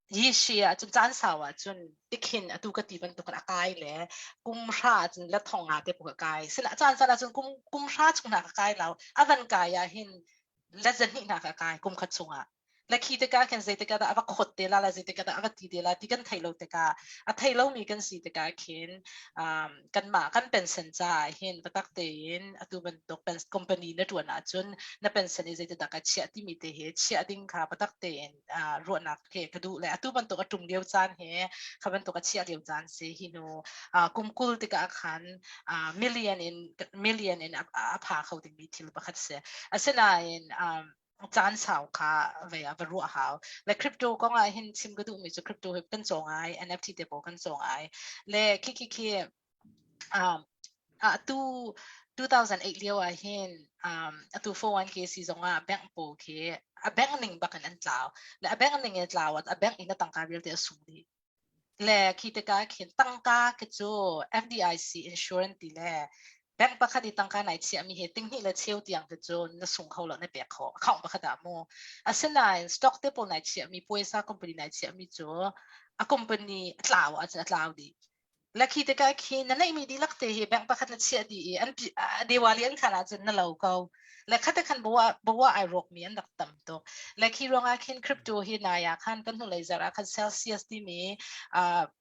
yi ahcun caan sau ahcun tikhin atu ka ti bantukin a kai le kum hra ahcun la thong nga te ka kai. Sina caan caan ahcun kum kum hra chung hna ka kai lo. A van kai ah hin la zahnih hna ka kai kum khat chungah. La khi tikah khin zeitikah dah a va khot te la la zeitikah dah a va ti te la ti kan thei lo tikah a thei lomi kan si tikah khin um, kanmah kan pension caah hin biatak tein atu bantuk company na ṭuan ahcun na pension i zeitikah ka chiah timi te hi chiah ding kha biatak tein ruahnak he ka duh le atu bantuk a ṭum lio caan he kha bantuk a chiah lio caan si hi hnu kum 20 tikah khan million in million in a pha kho dingmi thil pakhat si. Asinain caan sau kha vei ah va ruah hau. Le crypto kong ah hin chim ka duhmi cu crypto hi kan cawng ai, NFT te pawl kan cawng ai. Le khi khi khi um, atu 2008 lio ah hin um, atu 401k si zong ah bank pawl khi a bank ning bak in an tlau. Le a bank ning in tlau a bank in a tangka vialte a sung dih. Le khi tikah khin tangka khi cu FDIC insurance ti le bank pakhat i tangka nai chiahmi hi tinghnih le cheu tiang te cu na sung kho lo na pek kho account pakhat ah mu. Asinain stock te pawl nai chiahmi puaisa company nai chiahmi cu a company a tlau ahcun a tlau dih. Le khi tikah khi na neihmi dihlak te hi bank pakhat na chiah dih i an Diwali an khan ahcun na lo ko. Le khate khan bawa bawa ai rawkmi an rak tam tuk. Le khi ruangah khin crypto hi nai ah khan kan hnulei zarh ah khan Celsius timi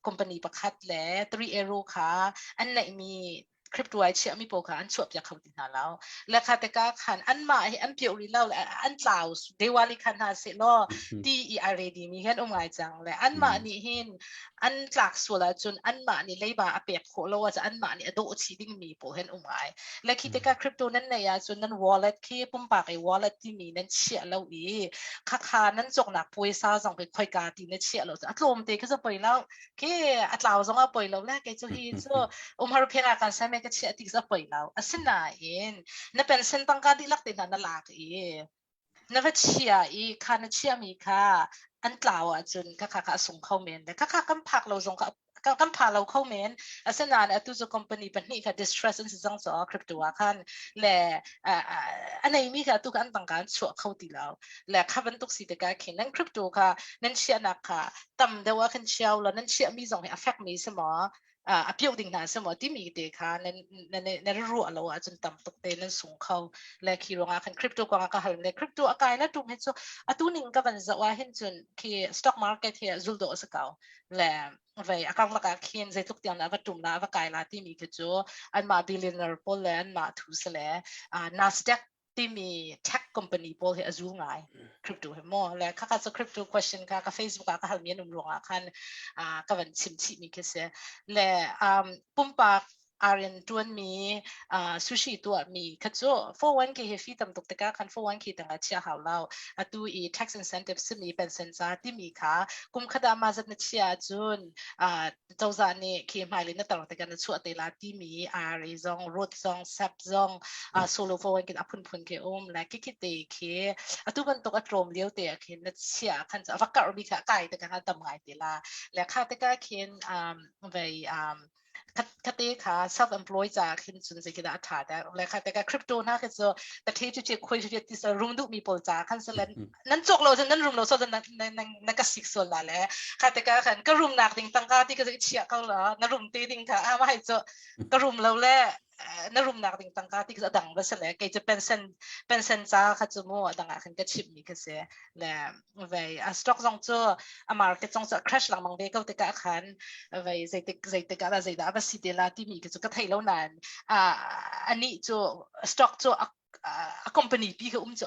company pakhat le 3 Arrow kha an neihmi crypto ai chiahmi pawl kha an chuahpiak kho ti hna lo. Le kha tikah khan anmah hi an pioh rih lo le an tlau Diwali khan hna seh law ti i ai ready mi hin um ngai cang le anmah nih hin an tlak sual ahcun anmah nih leiba a pek khawh lo ahcun anmah nih a dawh chih dingmi pawl hin um ngai. Le khi tikah crypto nan neih ahcun nan wallet khi pumpak i wallet timi nan chiah lo i khakha nan cawknak puaisa zong khi khoika ti na chiah lo a tlawm te khi cu poi lo khi a tlau zong a poi lo le kei cu hi cu umhar pheng ah kan sai ka chiah ti a poi lo asinain na pension tangka dihlak te hna na lak i na va chia i kha na chiami kha an tlau ahcun kha kha kha a sung kho men le kha kha kan phak lo zong kha kan pha lo kho men asinain atu cu company pahnih kha distress an si cang cu crypto ah khan le a neimi kha atu kha an tangka an chuah kho ti lo le kha bantuk si tikah khin nan crypto kha nan chiahnak kha tam deuh ah khan chiao la nan chiahmi zong hi a fekmi si maw a pioh ding hna si maw timi te kha nan nan nan ruah lo ahcun tam tuk te nan sung kho le khi ruangah khan crypto kong ah ka hal le crypto a kai la tum hi cu atu ning ka van zoh ah hin cun khi stock market hi zul dawh si ko le vei a karlak ah khin zeitluk tiang dah va tum la va kai la timi khi cu anmah billionaire pawl le anmah thu si le Nasdaq timi tech company pawl hi a zul ngai crypto hi mo le khakha cu crypto question kha ka Facebook ah ka halmi an um ruangah khan ka van chim chih mi khi si le pumpak rian tuanmi sushi tuahmi kha cu 401k hi fee tam tuk tikah khan 401k tangah chia hau lo atu i tax incentive simi pension ca timi kha kum khat ah mah zat na chia ahcun cozah nih khi hmailei na tar tikah na chuah te la timi IRA zong Roth zong SEP zong solo 401k a phunphun khi um le khi khi te khi atu bantuk a tlawm lio te ah khin na chia khan a va karh mi kha kai te kha tam ngai te la le kha tikah khin vei khate kha self employed ca khin cun zei khi dah a ṭha deuh le kha te ka crypto hna khi cu ta the chu che khoi chu che ti rum duh mi pawl ca khan selen nan cawk lo cun nan rum lo so nan nan ka sik sual la le kha te ka khan ka rum nak ding tangka ti ka chia ko la na rum te ding kha a mai chu ka rum lo le na rum nak ding tangka ti ka dang ba se le kei chu pension pension ca kha chu mu dang ah khan ka chim mi kha se le vei a stock zong cu a market zong cu a crash lengmang ve ko tikah khan vei zeitik zeitik ah dah zeidah a va si te la timi khi cu ka thei lo nain anih cu stock cu a company pi kha um cu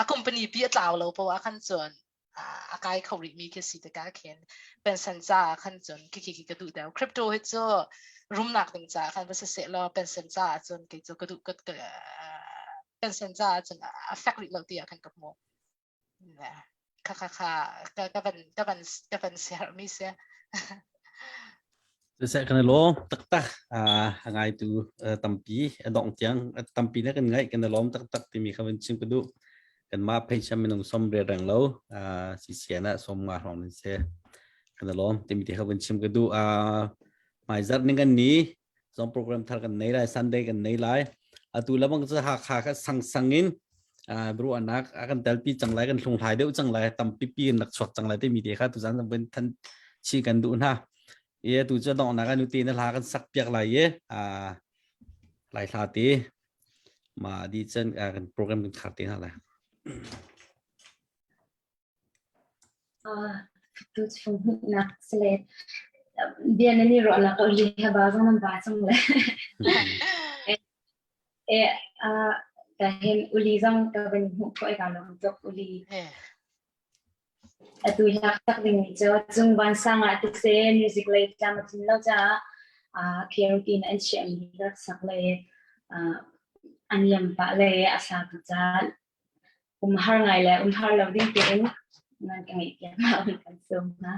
a company pi a tlau lo poah khan cun a kai kho rih mi khi si tikah khin pension ca khan cun khi khi khi ka duh deuh crypto hi cu rumnak ding ca khan va si seh law pension ca cun kei cu ka duh ka pension ca cun a fek rih lo tiah khan ka hmuh. Kha kha kha ka van ka van ka van share mi si. Siseh kan i lawm taktak a ngaitu tampi a dongh tiang tampi na kan ngaih kan i lawm taktak timi kha van chim ka duh. Kanmah pheisa minung 80 reng lo CCN ah 50 hrawng nan si. Kan i lawm. Timi te kha vun chim ka duh. Hmaizarh ning kan ni zong program thar kan nei lai, Sunday kan nei lai. Atu lamang cu Hakha kha sang sang in ruahnak a kan telpi cang lai, kan hlunghlai deuh cang lai, tampi pi in rak chuak cang lai timi te kha tuzan zong vun than chi kan duh hna. I tu cu donghnak ah nute na hla kan sak piak lai i lai hla te ma di cun kan program kan khar te hna lai. Tu chung nak sile bia na ni ro la ko li ha ba zong nan ba chung le e a ka hen uli zong ka ban hmu ko e ka lom tok uli Atu hlak tak ding mi cu cung vansang ah tiseh music lei tlam a tlin lo caah karaoke in an chiahmi rak sak le an liam pah le a satu ca umhar ngai le umhar lo ding tein nan ka ngeih piak ma kan sawm hna.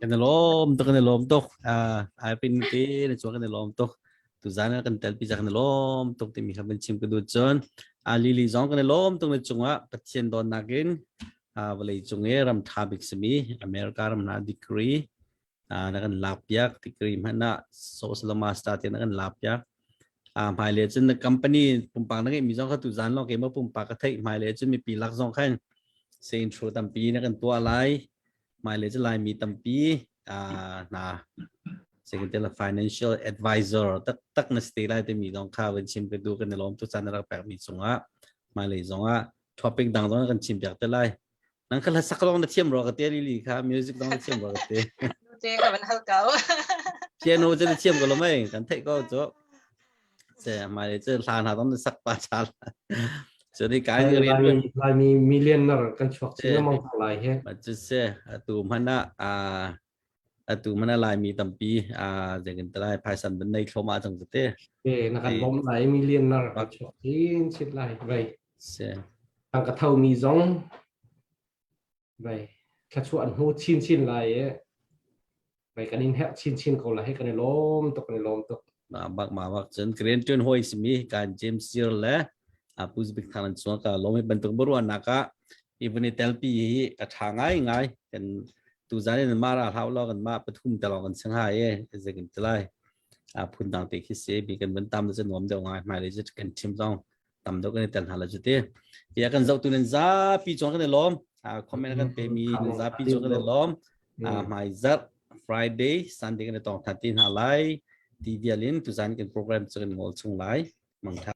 Kan i lawm tuk kan i lawm tuk. Ai pin te na chuak kan i lawm tuk. Tuzan ah kan telpi kan i lawm tuk timi kha van chim ka duh cun Lily zong kan i lawm tuk na cungah Pathian dawtnak in vawlei cung i ram tha bik simi America ram hna degree na kan lak piak degree hmanh ah social master te na kan lak piak. Hmailei cun na company pumpak na ngeihmi zong kha tuzan lawng keimah pumpak ka theih hmailei cun mipi lak zong khan se intro tampi na kan tuah lai. Hmailei cu Laimi tampi hna secretary financial advisor taktak na si te lai timi zong kha van chim ka duh kan i lawm tu caan na rak pekmi cungah hmailei zongah topic dang zong kan chim piak te lai. Nang kha hlasak lawng na thiam rua ka te Lily kha music zong na thiam rua ka te. Te ka van hal ko. Piano cu na thiam ko lo mei kan theih ko cu. Se mai cu hla hna zong na sak pa chal. Cu ni kai ni rian Laimi millionaire kan chuak chin lengmang ko lai he. Ma cu se atu hmanh ah atu hmanh ah Laimi tampi zeitin te lai phaisan ban nei thloma cang cu te. E na kan bawmh lai millionaire kan chuak chin chin lai vei. Se. Tang ka tho mi zong vei thluachuah an hmu chin chin lai e vei kan in herh chin chin ko lai he kan i lawm tuk kan i lawm tuk. Ma bak ma bak cun Korean tun hoi simi kan James Sir le Apu Zbik Thang an chuang ka lawm bantuk baruahnak ah even i telpi hi a tha ngai ngai kan tuzan in mara hlau lo kan ma pathum te lawng kan sing hai e zekin tilai a phun dang te khi se bi kan ban tam cu nuam deuh ngai hmai le kan thim zong tam deuh kan i tel hna la cu te ya kan zoh tu nan zapi chuang kan i lawm comment kan pe mi nan zapi chuang kan i lawm hmai zarh Friday Sunday kan i tong than ti hna lai ti vial in tuzan kan program cu kan ngol chung lai mangtha.